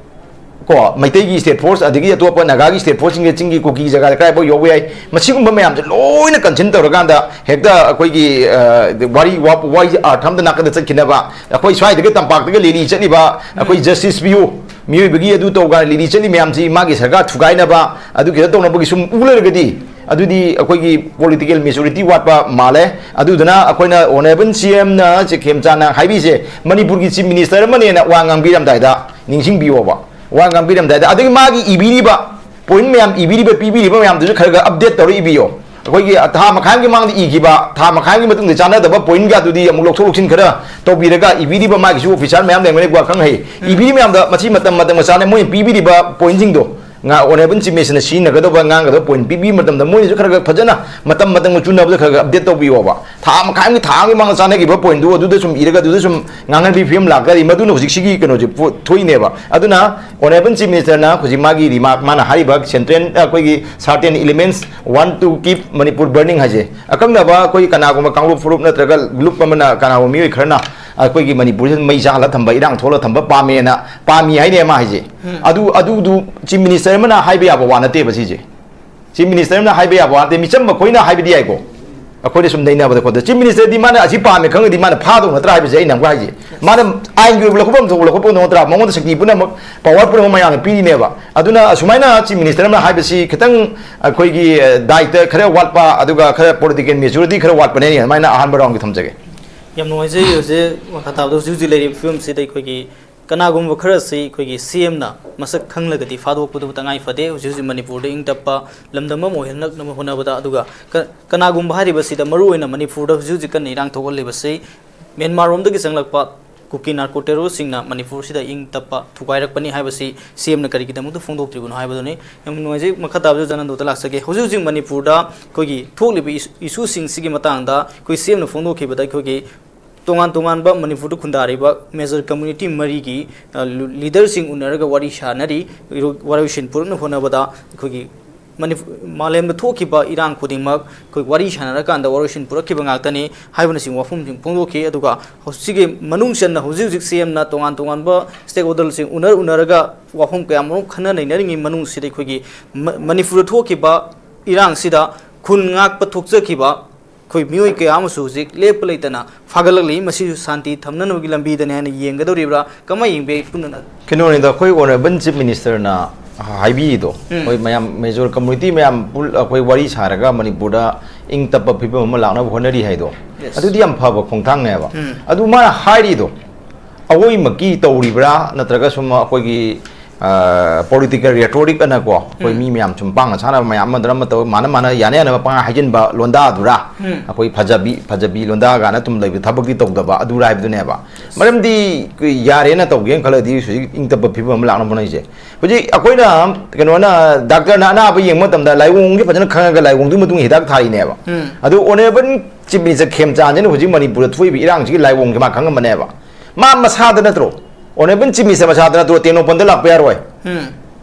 ꯀꯣ, ꯃꯩꯇꯩꯒꯤ state force ꯑꯗꯒꯤ ꯑꯇꯣꯞꯄ ꯅꯥꯒꯥꯒꯤ state forceꯁꯤꯡꯒ ꯆꯤꯡꯒꯤ ꯀꯨꯀꯤ ꯖꯒꯥꯗ ꯀꯗꯥꯏꯐꯥꯎ ꯌꯧꯕ ꯌꯥꯏ? ꯃꯁꯤꯒꯨꯝꯕ ꯃꯌꯥꯝꯁꯦ ꯂꯣꯏꯅ concern ꯇꯧꯔꯀꯥꯟꯗ ꯍꯦꯛꯇ ꯑꯩꯈꯣꯏꯒꯤ, ꯑ, ꯋꯥꯔꯤ, ꯋꯥ-, ꯋꯥꯔꯤꯁꯦ ꯑꯥꯔꯊ ꯑꯃꯗ ꯅꯥꯀꯟꯗ ꯆꯠꯈꯤꯅꯕ, ꯑꯩꯈꯣꯏ ꯁ꯭ꯋꯥꯏꯗꯒꯤ ꯇꯝꯄꯥꯛꯇꯒ ꯂꯦꯂꯤ ꯆꯠꯂꯤꯕ, ꯑꯩꯈꯣꯏ ꯎꯝ꯫ Justice ꯄꯤꯌꯨ, ꯃꯤꯑꯣꯏꯕꯒꯤ ꯑꯗꯨ ꯇꯧ ꯀꯥꯏꯅ ꯂꯦꯂꯤ ꯆꯠꯂꯤ ꯃꯌꯥꯝꯁꯤ ꯃꯥꯒꯤ ꯁꯔꯀꯥꯔ ꯊꯨꯒꯥꯏꯅꯕ, ꯑꯗꯨ ꯈꯤꯇ ꯇꯧꯅꯕꯒꯤ ꯁꯨꯝ ꯎ ꯂꯩꯔꯒꯗꯤ, ꯑꯗꯨꯗꯤ ꯑꯩꯈꯣꯏꯒꯤ political maturity ꯋꯥꯠꯄ ꯃꯥꯜꯂꯦ꯫ ꯑꯗꯨꯗꯨꯅ ꯑꯩꯈꯣꯏꯅ Honourable CMꯅ ꯆꯦ ꯈꯦꯝꯆꯥꯟꯅ ꯍꯥꯏꯕꯤꯁꯦ, ꯃꯅꯤꯄꯨꯔꯒꯤ Chief Minister ꯑꯃꯅꯦꯅ ꯋꯥ ꯉꯥꯡꯕꯤꯔꯝꯗꯥꯏꯗ ꯅꯤꯡꯁꯤꯡꯕꯤꯌꯣꯕ꯫ ꯋꯥ ꯉꯥꯡꯕꯤꯔꯝꯗꯥꯏꯗ, ꯑꯗꯒꯤ ꯃꯥꯒꯤ ꯏꯕꯤꯔꯤꯕ point ꯃꯌꯥꯝ, ꯏꯕꯤꯔꯤꯕ, ꯄꯤꯕꯤꯔꯤꯕ ꯃꯌꯥꯝꯗꯨꯁꯨ ꯈꯔ ꯈꯔ update ꯇꯧꯔ ꯏꯕꯤꯌꯣ꯫ ꯑꯩꯈꯣꯏꯒꯤ ꯊꯥ ꯃꯈꯥꯏ ꯑꯃꯒꯤ ꯃꯃꯥꯡꯗ ꯏꯈꯤꯕ, ꯊꯥ ꯃꯈꯥꯏ ꯑꯃꯒꯤ ꯃꯇꯨꯡꯗ ꯆꯥꯟꯅꯗꯕ pointꯒꯗꯨꯗꯤ ꯑꯃꯨꯛ ꯂꯧꯊꯣꯛ ꯂꯧꯁꯤꯟ ꯈꯔ ꯇꯧꯕꯤꯔꯒ, ꯏꯕꯤꯔꯤꯕ ꯃꯥꯒꯤꯁꯨ officer ꯃꯌꯥꯝ ꯂꯩꯔꯝꯒꯅꯤꯀꯣ, ꯑꯈꯪ ꯑꯍꯩ꯫ ꯎꯝ꯫ ꯏꯕꯤꯔꯤ ꯃꯌꯥꯝꯗ ꯃꯁꯤ ꯃꯇꯝ ꯃꯇꯝꯒ ꯆꯥꯟꯅ ꯃꯣꯏꯅ ꯄꯤꯕꯤꯔꯤꯕ pointꯁꯤꯡꯗꯣ, ꯉꯥ-, Honourable Chief Ministerꯅ ꯁꯤꯖꯤꯟꯅꯒꯗꯧꯕ, ꯉꯥꯡꯒꯗꯧꯕ point ꯄꯤꯕꯤꯕ ꯃꯇꯝꯗ ꯃꯣꯏꯅꯁꯨ ꯈꯔ ꯈꯔ ꯐꯖꯅ ꯃꯇꯝ ꯃꯇꯝꯒ ꯆꯨꯅꯕꯗ ꯈꯔ ꯈꯔ update ꯇꯧꯕꯤꯌꯣꯕ꯫ ꯊꯥ ꯃꯈꯥꯏ ꯑꯃꯒꯤ, ꯊꯥ ꯑꯃꯒꯤ ꯃꯃꯥꯡꯗ ꯆꯥꯟꯅꯈꯤꯕ pointꯗꯨ ꯑꯗꯨꯗ ꯁꯨꯝ ꯏꯔꯒ ꯑꯗꯨꯗ ꯁꯨꯝ ꯉꯥꯡꯍꯟꯕꯤ ꯐꯤꯕꯝ ꯂꯥꯛꯇꯥꯔꯗꯤ ꯃꯗꯨꯅ ꯍꯧꯖꯤꯛ ꯁꯤꯒꯤ ꯀꯩꯅꯣꯁꯦ ꯄꯣ-, ꯊꯣꯛꯏꯅꯦꯕ꯫ ꯑꯗꯨꯅ Honourable Chief Ministerꯅ ꯍꯧꯖꯤꯛ ꯃꯥꯒꯤ remark, ꯃꯥꯅ ꯍꯥꯏꯔꯤꯕ central, ꯑꯩꯈꯣꯏꯒꯤ certain elements want to keep Manipur burning ꯍꯥꯏꯁꯦ, ꯑꯀꯛꯅꯕ ꯑꯩꯈꯣꯏ ꯀꯅꯥꯒꯨꯝꯕ ꯀꯥꯡꯂꯨꯞ ꯐꯨꯔꯨꯞ ꯅꯠꯇ꯭ꯔꯒ group ꯑꯃꯅ, ꯀꯅꯥꯒꯨꯝꯕ ꯃꯤꯑꯣꯏ ꯈꯔꯅ ꯑꯩꯈꯣꯏꯒꯤ ꯃꯅꯤꯄꯨꯔꯁꯤꯗ ꯃꯩ ꯆꯥꯍꯜꯂ ꯊꯝꯕ, ꯏꯔꯥꯡ ꯊꯣꯛꯍꯜꯂ ꯊꯝꯕ ꯄꯥꯝꯃꯦꯅ, ꯄꯥꯝꯃꯤ ꯍꯥꯏꯅꯦ ꯃꯥ ꯍꯥꯏꯁꯦ꯫ ꯎꯝ꯫ ꯑꯗꯨ, ꯑꯗꯨꯗꯨ Chief Minister ꯑꯃꯅ ꯍꯥꯏꯕ ꯌꯥꯕ ꯋꯥ ꯅꯠꯇꯦꯕ ꯁꯤꯁꯦ꯫ Chief Minister ꯑꯃꯅ ꯍꯥꯏꯕ ꯌꯥꯕ ꯋꯥ ꯅꯠꯇꯦ꯫ ꯃꯤꯆꯝ ꯑꯩꯈꯣꯏꯅ ꯍꯥꯏꯕꯗꯤ ꯌꯥꯏꯀꯣ, ꯑꯩꯈꯣꯏꯅ ꯁꯨꯝ ꯅꯩꯅꯕꯗ ꯈꯣꯠꯇ꯫ Chief Ministerꯗꯤ ꯃꯥꯅ ꯑꯁꯤ ꯄꯥꯝꯃꯦ ꯈꯪꯉꯗꯤ ꯃꯥꯅ ꯐꯥꯗꯧ ꯅꯠꯇ꯭ꯔꯥ ꯍꯥꯏꯕꯁꯦ ꯑꯩꯅ ꯑꯃꯨꯛ ꯍꯥꯏꯁꯦ꯫ ꯃꯥꯅ ꯑꯥꯏꯟꯒꯤ ꯑꯣꯏꯕ ꯂꯧꯈꯠꯐꯝ ꯊꯣꯛꯄ ꯂꯧꯈꯠꯐꯝꯗꯣ ꯅꯠꯇ꯭ꯔꯥ? ꯃꯉꯣꯟꯗ ꯁꯛꯇꯤ ꯄꯨꯝꯅꯃꯛ, power ꯄꯨꯝꯅꯃꯛ ꯃꯌꯥꯝꯅ ꯄꯤꯔꯤꯅꯦꯕ꯫ ꯑꯗꯨꯅ ꯑꯁꯨꯃꯥꯏꯅ Chief Minister ꯑꯃꯅ ꯍꯥꯏꯕꯁꯤ ꯈꯤꯇꯪ ꯑꯩꯈꯣꯏꯒꯤ, ꯑ, ꯗꯥꯏꯇ ꯈꯔ ꯋꯥꯠꯄ, ꯑꯗꯨꯒ ꯈꯔ political maturity ꯈꯔ ꯋꯥꯠꯄꯅꯦ꯫ ꯑꯗꯨꯃꯥꯏꯅ ꯑꯍꯥꯟꯕ roundꯒꯤ ꯊꯝꯖꯒꯦ꯫ ꯌꯥꯝ ꯅꯨꯡꯉꯥꯏꯖꯩ꯫ ꯍꯧꯖꯤꯛ ꯃꯈꯥ ꯇꯥꯕꯗ ꯍꯧꯖꯤꯛ ꯍꯧꯖꯤꯛ ꯂꯩꯔꯤꯕ ꯐꯤꯕꯝꯁꯤꯗ ꯑꯩꯈꯣꯏꯒꯤ ꯀꯅꯥꯒꯨꯝꯕ ꯈꯔꯁꯤ ꯑꯩꯈꯣꯏꯒꯤ ꯁꯤ ꯑꯦꯝꯅ ꯃꯁꯛ ꯈꯪꯂꯒꯗꯤ ꯐꯥꯗꯣꯛꯄꯗꯨꯕꯨ ꯇꯉꯥꯏ ꯐꯗꯦ꯫ ꯍꯧꯖꯤꯛ ꯍꯧꯖꯤꯛ ꯃꯅꯤꯄꯨꯔꯗ ꯏꯪ ꯇꯞꯄ ꯂꯝꯗꯝ ꯑꯃ ꯑꯣꯏꯍꯜꯂꯛꯅꯕ ꯍꯣꯠꯅꯕꯗ, ꯑꯗꯨꯒ ꯀ-, ꯀꯅꯥꯒꯨꯝꯕ ꯍꯥꯏꯔꯤꯕꯁꯤꯗ ꯃꯔꯨꯑꯣꯏꯅ ꯃꯅꯤꯄꯨꯔꯗ ꯍꯧꯖꯤꯛ ꯍꯧꯖꯤꯛ ꯀꯟꯅ ꯏꯔꯥꯡ ꯊꯣꯛꯍꯜꯂꯤꯕꯁꯤ ꯃ꯭ꯌꯥꯟꯃꯥꯔ ꯔꯣꯝꯗꯒꯤ ꯆꯪꯂꯛꯄ ꯀꯨꯀꯤ ꯅꯥꯔꯀꯣ ꯇꯦꯔꯣꯔꯤꯁꯁꯤꯡꯅ ꯃꯅꯤꯄꯨꯔꯁꯤꯗ ꯏꯪ ꯇꯞꯄ ꯊꯨꯒꯥꯏꯔꯛꯄꯅꯤ ꯍꯥꯏꯕꯁꯤ ꯁꯤ ꯑꯦꯝꯅ ꯀꯔꯤꯒꯤꯗꯃꯛꯇ ꯐꯣꯡꯗꯣꯛꯇ꯭ꯔꯤꯕꯅꯣ ꯍꯥꯏꯕꯗꯨꯅꯤ꯫ ꯌꯥꯝ ꯅꯨꯡꯉꯥꯏꯖꯩ꯫ ꯃꯈꯥ ꯇꯥꯕꯗ ꯖꯅꯟꯗꯣꯗ ꯂꯥꯛꯆꯒꯦ꯫ ꯍꯧꯖꯤꯛ ꯍꯧꯖꯤꯛ ꯃꯅꯤꯄꯨꯔꯗ ꯑꯩꯈꯣꯏꯒꯤ ꯊꯣꯛꯂꯤꯕ ꯏꯁꯨ-, ꯏꯁꯨꯁꯤꯡꯁꯤꯒꯤ ꯃꯇꯥꯡꯗ ꯑꯩꯈꯣꯏ ꯁꯤ ꯑꯦꯝꯅ ꯐꯣꯡꯗꯣꯛꯈꯤꯕꯗ ꯑꯩꯈꯣꯏꯒꯤ ꯇꯣꯉꯥꯟ ꯇꯣꯉꯥꯟꯕ ꯃꯅꯤꯄꯨꯔꯗ ꯈꯨꯟꯗꯥꯔꯤꯕ ꯃꯦꯖꯔ ꯀꯝꯃ꯭ꯌꯨꯅꯤꯇꯤ ꯃꯔꯤꯒꯤ, ꯑ, ꯂꯨ-, ꯂꯤꯗꯔꯁꯤꯡ ꯎꯅꯔꯒ ꯋꯥꯔꯤ ꯁꯥꯅꯔꯤ꯫ ꯏꯔꯣ-, ꯋꯥꯔꯣꯏꯁꯤꯟ ꯄꯨꯔꯛꯅꯕ ꯍꯣꯠꯅꯕꯗ ꯑꯩꯈꯣꯏꯒꯤ ꯃꯅꯤꯄꯨ-, ꯃꯥꯂꯦꯝꯗ ꯊꯣꯛꯈꯤꯕ ꯏꯔꯥꯡ ꯈꯨꯗꯤꯡꯃꯛ ꯑꯩꯈꯣꯏ ꯋꯥꯔꯤ ꯁꯥꯟꯅꯔꯀꯥꯟꯗ ꯋꯥꯔꯣꯏꯁꯤꯟ ꯄꯨꯔꯛꯈꯤꯕ ꯉꯥꯛꯇꯅꯤ ꯍꯥꯏꯕꯅꯆꯤꯡꯕ ꯋꯥꯐꯝꯁꯤꯡ ꯐꯣꯡꯗꯣꯛꯈꯤ꯫ ꯑꯗꯨꯒ ꯍꯧꯖꯤꯛꯀꯤ ꯃꯅꯨꯡ ꯆꯟꯅ ꯍꯧꯖꯤꯛ ꯍꯧꯖꯤꯛ ꯁꯤ ꯑꯦꯝꯅ ꯇꯣꯉꯥꯟ ꯇꯣꯉꯥꯟꯕ ꯁ꯭ꯇꯦꯛ ꯍꯣꯜꯗꯔꯁꯤꯡ ꯎꯅꯔ ꯎꯅꯔꯒ ꯋꯥꯐꯝ ꯀꯌꯥ ꯃꯔꯨꯝ ꯈꯟꯅ ꯅꯩꯅꯔꯤꯉꯩ ꯃꯅꯨꯡꯁꯤꯗ ꯑꯩꯈꯣꯏꯒꯤ ꯃ-, ꯃꯅꯤꯄꯨꯔꯗ ꯊꯣꯛꯈꯤꯕ ꯏꯔꯥꯡꯁꯤꯗ ꯈꯨꯟ ꯉꯥꯛꯄ ꯊꯣꯛꯆꯈꯤꯕ ꯑꯩꯈꯣꯏ ꯃꯤꯑꯣꯏ ꯀꯌꯥ ꯑꯃꯁꯨ ꯍꯧꯖꯤꯛ ꯂꯦꯞꯄ ꯂꯩꯇꯅ ꯐꯥꯒꯠꯂꯛꯂꯤ꯫ ꯃꯁꯤꯁꯨ ꯁꯥꯟꯇꯤ ꯊꯝꯅꯅꯕꯒꯤ ꯂꯝꯕꯤꯗꯅꯤ ꯍꯥꯏꯅ ꯌꯦꯡꯒꯗꯧꯔꯤꯕ꯭ꯔꯥ? ꯀꯃꯥꯏꯅ ꯌꯦꯡꯕꯤ ꯄꯨꯟꯅ? ꯀꯩꯅꯣꯅꯤꯗ, ꯑꯩꯈꯣꯏ ꯑꯣꯅꯔꯦꯕꯜ ꯆꯤꯐ ꯃꯤꯅꯤꯁꯇꯔꯅ ꯍꯥꯏꯕꯤꯔꯤꯗꯣ, ꯎꯝ꯫ ꯑꯩꯈꯣꯏ ꯃꯌꯥꯝ ꯃꯦꯖꯣꯔ ꯀꯝꯃ꯭ꯌꯨꯅꯤꯇꯤ ꯃꯌꯥꯝ ꯄꯨꯜ-, ꯑꯩꯈꯣꯏ ꯋꯥꯔꯤ ꯁꯥꯔꯒ ꯃꯅꯤꯄꯨꯔꯗ ꯏꯪ ꯇꯞꯄ ꯐꯤꯕꯝ ꯑꯃ ꯂꯥꯛꯅꯕ ꯍꯣꯠꯅꯔꯤ ꯍꯥꯏꯗꯣ, Yes. ꯑꯗꯨꯗꯤ ꯌꯥꯝ ꯐꯕ ꯈꯣꯡꯊꯥꯡꯅꯦꯕ꯫ ꯎꯝ꯫ ꯑꯗꯨ ꯃꯥꯅ ꯍꯥꯏꯔꯤꯗꯣ ꯑꯋꯣꯏꯃꯛꯀꯤ ꯇꯧꯔꯤꯕ꯭ꯔꯥ, ꯅꯠꯇ꯭ꯔꯒ ꯁꯨꯝ ꯑꯩꯈꯣꯏꯒꯤ, ꯑ, ꯄꯣꯂꯤꯇꯤꯀꯦꯜ ꯔꯦꯇꯣꯔꯤꯛ ꯑꯅꯀꯣ, ꯑꯩꯈꯣꯏ ꯎꯝ꯫ ꯃꯤ ꯃꯌꯥꯝ ꯁꯨꯝ ꯄꯥꯡꯅ ꯁꯥꯟꯅꯕ ꯃꯌꯥꯝ ꯑꯃꯗ ꯑꯃ ꯇꯧ, ꯃꯥꯅ ꯃꯥꯅ ꯌꯥꯅ ꯌꯥꯅꯕ ꯄꯪꯍꯥꯏ ꯍꯥꯏꯖꯤꯟꯕ ꯂꯣꯟꯗꯥꯗꯨꯔꯥ? ꯎꯝ꯫ ꯑꯩꯈꯣꯏ ꯐꯖꯕꯤ, ꯐꯖꯕꯤ ꯂꯣꯟꯗꯥ ꯀꯥꯏꯅ ꯑꯗꯨꯝ ꯂꯩꯕ ꯊꯕꯛꯇꯤ ꯇꯧꯗꯕ ꯑꯗꯨꯔꯥ ꯍꯥꯏꯕꯗꯨꯅꯦꯕ꯫ ꯃꯔꯝꯗꯤ ꯌꯥꯔꯦꯅ ꯇꯧꯒꯦꯅ ꯈꯜꯂꯗꯤ ꯍꯧꯖꯤꯛ ꯏꯪ ꯇꯞꯄ ꯐꯤꯕꯝ ꯑꯃ ꯂꯥꯛꯅꯕ ꯍꯣꯠꯅꯔꯤꯁꯦ꯫ ꯍꯧꯖꯤꯛ ꯑꯩꯈꯣꯏꯅ ꯀꯩꯅꯣꯅ, ꯗꯥꯛꯇꯔꯅ ꯑꯅꯥꯕ ꯌꯦꯡꯕ ꯃꯇꯝꯗ ꯂꯥꯏꯑꯣꯡꯒꯤ ꯐꯖꯅ ꯈꯪꯉꯒ ꯂꯥꯏꯑꯣꯡꯗꯨꯒꯤ ꯃꯇꯨꯡ ꯏꯟꯅ ꯍꯤꯗꯥꯛ ꯊꯥꯔꯤꯅꯦꯕ꯫ ꯎꯝ꯫ ꯑꯗꯨ ꯑꯣꯅꯔꯦꯕꯜ ꯆꯤꯐ ꯃꯤꯅꯤꯁꯇꯔ ꯈꯦꯝꯆꯥꯟꯁꯤꯅ ꯍꯧꯖꯤꯛ ꯃꯅꯤꯄꯨꯔꯗ ꯊꯣꯛꯏꯕ ꯏꯔꯥꯡꯁꯤꯒꯤ ꯂꯥꯏꯑꯣꯡꯁꯦ ꯃꯥ ꯈꯪꯉꯝꯕꯅꯦꯕ꯫ ꯃꯥ ꯃꯁꯥꯗ ꯅꯠꯇ꯭ꯔꯣ? ꯑꯣꯅꯔꯦꯕꯜ ꯆꯤꯐ ꯃꯤꯅꯤꯁꯇꯔ ꯃꯁꯥꯗ ꯅꯠꯇ꯭ꯔꯣ ꯇꯦꯡꯅꯧꯄꯜꯗ ꯂꯥꯛꯄ ꯌꯥꯔꯣꯏ? ꯎꯝ꯫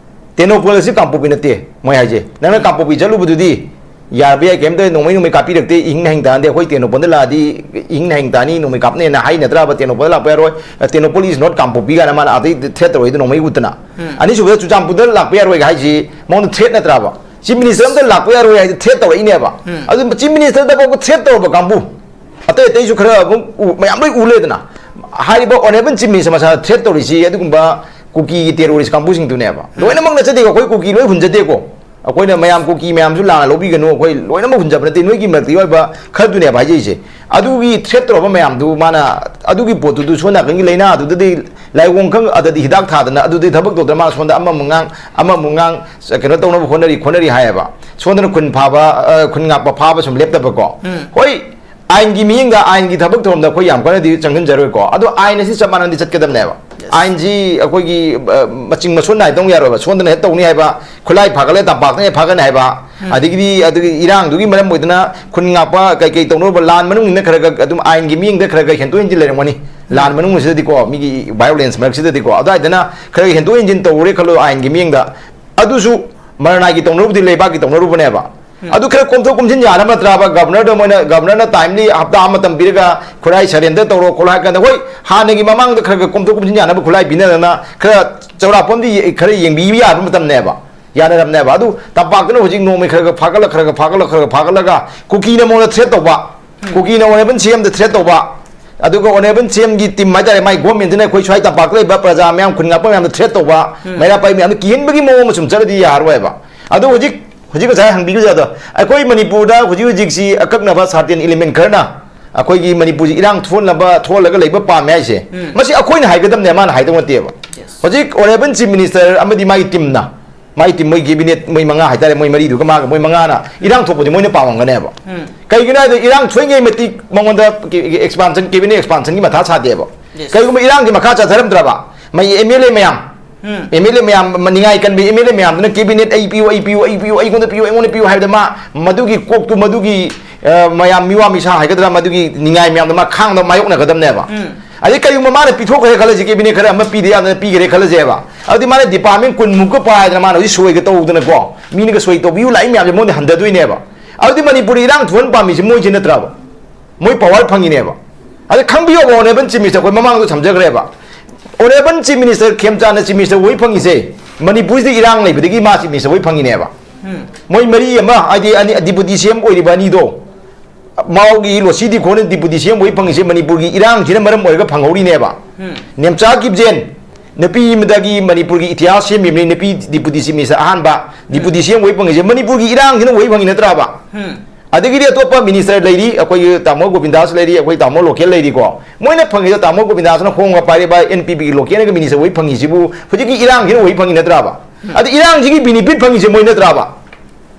ꯇꯦꯡꯅꯧꯄꯜ ꯑꯁꯤ ꯀꯥꯡꯄꯣꯛꯄꯤ ꯅꯠꯇꯦ, ꯃꯣꯏ ꯍꯥꯏꯁꯦ꯫ ꯅꯪꯅ ꯎꯝ꯫ ꯀꯥꯡꯄꯣꯛꯄꯤ ꯆꯠꯂꯨꯕꯗꯨꯗꯤ ꯌꯥꯕ ꯌꯥꯏ, ꯀꯩꯝꯇ ꯅꯣꯡꯃꯩ ꯅꯣꯡꯃꯩ ꯀꯥꯞꯄꯤꯔꯛꯇꯦ, ꯏꯍꯤꯡ ꯅꯍꯤꯡ ꯇꯥꯅꯗꯦ꯫ ꯑꯩꯈꯣꯏ ꯇꯦꯡꯅꯧꯄꯜꯗ ꯂꯥꯛꯑꯗꯤ ꯏꯍꯤꯡ ꯅꯍꯤꯡ ꯇꯥꯅꯤ, ꯅꯣꯡꯃꯩ ꯀꯥꯞꯅꯦꯅ ꯍꯥꯏ ꯅꯠꯇ꯭ꯔꯕ? ꯇꯦꯡꯅꯧꯄꯜꯗ ꯂꯥꯛꯄ ꯌꯥꯔꯣꯏ, ꯑ, ꯇꯦꯡꯅꯧꯄꯜ is not ꯀꯥꯡꯄꯣꯛꯄꯤ ꯀꯥꯏꯅ ꯃꯥꯅ ꯑꯗꯩ ꯊ꯭ꯔꯦꯠ ꯇꯧꯔꯛꯏꯗꯣ ꯅꯣꯡꯃꯩ ꯎꯠꯇꯅ꯫ ꯎꯝ꯫ ꯑꯅꯤꯁꯨꯕꯗ ꯆꯨꯔꯆꯥꯟꯄꯨꯔꯗ ꯂꯥꯛꯄ ꯌꯥꯔꯣꯏꯒ ꯍꯥꯏꯁꯤ ꯃꯉꯣꯟꯗ ꯊ꯭ꯔꯦꯠ ꯅꯠꯇ꯭ꯔꯕ? ꯆꯤꯐ ꯃꯤꯅꯤꯁꯇꯔ ꯑꯝꯇ ꯂꯥꯛꯄ ꯌꯥꯔꯣꯏ ꯍꯥꯏꯗꯤ ꯊ꯭ꯔꯦꯠ ꯇꯧꯔꯛꯏꯅꯦꯕ꯫ ꯎꯝ꯫ ꯑꯗꯨ ꯆꯤꯐ ꯃꯤꯅꯤꯁꯇꯔꯗꯐꯥꯎꯕ ꯊ꯭ꯔꯦꯠ ꯇꯧꯔꯕ ꯀꯥꯡꯕꯨ, ꯑꯇꯩ ꯑꯇꯩꯁꯨ ꯈꯔ ꯑꯗꯨꯝ ꯎ-, ꯃꯌꯥꯝ ꯂꯣꯏ ꯎ ꯂꯩꯗꯅ꯫ ꯍꯥꯏꯔꯤꯕ ꯑꯣꯅꯔꯦꯕꯜ ꯆꯤꯐ ꯃꯤꯅꯤꯁꯇꯔ ꯃꯁꯥꯗ ꯊ꯭ꯔꯦꯠ ꯇꯧꯔꯤꯁꯤ ꯑꯗꯨꯒꯨꯝꯕ ꯀꯨꯀꯤꯒꯤ ꯇꯦꯔꯣꯔꯤꯁ ꯀꯥꯡꯕꯨꯁꯤꯡꯗꯨꯅꯦꯕ꯫ ꯎꯝ꯫ ꯂꯣꯏꯅꯃꯛ ꯅꯠꯆꯗꯦꯀꯣ, ꯑꯩꯈꯣꯏ ꯀꯨꯀꯤ ꯂꯣꯏ ꯍꯨꯟꯖꯗꯦꯀꯣ꯫ ꯑꯩꯈꯣꯏꯅ ꯃꯌꯥꯝ ꯀꯨꯀꯤ ꯃꯌꯥꯝꯁꯨ ꯂꯥꯟꯅ ꯂꯧꯕꯤꯒꯅꯨ, ꯑꯩꯈꯣꯏ ꯂꯣꯏꯅꯃꯛ ꯍꯨꯟꯖꯕ ꯅꯠꯇꯦ, ꯅꯣꯏꯒꯤ ꯃꯔꯛꯇꯒꯤ ꯑꯣꯏꯕ ꯈꯔꯗꯨꯅꯦꯕ ꯍꯥꯏꯖꯩꯁꯦ꯫ ꯑꯗꯨꯒꯤ ꯊ꯭ꯔꯦꯠ ꯇꯧꯔꯕ ꯃꯌꯥꯝꯗꯨ ꯃꯥꯅ, ꯑꯗꯨꯒꯤ ꯄꯣꯠꯇꯨꯗꯨ ꯁꯣꯝ ꯅꯥꯀꯟꯒꯤ ꯂꯥꯏꯅꯥꯗꯨꯗꯗꯤ ꯂꯥꯏꯑꯣꯡ ꯈꯪ ꯑꯗꯗꯤ ꯍꯤꯗꯥꯛ ꯊꯥꯗꯅ ꯑꯗꯨꯗꯤ ꯊꯕꯛ ꯇꯧꯗꯅ ꯃꯥ ꯁꯣꯝꯗ ꯑꯃꯃꯨꯛ ꯉꯥꯡ ꯑꯃꯃꯨꯛ ꯉꯥꯡ ꯀꯩꯅꯣ ꯇꯧꯅꯕ ꯍꯣꯠꯅꯔꯤ ꯈꯣꯠꯅꯔꯤ ꯍꯥꯏꯌꯦꯕ꯫ ꯁꯣꯝꯗꯅ ꯈꯨꯟ ꯐꯥꯕ, ꯑ, ꯈꯨꯟ ꯉꯥꯛꯄ ꯐꯥꯕ ꯁꯨꯝ ꯂꯦꯞꯇꯕꯀꯣ꯫ ꯎꯝ꯫ ꯍꯣꯏ, ꯑꯥꯏꯟꯒꯤ ꯃꯤꯠꯌꯦꯡꯗ, ꯑꯥꯏꯟꯒꯤ ꯊꯕꯛ ꯊꯧꯔꯝꯗ ꯑꯩꯈꯣꯏ ꯌꯥꯝ ꯀꯟꯅꯗꯤ ꯆꯪꯁꯤꯟꯖꯔꯣꯏꯀꯣ꯫ ꯑꯗꯣ ꯑꯥꯏꯟ ꯑꯁꯤ ꯆꯞ ꯃꯥꯟꯅꯗꯤ ꯆꯠꯀꯗꯕꯅꯦꯕ꯫ Yes. ꯑꯥꯏꯟꯁꯤ ꯑꯩꯈꯣꯏꯒꯤ, ꯑ, ꯃꯆꯤꯡ ꯃꯁꯣꯟ ꯅꯥꯏꯗꯧ ꯌꯥꯔꯣꯏꯕ꯫ ꯁꯣꯝꯗꯅ ꯍꯦꯛ ꯇꯧꯅꯤ ꯍꯥꯏꯕ, ꯈꯨꯠꯂꯥꯏ ꯐꯥꯒꯠꯂꯦ, ꯇꯝꯄꯥꯛꯇꯅ ꯍꯦꯛ ꯐꯥꯒꯠꯅꯤ ꯍꯥꯏꯕ, ꯎꯝ꯫ ꯑꯗꯒꯤꯗꯤ ꯑꯗꯨꯒꯤ ꯏꯔꯥꯡꯗꯨꯒꯤ ꯃꯔꯝ ꯑꯣꯏꯗꯅ ꯈꯨꯟ ꯉꯥꯛꯄ ꯀꯩ ꯀꯩ ꯇꯧꯅꯔꯨꯕ, ꯂꯥꯟ ꯃꯅꯨꯡꯁꯤꯅ ꯈꯔ ꯈꯔ ꯑꯗꯨꯝ ꯑꯥꯏꯟꯒꯤ ꯃꯤꯠꯌꯦꯡꯗ ꯈꯔ ꯈꯔ ꯍꯦꯟꯗꯣꯛ ꯍꯦꯟꯖꯤꯟ ꯂꯩꯔꯝꯒꯅꯤ꯫ ꯂꯥꯟ ꯃꯅꯨꯡꯁꯤꯗꯗꯤꯀꯣ, ꯃꯤꯒꯤ violence ꯃꯔꯛꯁꯤꯗꯗꯤꯀꯣ, ꯑꯗꯨꯋꯥꯏꯗꯅ ꯈꯔ ꯍꯦꯟꯗꯣꯛ ꯍꯦꯟꯖꯤꯟ ꯇꯧꯔꯨꯔꯦ ꯈꯜꯂꯣ, ꯑꯥꯏꯟꯒꯤ ꯃꯤꯠꯌꯦꯡꯗ, ꯑꯗꯨꯁꯨ ꯃꯔꯅꯥꯏꯒꯤ ꯇꯧꯅꯔꯨꯕꯗꯤ ꯂꯩꯕꯥꯛꯀꯤ ꯇꯧꯅꯔꯨꯕꯅꯦꯕ꯫ ꯎꯝ꯫ ꯑꯗꯨ ꯈꯔ ꯀꯣꯝꯊꯣꯛ ꯀꯣꯝꯁꯤꯟ ꯌꯥꯅꯕ ꯅꯠꯇ꯭ꯔꯕ ꯒꯕꯔꯅꯔꯗ ꯃꯣꯏꯅ, ꯒꯕꯔꯅꯔꯅ timely ꯍꯞꯇꯥ ꯑꯃ ꯃꯇꯝ ꯄꯤꯔꯒ ꯈꯨꯠꯂꯥꯏ surrender ꯇꯧꯔꯣ ꯈꯣꯠꯂꯣ ꯍꯥꯏꯔ ꯀꯥꯟꯗ, ꯍꯣꯏ, ꯍꯥꯟꯅꯒꯤ ꯃꯃꯥꯡꯗ ꯈꯔ ꯈꯔ ꯀꯣꯝꯊꯣꯛ ꯀꯣꯝꯁꯤꯟ ꯌꯥꯅꯕ ꯈꯨꯠꯂꯥꯏ ꯄꯤꯅꯗꯅ ꯈꯔ ꯆꯥꯎꯔꯥꯛꯄ ꯑꯃꯗꯤ ꯌꯦ-, ꯈꯔ ꯌꯦꯡꯕꯤꯕ ꯌꯥꯕ ꯃꯇꯝꯅꯦꯕ, ꯌꯥꯅꯔꯝꯅꯦꯕ꯫ ꯑꯗꯨ ꯇꯝꯄꯥꯛꯇꯅ ꯍꯧꯖꯤꯛ ꯅꯣꯡꯃꯩ ꯈꯔ ꯈꯔ ꯐꯥꯒꯠꯂ, ꯈꯔ ꯈꯔ ꯐꯥꯒꯠꯂ, ꯈꯔ ꯈꯔ ꯐꯥꯒꯠꯂꯒ ꯀꯨꯀꯤꯅ ꯃꯉꯣꯟꯗ threat ꯇꯧꯕ, ꯎꯝ꯫ ꯀꯨꯀꯤꯅ honourable C M ꯗ threat ꯇꯧꯕ, ꯑꯗꯨꯒ honourable C M ꯒꯤ team ꯍꯥꯏꯇꯥꯔꯦ, ꯃꯥꯏ government ꯇꯨꯅ ꯑꯩꯈꯣꯏ ꯁ꯭ꯋꯥꯏ ꯇꯝꯄꯥꯛꯇ ꯂꯩꯕ ꯄ꯭ꯔꯖꯥ ꯃꯌꯥꯝ, ꯈꯨꯟ ꯉꯥꯛꯄ ꯃꯌꯥꯝꯗ threat ꯇꯧꯕ, ꯎꯝ꯫ ꯃꯩꯔꯥ ꯄꯥꯏꯕꯤ ꯃꯌꯥꯝꯗ ꯀꯤꯍꯟꯕꯒꯤ ꯃꯑꯣꯡ ꯑꯃ ꯁꯨꯝ ꯆꯠꯂꯗꯤ ꯌꯥꯔꯔꯣꯏꯕ꯫ ꯑꯗꯣ ꯍꯧꯖꯤꯛ, ꯍꯧꯖꯤꯛ ꯉꯁꯥꯏ ꯍꯪꯕꯤꯈꯤꯕꯗꯣ, ꯑꯩꯈꯣꯏ ꯃꯅꯤꯄꯨꯔꯗ ꯍꯧꯖꯤꯛ ꯍꯧꯖꯤꯛꯁꯤ ꯑꯀꯛꯅꯕ certain element ꯈꯔꯅ ꯑꯩꯈꯣꯏꯒꯤ ꯃꯅꯤꯄꯨꯔꯁꯤ ꯏꯔꯥꯡ ꯊꯣꯛꯍꯟꯅꯕ, ꯊꯣꯛꯍꯜꯂꯒ ꯂꯩꯕ ꯄꯥꯝꯃꯦ ꯍꯥꯏꯁꯦ, ꯎꯝ꯫ ꯃꯁꯤ ꯑꯩꯈꯣꯏꯅ ꯍꯥꯏꯒꯗꯕꯅꯦ, ꯃꯥꯅ ꯍꯥꯏꯗꯧ ꯅꯠꯇꯦꯕ꯫ Yes. ꯍꯧꯖꯤꯛ honourable Chief Minister ꯑꯃꯗꯤ ꯃꯥꯒꯤ team ꯅ, ꯃꯥꯒꯤ team, ꯃꯣꯏ cabinet, ꯃꯣꯏ ꯃꯉꯥ ꯍꯥꯏꯇꯥꯔꯦ, ꯃꯣꯏ ꯃꯔꯤꯗꯨꯒ ꯃꯥꯒ, ꯃꯣꯏ ꯃꯉꯥꯅ ꯏꯔꯥꯡ ꯊꯣꯛꯄꯗꯤ ꯃꯣꯏꯅ ꯄꯥꯝꯃꯝꯒꯅꯦꯕ꯫ ꯎꯝ꯫ ꯀꯩꯒꯤꯅꯣ ꯍꯥꯏꯗꯤ ꯏꯔꯥꯡ ꯊꯣꯛꯏꯉꯩ ꯃꯇꯤꯛ ꯃꯉꯣꯟꯗ expansion, cabinet expansion ꯒꯤ ꯃꯊꯥ ꯁꯥꯗꯦꯕ꯫ Yes. ꯀꯩꯒꯨꯝꯕ ꯏꯔꯥꯡꯁꯤ ꯃꯈꯥ ꯆꯠꯊꯔꯝꯗ꯭ꯔꯕ, ꯃꯩ M L A ꯃꯌꯥꯝ, ꯎꯝ꯫ M L A ꯃꯌꯥꯝ, ꯅꯤꯡꯉꯥꯏ ꯀꯟꯕꯤ M L A ꯃꯌꯥꯝꯗꯨꯅ cabinet ꯑꯩ ꯄꯤꯌꯨ, ꯑꯩ ꯄꯤꯌꯨ, ꯑꯩ ꯄꯤꯌꯨ, ꯑꯩꯉꯣꯟꯗ ꯄꯤꯌꯨ, ꯑꯩꯉꯣꯟꯗ ꯄꯤꯌꯨ ꯍꯥꯏꯕꯗ ꯃꯥ ꯃꯗꯨꯒꯤ ꯀꯣꯛꯇꯨ, ꯃꯗꯨꯒꯤ, ꯑ, ꯃꯌꯥꯝ ꯃꯤꯋꯥ ꯃꯤꯁꯥ ꯍꯥꯏꯒꯗ꯭ꯔꯥ, ꯃꯗꯨꯒꯤ ꯅꯤꯡꯉꯥꯏ ꯃꯌꯥꯝꯗꯣ ꯃꯥ ꯈꯥꯡꯗ ꯃꯥꯌꯣꯛꯅꯒꯗꯕꯅꯦꯕ꯫ ꯎꯝ꯫ ꯑꯗꯩ ꯀꯔꯤꯒꯨꯝꯕ ꯃꯥꯅ ꯄꯤꯊꯣꯛꯈ꯭ꯔꯦ ꯈꯜꯂꯁꯤ, cabinet ꯈꯔ ꯑꯃ ꯄꯤꯗ ꯌꯥꯗꯅ ꯄꯤꯈ꯭ꯔꯦ ꯈꯜꯂꯁꯦꯕ, ꯑꯗꯨꯗꯤ ꯃꯥꯅ department ꯀꯨꯟꯃꯨꯛꯀ ꯄꯥꯏꯗꯅ ꯃꯥꯅ ꯍꯧꯖꯤꯛ ꯁꯣꯏꯒ ꯇꯧꯗꯅꯀꯣ, ꯃꯤꯅꯒ ꯁꯣꯏ ꯇꯧꯕꯤꯌꯨ ꯂꯥꯛꯏ ꯃꯌꯥꯝꯁꯦ ꯃꯉꯣꯟꯗ ꯍꯟꯊꯗꯣꯏꯅꯦꯕ꯫ ꯑꯗꯨꯗꯤ ꯃꯅꯤꯄꯨꯔꯗ ꯏꯔꯥꯡ ꯊꯣꯛꯍꯟ ꯄꯥꯝꯃꯤꯁꯦ ꯃꯣꯏꯁꯦ ꯅꯠꯇ꯭ꯔꯕ? ꯃꯣꯏ power ꯐꯪꯉꯤꯅꯦꯕ꯫ ꯑꯗ ꯈꯪꯕꯤꯌꯣꯕ, honourable Chief Minister, ꯑꯩꯈꯣꯏ ꯃꯃꯥꯡꯗ ꯊꯝꯖꯈ꯭ꯔꯦꯕ, honourable Chief Minister ꯈꯦꯝꯆꯥꯟꯅ Chief Minister ꯑꯣꯏ ꯐꯪꯉꯤꯁꯦ ꯃꯅꯤꯄꯨꯔꯁꯤꯗ ꯏꯔꯥꯡ ꯂꯩꯕꯗꯒꯤ ꯃꯥ Chief Minister ꯑꯣꯏ ꯐꯪꯉꯤꯅꯦꯕ꯫ ꯎꯝ꯫ ꯃꯣꯏ ꯃꯔꯤ ꯑꯃ, ꯍꯥꯏꯗꯤ ꯑꯅꯤ, deputy C M ꯑꯣꯏꯔꯤꯕ ꯑꯅꯤꯗꯣ, ꯃꯥꯎꯒꯤ ꯂꯣꯁꯤꯗꯤ ꯈꯣꯟꯅ deputy C M ꯑꯣꯏ ꯐꯪꯉꯤꯁꯦ ꯃꯅꯤꯄꯨꯔꯒꯤ ꯏꯔꯥꯡꯁꯤꯅ ꯃꯔꯝ ꯑꯣꯏꯔꯒ ꯐꯪꯍꯧꯔꯤꯅꯦꯕ꯫ ꯎꯝ꯫ ꯅꯦꯝꯆꯥ ꯀꯤꯞꯖꯦꯟ, ꯅꯨꯄꯤ ꯑꯃꯗꯒꯤ ꯃꯅꯤꯄꯨꯔꯒꯤ ꯏꯇꯤꯍꯥꯁ ꯁꯦꯝꯃꯤꯕꯅꯤ, ꯅꯨꯄꯤ deputy chief minister ꯑꯍꯥꯟꯕ, ꯎꯝ, deputy ꯁꯤ ꯑꯦꯝ ꯑꯣꯏ ꯐꯪꯉꯤꯁꯦ ꯃꯅꯤꯄꯨꯔꯒꯤ ꯏꯔꯥꯡꯁꯤꯅ ꯑꯣꯏ ꯐꯪꯉꯤ ꯅꯠꯇ꯭ꯔꯕ? ꯎꯝ꯫ ꯑꯗꯒꯤꯗꯤ ꯑꯇꯣꯞꯄ minister ꯂꯩꯔꯤ, ꯑꯩꯈꯣꯏꯒꯤ ꯇꯥꯃꯣ ꯒꯣꯕꯤꯟꯗꯥꯁ ꯂꯩꯔꯤ, ꯑꯩꯈꯣꯏ ꯇꯥꯃꯣ local ꯂꯩꯔꯤꯀꯣ, ꯃꯣꯏꯅ ꯐꯪꯉꯤꯗꯣ, ꯇꯥꯃꯣ ꯒꯣꯕꯤꯟꯗꯥꯁꯅ ꯍꯣꯡꯉ ꯄꯥꯏꯔꯤꯕ ꯑꯦꯟ ꯄꯤ ꯄꯤꯒꯤ localꯒꯤ minister ꯑꯣꯏ ꯐꯪꯉꯤꯁꯤꯕꯨ ꯍꯧꯖꯤꯛꯀꯤ ꯏꯔꯥꯡꯁꯤꯅ ꯑꯣꯏ ꯐꯪꯉꯤ ꯅꯠꯇ꯭ꯔꯕ? ꯎꯝ꯫ ꯑꯗ ꯏꯔꯥꯡꯁꯤꯒꯤ benefit ꯐꯪꯉꯤꯁꯦ ꯃꯣꯏ ꯅꯠꯇ꯭ꯔꯕ?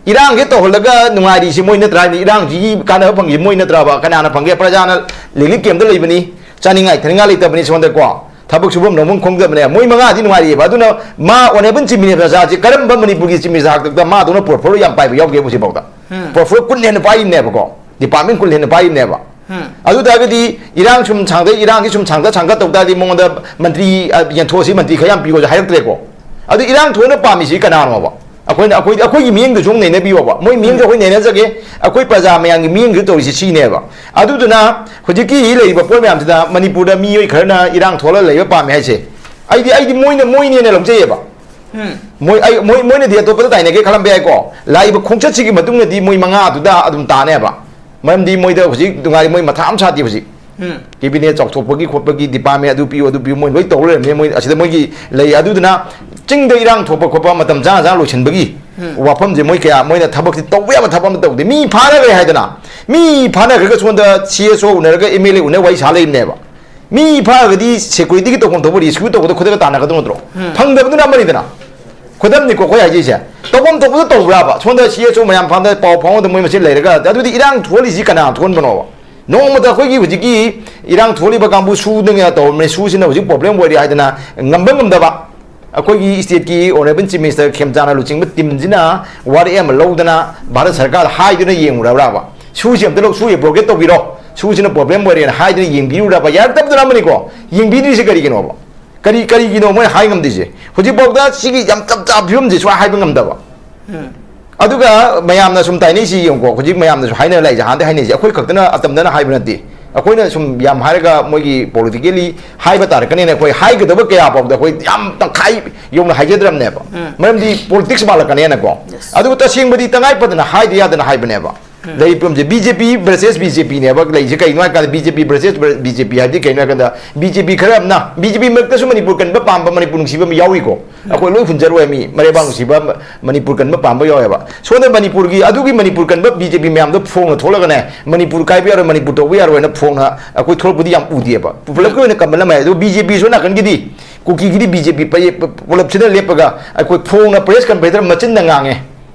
ꯏꯔꯥꯡꯁꯦ ꯇꯧꯍꯜꯂꯒ ꯅꯨꯡꯉꯥꯏꯔꯤꯁꯤ ꯃꯣꯏ ꯅꯠꯇ꯭ꯔꯥ? ꯏꯔꯥꯡꯁꯤꯒꯤ ꯀꯥꯟꯅꯕ ꯐꯪꯉꯤꯁꯤ ꯃꯣꯏ ꯅꯠꯇ꯭ꯔꯕ? ꯀꯅꯥꯅ ꯐꯪꯒꯦ? ꯄ꯭ꯔꯖꯥꯅ relief campꯇ ꯂꯩꯕꯅꯤ, ꯆꯥꯅꯤꯡꯉꯥꯏ ꯊꯛꯅꯤꯡꯉꯥꯏ ꯂꯩꯇꯕꯅꯤ ꯁꯣꯝꯗꯀꯣ, ꯊꯕꯛ ꯁꯨꯐꯝ ꯅꯣꯝꯐꯝ ꯈꯪꯗꯕꯅꯦ꯫ ꯃꯣꯏ ꯃꯉꯥꯗꯤ ꯅꯨꯡꯉꯥꯏꯔꯤꯑꯕ꯫ ꯑꯗꯨꯅ ꯃꯥ honourable chief minister ꯃꯆꯥꯁꯤ ꯀꯔꯝꯕ ꯃꯅꯤꯄꯨꯔꯒꯤ chief minister ꯍꯥꯛꯇꯛꯇ ꯃꯥꯗꯧꯅ portfolio ꯌꯥꯝ ꯄꯥꯏꯕ ꯌꯥꯎꯒꯦ ꯍꯧꯖꯤꯛꯐꯥꯎꯗ? ꯎꯝ꯫ Portfolio ꯀꯨꯟ ꯍꯦꯟꯅ ꯄꯥꯏꯔꯤꯕꯅꯦꯕꯀꯣ, department ꯀꯨꯟ ꯍꯦꯟꯅ ꯄꯥꯏꯔꯤꯕꯅꯦꯕ꯫ ꯎꯝ꯫ ꯑꯗꯨ ꯇꯥꯔꯒꯗꯤ ꯏꯔꯥꯡ ꯁꯨꯝ ꯁꯥꯡꯗ, ꯏꯔꯥꯡꯁꯤ ꯁꯨꯝ ꯁꯥꯡꯗ ꯁꯥꯡꯒ ꯇꯧ ꯇꯥꯔꯗꯤ ꯃꯉꯣꯟꯗ ꯃꯟꯇ꯭ꯔꯤ, ꯑ, ꯌꯦꯟꯊꯣꯛꯑꯁꯤ, ꯃꯟꯇ꯭ꯔꯤ ꯈꯔ ꯌꯥꯝ ꯄꯤꯌꯣꯁꯨ ꯍꯥꯏꯔꯛꯇ꯭ꯔꯦꯀꯣ꯫ ꯑꯗꯨ ꯏꯔꯥꯡ ꯊꯣꯛꯅ ꯄꯥꯝꯃꯤꯁꯤ ꯀꯅꯥꯅꯣꯕ? ꯑꯩꯈꯣꯏꯅ, ꯑꯩꯈꯣꯏꯗꯤ, ꯑꯩꯈꯣꯏꯒꯤ ꯃꯤꯠꯌꯦꯡꯗꯨꯁꯨ ꯑꯃꯨꯛ ꯅꯩꯅꯕꯤꯌꯣꯕ꯫ ꯃꯣꯏ ꯃꯤꯠꯌꯦꯡꯗꯨ ꯑꯩꯈꯣꯏ ꯅꯩꯅꯖꯒꯦ꯫ ꯑꯩꯈꯣꯏ ꯄ꯭ꯔꯖꯥ ꯃꯌꯥꯝꯒꯤ ꯃꯤꯠꯌꯦꯡꯗꯨ ꯇꯧꯔꯤꯁꯤ ꯁꯤꯅꯦꯕ꯫ ꯑꯗꯨꯗꯨꯅ ꯍꯧꯖꯤꯛꯀꯤ ꯂꯩꯔꯤꯕ ꯄꯣꯠ ꯃꯌꯥꯝꯁꯤꯗ ꯃꯅꯤꯄꯨꯔꯗ ꯃꯤꯑꯣꯏ ꯈꯔꯅ ꯏꯔꯥꯡ ꯊꯣꯛꯍꯜꯂ ꯂꯩꯕ ꯄꯥꯝꯃꯦ ꯍꯥꯏꯁꯦ, ꯑꯩꯗꯤ, ꯑꯩꯗꯤ ꯃꯣꯏꯅ, ꯃꯣꯏꯅꯦꯅ ꯂꯧꯖꯩꯌꯦꯕ꯫ ꯎꯝ꯫ ꯃꯣꯏ, ꯑꯩ, ꯃꯣꯏ, ꯃꯣꯏꯅꯗꯤ ꯑꯇꯣꯞꯄꯗ ꯇꯥꯏꯅꯒꯦ ꯈꯜꯂꯝꯕ ꯌꯥꯏꯀꯣ꯫ ꯂꯥꯛꯏꯕ ꯈꯣꯡꯆꯠꯁꯤꯒꯤ ꯃꯇꯨꯡꯗꯗꯤ ꯃꯣꯏ ꯃꯉꯥꯗꯨꯗ ꯑꯗꯨꯝ ꯇꯥꯅꯦꯕ꯫ ꯃꯔꯝꯗꯤ ꯃꯣꯏꯗ ꯍꯧꯖꯤꯛ ꯅꯨꯡꯉꯥꯏꯔꯤ, ꯃꯣꯏ ꯃꯊꯥ ꯑꯃ ꯁꯥꯗꯦ ꯍꯧꯖꯤꯛ꯫ ꯎꯝ꯫ Cabinet ꯆꯥꯎꯊꯣꯛꯄꯒꯤ ꯈꯣꯠꯄꯒꯤ department ꯑꯗꯨ ꯄꯤꯌꯨ, ꯑꯗꯨ ꯄꯤꯌꯨ, ꯃꯣꯏ ꯂꯣꯏ ꯇꯧ ꯂꯩꯔꯝꯃꯦ꯫ ꯃꯣꯏ ꯑꯁꯤꯗ ꯃꯣꯏꯒꯤ ꯂꯩ꯫ ꯑꯗꯨꯗꯨꯅ ꯆꯤꯡꯗ ꯏꯔꯥꯡ ꯊꯣꯛꯄ ꯈꯣꯠꯄ ꯃꯇꯝ ꯆꯥꯅ ꯆꯥꯅ ꯂꯣꯏꯁꯤꯟꯕꯒꯤ ꯎꯝ꯫ ꯋꯥꯐꯝꯁꯦ ꯃꯣꯏ ꯀꯌꯥ, ꯃꯣꯏꯅ ꯊꯕꯛꯁꯤ ꯇꯧꯕ ꯌꯥꯕ ꯊꯕꯛ ꯑꯃ ꯇꯧꯗꯦ꯫ ꯃꯤ ꯐꯥꯅꯈ꯭ꯔꯦ ꯍꯥꯏꯗꯅ, ꯃꯤ ꯐꯥꯅꯈ꯭ꯔꯒ ꯁꯣꯝꯗ C S O ꯎꯅꯔꯒ M L A ꯎꯅꯔꯒ ꯋꯥꯔꯤ ꯁꯥ ꯂꯩꯔꯤꯕꯅꯦꯕ꯫ ꯃꯤ ꯐꯥꯔꯒꯗꯤ securityꯒꯤ ꯇꯧꯐꯝ ꯊꯣꯛꯄ rescue ꯇꯧꯕꯗ ꯈꯨꯗꯛꯇ ꯇꯥꯟꯅꯒꯗꯧ ꯅꯠꯇ꯭ꯔꯣ? ꯎꯝ꯫ ꯐꯪꯗꯕꯗꯨꯅ ꯑꯃꯅꯤꯗꯅ꯫ ꯈꯨꯗꯝꯅꯤꯀꯣ ꯑꯩꯈꯣꯏ ꯍꯥꯏꯖꯩꯁꯦ꯫ ꯇꯧꯐꯝ ꯊꯣꯛꯄꯗ ꯇꯧꯕ꯭ꯔꯥꯕ? ꯁꯣꯝꯗ C S O ꯃꯌꯥꯝ ꯐꯥꯝꯗ ꯄꯥꯎ ꯐꯥꯎꯅꯗ ꯃꯣꯏ ꯃꯁꯦꯟ ꯂꯩꯔꯒ, ꯑꯗꯨꯗꯤ ꯏꯔꯥꯡ ꯊꯣꯛꯍꯜꯂꯤꯁꯤ ꯀꯅꯥ ꯊꯣꯛꯍꯟꯕꯅꯣꯕ? ꯅꯣꯡꯃꯇ ꯑꯩꯈꯣꯏꯒꯤ ꯍꯧꯖꯤꯛꯀꯤ ꯏꯔꯥꯡ ꯊꯣꯛꯍꯜꯂꯤꯕ ꯀꯥꯡꯕꯨ ꯁꯨꯗꯅ ꯇꯧꯔꯝꯃꯦ, ꯁꯨꯁꯤꯅ ꯍꯧꯖꯤꯛ problem ꯑꯣꯏꯔꯤ ꯍꯥꯏꯗꯅ ꯉꯝꯕ ꯉꯝꯗꯕ꯫ ꯑꯩꯈꯣꯏꯒꯤ stateꯀꯤ honourable chief minister ꯈꯦꯝꯆꯥꯟꯅ ꯂꯨꯆꯤꯡꯕ teamꯁꯤꯅ ꯋꯥꯔꯦꯞ ꯑꯃ ꯂꯧꯗꯅ ꯚꯥꯔꯠ ꯁꯔꯀꯥꯔꯗ ꯍꯥꯏꯗꯨꯅ ꯌꯦꯡꯉꯨꯔꯕ꯭ꯔꯥꯕ? ꯁꯨꯁꯤ ꯑꯝꯇ ꯂꯧ, ꯁꯨ abrogate ꯇꯧꯕꯤꯔꯣ, ꯁꯨꯁꯤꯅ problem ꯑꯣꯏꯔꯦꯅ ꯍꯥꯏꯗꯨꯅ ꯌꯦꯡꯕꯤꯔꯨꯔꯕ? ꯌꯥꯔꯛꯇꯕꯗꯨꯅ ꯑꯃꯅꯤꯀꯣ, ꯌꯦꯡꯕꯤꯗ꯭ꯔꯤꯁꯤ ꯀꯔꯤꯒꯤꯅꯣꯕ? ꯀꯔꯤ, ꯀꯔꯤꯒꯤꯅꯣ ꯃꯣꯏꯅ ꯍꯥꯏ ꯉꯝꯗ꯭ꯔꯤꯁꯦ? ꯍꯧꯖꯤꯛꯐꯥꯎꯗ ꯁꯤꯒꯤ ꯌꯥꯝ ꯆꯞ ꯆꯥꯕ ꯐꯤꯕꯝꯁꯦ ꯁꯨꯃꯥꯏꯅ ꯍꯥꯏꯕ ꯉꯝꯗꯕ꯫ ꯎꯝ꯫ ꯑꯗꯨꯒ ꯃꯌꯥꯝꯅ ꯁꯨꯝ ꯇꯥꯏꯅꯩꯁꯤ ꯌꯦꯡꯉꯨꯀꯣ, ꯍꯧꯖꯤꯛ ꯃꯌꯥꯝꯅꯁꯨ ꯍꯥꯏꯅꯔ ꯂꯩꯁꯦ, ꯍꯥꯟꯅꯗꯩ ꯍꯥꯏꯅꯩꯁꯦ, ꯑꯩꯈꯣꯏ ꯈꯛꯇꯅ ꯑꯇꯝꯗꯅ ꯍꯥꯏꯕ ꯅꯠꯇꯦ꯫ ꯑꯩꯈꯣꯏꯅ ꯁꯨꯝ ꯌꯥꯝ ꯍꯥꯏꯔꯒ ꯃꯣꯏꯒꯤ politically ꯍꯥꯏꯕ ꯇꯥꯔꯛꯀꯅꯤꯅ ꯑꯩꯈꯣꯏ ꯍꯥꯏꯒꯗꯕ ꯀꯌꯥ ꯐꯥꯎꯗ ꯑꯩꯈꯣꯏ ꯌꯥꯝ ꯇꯪꯈꯥꯏ ꯌꯧꯅ ꯍꯥꯏꯖꯗ꯭ꯔꯕꯅꯦꯕ꯫ ꯎꯝ꯫ ꯃꯔꯝꯗꯤ politics ꯃꯥꯜꯂꯛꯀꯅꯦꯅꯀꯣ꯫ Yes. ꯑꯗꯨꯕꯨ ꯇꯁꯦꯡꯕꯗꯤ ꯇꯉꯥꯏ ꯐꯗꯅ ꯍꯥꯏꯗ ꯌꯥꯗꯅ ꯍꯥꯏꯕꯅꯦꯕ꯫ ꯂꯩꯔꯤꯕ ꯐꯤꯕꯝꯁꯦ ꯕꯤ ꯖꯦ ꯄꯤ ꯚꯔꯁꯦꯁ ꯕꯤ ꯖꯦ ꯄꯤꯅꯦꯕ ꯂꯩꯔꯤꯁꯦ꯫ ꯀꯩꯅꯣ ꯍꯥꯏꯀꯥꯟꯗ ꯕꯤ ꯖꯦ ꯄꯤ ꯚꯔꯁꯦꯁ ꯕꯤ ꯖꯦ ꯄꯤ ꯍꯥꯏꯕꯗꯤ ꯀꯩꯅꯣ ꯍꯥꯏꯀꯥꯟꯗ ꯕꯤ ꯖꯦ ꯄꯤ ꯈꯔ ꯑꯃꯅ, ꯕꯤ ꯖꯦ ꯄꯤ ꯃꯔꯛꯇꯁꯨ ꯃꯅꯤꯄꯨꯔ ꯀꯟꯕ ꯄꯥꯝꯕ, ꯃꯅꯤꯄꯨꯔ ꯅꯨꯡꯁꯤꯕ ꯑꯃ ꯌꯥꯎꯔꯤꯀꯣ꯫ ꯑꯩꯈꯣꯏ ꯂꯣꯏ ꯍꯨꯟꯖꯔꯣꯏ, ꯃꯤ ꯃꯔꯩꯕꯥꯛ ꯅꯨꯡꯁꯤꯕ ꯃꯅꯤꯄꯨꯔ ꯀꯟꯕ ꯄꯥꯝꯕ ꯌꯥꯎꯋꯦꯕ꯫ ꯁꯣꯝꯗ ꯃꯅꯤꯄꯨꯔꯒꯤ, ꯑꯗꯨꯒꯤ ꯃꯅꯤꯄꯨꯔ ꯀꯟꯕ ꯕꯤ ꯖꯦ ꯄꯤ ꯃꯌꯥꯝꯗꯣ ꯐꯣꯡꯅ ꯊꯣꯛꯂꯒꯅꯦ, ꯃꯅꯤꯄꯨꯔ ꯀꯥꯏꯕ ꯌꯥꯔꯣꯏ, ꯃꯅꯤꯄꯨꯔ ꯇꯧꯕ ꯌꯥꯔꯣꯏꯅ ꯐꯣꯡꯅ ꯑꯩꯈꯣꯏ ꯊꯣꯛꯂꯛꯄꯗꯤ ꯌꯥꯝ ꯎꯗꯦꯕ꯫ ꯄꯨꯂꯞꯀꯤ ꯑꯣꯏꯅ ꯀꯟꯕ ꯂꯝ ꯍꯥꯏ꯫ ꯑꯗꯨ ꯕꯤ ꯖꯦ ꯄꯤ ꯁꯣꯝ ꯅꯥꯀꯟꯒꯤꯗꯤ, ꯀꯨꯀꯤꯒꯤꯗꯤ ꯕꯤ ꯖꯦ ꯄꯤ ꯄꯨꯂꯞꯁꯤꯅ ꯂꯦꯞꯄꯒ ꯑꯩꯈꯣꯏ ꯐꯣꯡꯅ ꯄ꯭ꯔꯦꯁ ꯀꯟꯐꯔꯦꯟꯁꯇ ꯃꯆꯤꯟꯅ ꯉꯥꯡꯉꯦ,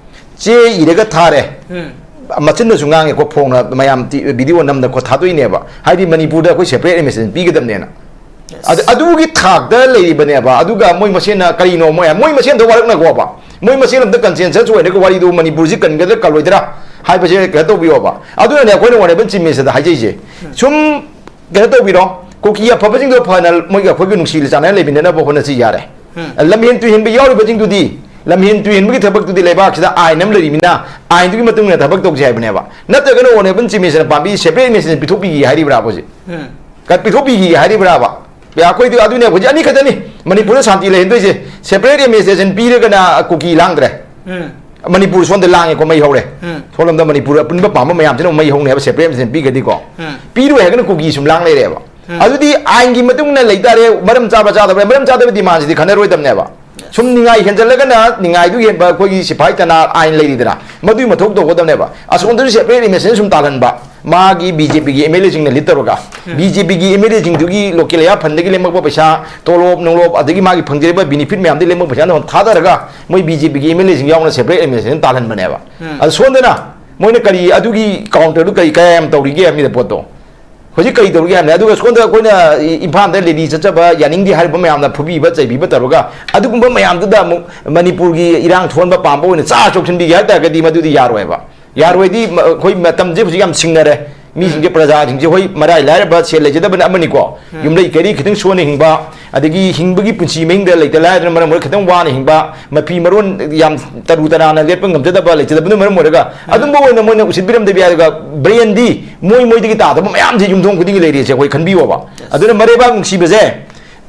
ꯆꯦ ꯏꯔꯒ ꯊꯥꯔꯦ, ꯎꯝ꯫ ꯃꯆꯤꯟꯅꯁꯨ ꯉꯥꯡꯉꯦꯀꯣ, ꯐꯣꯡꯅ ꯃꯌꯥꯝ ꯇꯤ-, ꯚꯤꯗꯤꯑꯣ ꯅꯝꯗ ꯈꯣꯠ ꯊꯥꯗꯣꯛꯏꯅꯦꯕ, ꯍꯥꯏꯗꯤ ꯃꯅꯤꯄꯨꯔꯗ ꯑꯩꯈꯣꯏ ꯁꯦꯄꯔꯦꯠ ꯑꯦꯗꯃꯤꯅꯤꯁꯇ꯭ꯔꯦꯁꯟ ꯄꯤꯒꯗꯕꯅꯦꯅ꯫ ꯑꯗ-, ꯑꯗꯨꯒꯤ ꯊꯥꯛꯇ ꯂꯩꯔꯤꯕꯅꯦꯕ꯫ ꯑꯗꯨꯒ ꯃꯣꯏ ꯃꯁꯦꯟꯅ ꯀꯔꯤꯅꯣ, ꯃꯣꯏ, ꯃꯣꯏ ꯃꯁꯦꯟꯗ ꯋꯥꯔꯛꯅꯀꯣꯕ, ꯃꯣꯏ ꯃꯁꯦꯟ ꯑꯝꯇ ꯀꯟꯁꯦꯟꯁꯁ ꯑꯣꯏꯔꯒ ꯋꯥꯔꯤꯗꯨ ꯃꯅꯤꯄꯨꯔꯁꯤ ꯀꯟꯒꯗ꯭ꯔꯥ ꯀꯜꯂꯣꯏꯗ꯭ꯔꯥ ꯍꯥꯏꯕꯁꯦ ꯀꯩꯅꯣ ꯇꯧꯕꯤꯌꯣꯕ꯫ ꯑꯗꯨꯅꯅꯦ ꯑꯩꯈꯣꯏꯅ ꯑꯣꯅꯦꯕꯜ ꯆꯤꯐ ꯃꯤꯅꯤꯁꯇꯔꯗ ꯍꯥꯏꯖꯩꯁꯦ꯫ ꯁꯨꯝ ꯀꯩꯅꯣ ꯇꯧꯕꯤꯔꯣ, ꯀꯨꯀꯤ ꯑꯐꯕꯁꯤꯡꯗꯣ ꯐꯅ ꯃꯣꯏꯒ ꯑꯩꯈꯣꯏꯒ ꯅꯨꯡꯁꯤ ꯆꯥꯟꯅꯅ ꯂꯩꯃꯤꯟꯅꯅꯕ ꯍꯣꯠꯅꯁꯤ ꯌꯥꯔꯦ꯫ ꯎꯝ꯫ ꯂꯝꯍꯦꯟ ꯇꯨꯍꯦꯟꯕ ꯌꯥꯎꯔꯤꯕꯁꯤꯡꯗꯨꯗꯤ, ꯂꯝꯍꯦꯟ ꯇꯨꯍꯦꯟꯕꯒꯤ ꯊꯕꯛꯇꯨꯗꯤ ꯂꯩꯕꯥꯛꯁꯤꯗ ꯑꯥꯏꯟ ꯑꯃ ꯂꯩꯔꯤꯃꯤꯅ ꯑꯥꯏꯟꯗꯨꯒꯤ ꯃꯇꯨꯡ ꯏꯟꯅ ꯊꯕꯛ ꯇꯧꯁꯤ ꯍꯥꯏꯕꯅꯦꯕ꯫ ꯅꯠꯇ꯭ꯔꯒꯅ ꯑꯣꯅꯦꯕꯜ ꯆꯤꯐ ꯃꯤꯅꯤꯁꯇꯔꯅ ꯄꯥꯝꯕꯤ ꯁꯦꯄꯔꯦꯠ ꯑꯦꯗꯃꯤꯅꯤꯁꯇ꯭ꯔꯦꯁꯟ ꯄꯤꯊꯣꯛꯄꯤꯒꯦ ꯍꯥꯏꯔꯤꯕ꯭ꯔꯥꯕ ꯍꯧꯖꯤꯛ? ꯎꯝ꯫ ꯀ-, ꯄꯤꯊꯣꯛꯄꯤꯈꯤꯒꯦ ꯍꯥꯏꯔꯤꯕ꯭ꯔꯥꯕ? ꯑꯦ, ꯑꯩꯈꯣꯏꯗꯤ ꯑꯗꯨꯅꯦ ꯍꯧꯖꯤꯛ ꯑꯅꯤ ꯈꯛꯇꯅꯤ ꯃꯅꯤꯄꯨꯔꯗ ꯁꯥꯟꯇꯤ ꯂꯩꯍꯟꯗꯣꯏꯁꯦ, ꯁꯦꯄꯔꯦꯠ ꯑꯦꯗꯃꯤꯅꯤꯁꯇ꯭ꯔꯦꯁꯟ ꯄꯤꯔꯒꯅ ꯀꯨꯀꯤ ꯂꯥꯡꯗ꯭ꯔꯦ꯫ ꯎꯝ꯫ ꯃꯅꯤꯄꯨꯔ ꯁꯣꯝꯗ ꯂꯥꯡꯉꯦꯀꯣ, ꯃꯩ ꯍꯧꯔꯦ꯫ ꯎꯝ꯫ ꯁꯣꯝꯂꯣꯝꯗ ꯃꯅꯤꯄꯨꯔ ꯑꯄꯨꯟꯕ ꯄꯥꯝꯕ ꯃꯌꯥꯝꯁꯤꯅ ꯑꯃꯨꯛ ꯃꯩ ꯍꯧꯅꯦꯕ, ꯁꯦꯄꯔꯦꯠ ꯑꯦꯗꯃꯤꯅꯤꯁꯇ꯭ꯔꯦꯁꯟ ꯄꯤꯒꯗꯤꯀꯣ꯫ ꯎꯝ꯫ ꯄꯤꯔꯣꯏ ꯍꯥꯏꯔꯒꯅ ꯀꯨꯀꯤ ꯁꯨꯝ ꯂꯥꯡ ꯂꯩꯔꯦꯕ꯫ ꯎꯝ꯫ ꯑꯗꯨꯗꯤ ꯑꯥꯏꯟꯒꯤ ꯃꯇꯨꯡ ꯏꯟꯅ ꯂꯩꯇꯥꯔꯦ, ꯃꯔꯝ ꯆꯥꯕ ꯆꯥꯗꯕ, ꯃꯔꯝ ꯆꯥꯗꯕ ꯗꯤꯃꯥꯟꯁꯤꯗꯤ ꯈꯟꯅꯔꯣꯏꯗꯕꯅꯦꯕ꯫ ꯁꯨꯝ ꯅꯤꯡꯉꯥꯏ ꯍꯦꯟꯖꯜꯂꯒꯅ ꯅꯤꯡꯉꯥꯏꯗꯨ ꯍꯦꯟꯕ ꯑꯩꯈꯣꯏꯒꯤ ꯁꯤꯐꯥꯏ ꯇꯅꯥ ꯑꯥꯏꯟ ꯂꯩꯔꯤꯗꯅ, ꯃꯗꯨꯒꯤ ꯃꯊꯧ ꯇꯧꯒꯗꯕꯅꯦꯕ꯫ ꯑꯁꯣꯝꯗꯁꯨ ꯁꯦꯄꯔꯦꯠ ꯑꯦꯗꯃꯤꯅꯤꯁꯇ꯭ꯔꯦꯁꯟ ꯁꯨꯝ ꯇꯥꯜꯍꯟꯕ, ꯃꯥꯒꯤ ꯕꯤ ꯖꯦ ꯄꯤꯒꯤ ꯑꯦꯝ ꯑꯦꯜ ꯑꯦꯁꯤꯡꯅ ꯂꯤꯠ ꯇꯧꯔꯒ, ꯎꯝ꯫ ꯕꯤ ꯖꯦ ꯄꯤꯒꯤ ꯑꯦꯝ ꯑꯦꯜ ꯑꯦꯁꯤꯡꯗꯨꯒꯤ ꯂꯣꯀꯦꯜ ꯑꯦꯔꯤꯌꯥ ꯐꯟꯗꯒꯤ ꯂꯦꯝꯃꯛꯄ ꯄꯩꯁꯥ, ꯇꯣꯂꯣꯞ ꯅꯨꯡꯂꯣꯞ, ꯑꯗꯒꯤ ꯃꯥꯒꯤ ꯐꯪꯖꯔꯤꯕ ꯕꯤꯅꯤꯐꯤꯠ ꯃꯌꯥꯝꯗꯒꯤ ꯂꯦꯝꯃꯛꯄ ꯄꯩꯁꯥꯗꯣ ꯊꯥꯗꯔꯒ ꯃꯣꯏ ꯕꯤ ꯖꯦ ꯄꯤꯒꯤ ꯑꯦꯝ ꯑꯦꯜ ꯑꯦꯁꯤꯡ ꯌꯥꯎꯅ ꯁꯦꯄꯔꯦꯠ ꯑꯦꯗꯃꯤꯅꯤꯁꯇ꯭ꯔꯦꯁꯟ ꯇꯥꯜꯍꯟꯕꯅꯦꯕ꯫ ꯎꯝ꯫ ꯑꯗꯣ ꯁꯣꯝꯗꯅ ꯃꯣꯏꯅ ꯀꯔꯤ, ꯑꯗꯨꯒꯤ ꯀꯥꯎꯟꯇꯔꯗꯨ ꯀꯔꯤ, ꯀꯌꯥ ꯌꯥꯝ ꯇꯧꯔꯤꯒꯦ ꯍꯥꯏꯕꯅꯤꯗ ꯄꯣꯠꯇꯣ꯫ ꯍꯧꯖꯤꯛ ꯀꯔꯤ ꯇꯧꯔꯤꯒꯦ ꯍꯥꯏꯕꯅꯤ꯫ ꯑꯗꯨꯒ ꯁꯣꯝꯗ ꯑꯩꯈꯣꯏꯅ ꯏ-, ꯏꯝꯐꯥꯜꯗ ꯔꯦꯂꯤ ꯆꯠꯆꯕ ꯌꯥꯅꯤꯡꯗꯦ ꯍꯥꯏꯔꯤꯕ ꯃꯌꯥꯝꯅ ꯐꯨꯕꯤꯕ ꯆꯩꯕꯤꯕ ꯇꯧꯔꯒ, ꯑꯗꯨꯒꯨꯝꯕ ꯃꯌꯥꯝꯗꯨꯗ ꯑꯃꯨꯛ ꯃꯅꯤꯄꯨꯔꯒꯤ ꯏꯔꯥꯡ ꯊꯣꯛꯍꯟꯕ ꯄꯥꯝꯕ ꯑꯣꯏꯅ ꯆꯥꯔ ꯆꯣꯛꯁꯤꯟꯕꯤꯒꯦ ꯍꯥꯏ ꯇꯥꯔꯒꯗꯤ ꯃꯗꯨꯗꯤ ꯌꯥꯔꯣꯏꯕ꯫ ꯌꯥꯔꯣꯏꯗꯤ ꯃ-, ꯑꯩꯈꯣꯏ ꯃꯇꯝꯁꯦ ꯍꯧꯖꯤꯛ ꯌꯥꯝ ꯁꯤꯡꯅꯔꯦ꯫ ꯃꯤꯁꯤꯡꯁꯦ, ꯎꯝ꯫ ꯄ꯭ꯔꯖꯥꯁꯤꯡꯁꯦ, ꯍꯣꯏ, ꯃꯔꯥꯏ ꯂꯥꯏꯔꯕ, ꯁꯦꯜ ꯂꯩꯖꯗꯕꯅ ꯑꯃꯅꯤꯀꯣ꯫ ꯎꯝ꯫ ꯌꯨꯝꯂꯩ ꯀꯩꯔꯩ ꯈꯤꯇꯪ ꯁꯣꯟꯅ ꯍꯤꯡꯕ, ꯑꯗꯒꯤ ꯍꯤꯡꯕꯒꯤ ꯄꯨꯟꯁꯤ ꯃꯍꯤꯡꯗ ꯂꯩꯇ ꯂꯥꯏꯔꯗꯅ ꯃꯔꯝ ꯑꯣꯏꯔꯒ ꯈꯤꯇꯪ ꯋꯥꯅ ꯍꯤꯡꯕ, ꯃꯐꯤ ꯃꯔꯣꯟ ꯌꯥꯝ ꯇꯔꯨ ꯇꯅꯥꯟꯅ ꯂꯦꯞꯄ ꯉꯝꯖꯗꯕ, ꯂꯩꯖꯗꯕꯅ ꯃꯔꯝ ꯑꯣꯏꯔꯒ, ꯎꯝ꯫ ꯑꯗꯨꯝꯕ ꯑꯣꯏꯅ ꯃꯣꯏꯅ ꯎꯁꯤꯠꯄꯤꯔꯝꯗꯕ ꯌꯥꯏ꯫ ꯑꯗꯨꯒ ꯕ꯭ꯔꯦꯟꯗꯤ ꯃꯣꯏ ꯃꯣꯏꯗꯒꯤ ꯇꯥꯗꯕ ꯃꯌꯥꯝꯁꯦ ꯌꯨꯝꯊꯣꯡ ꯈꯨꯗꯤꯡꯒꯤ ꯂꯩꯔꯤꯁꯦ ꯑꯩꯈꯣꯏ ꯈꯟꯕꯤꯌꯣꯕ꯫ Yes꯫ ꯑꯗꯨꯅ ꯃꯔꯩꯕꯥꯛ ꯅꯨꯡꯁꯤꯕꯁꯦ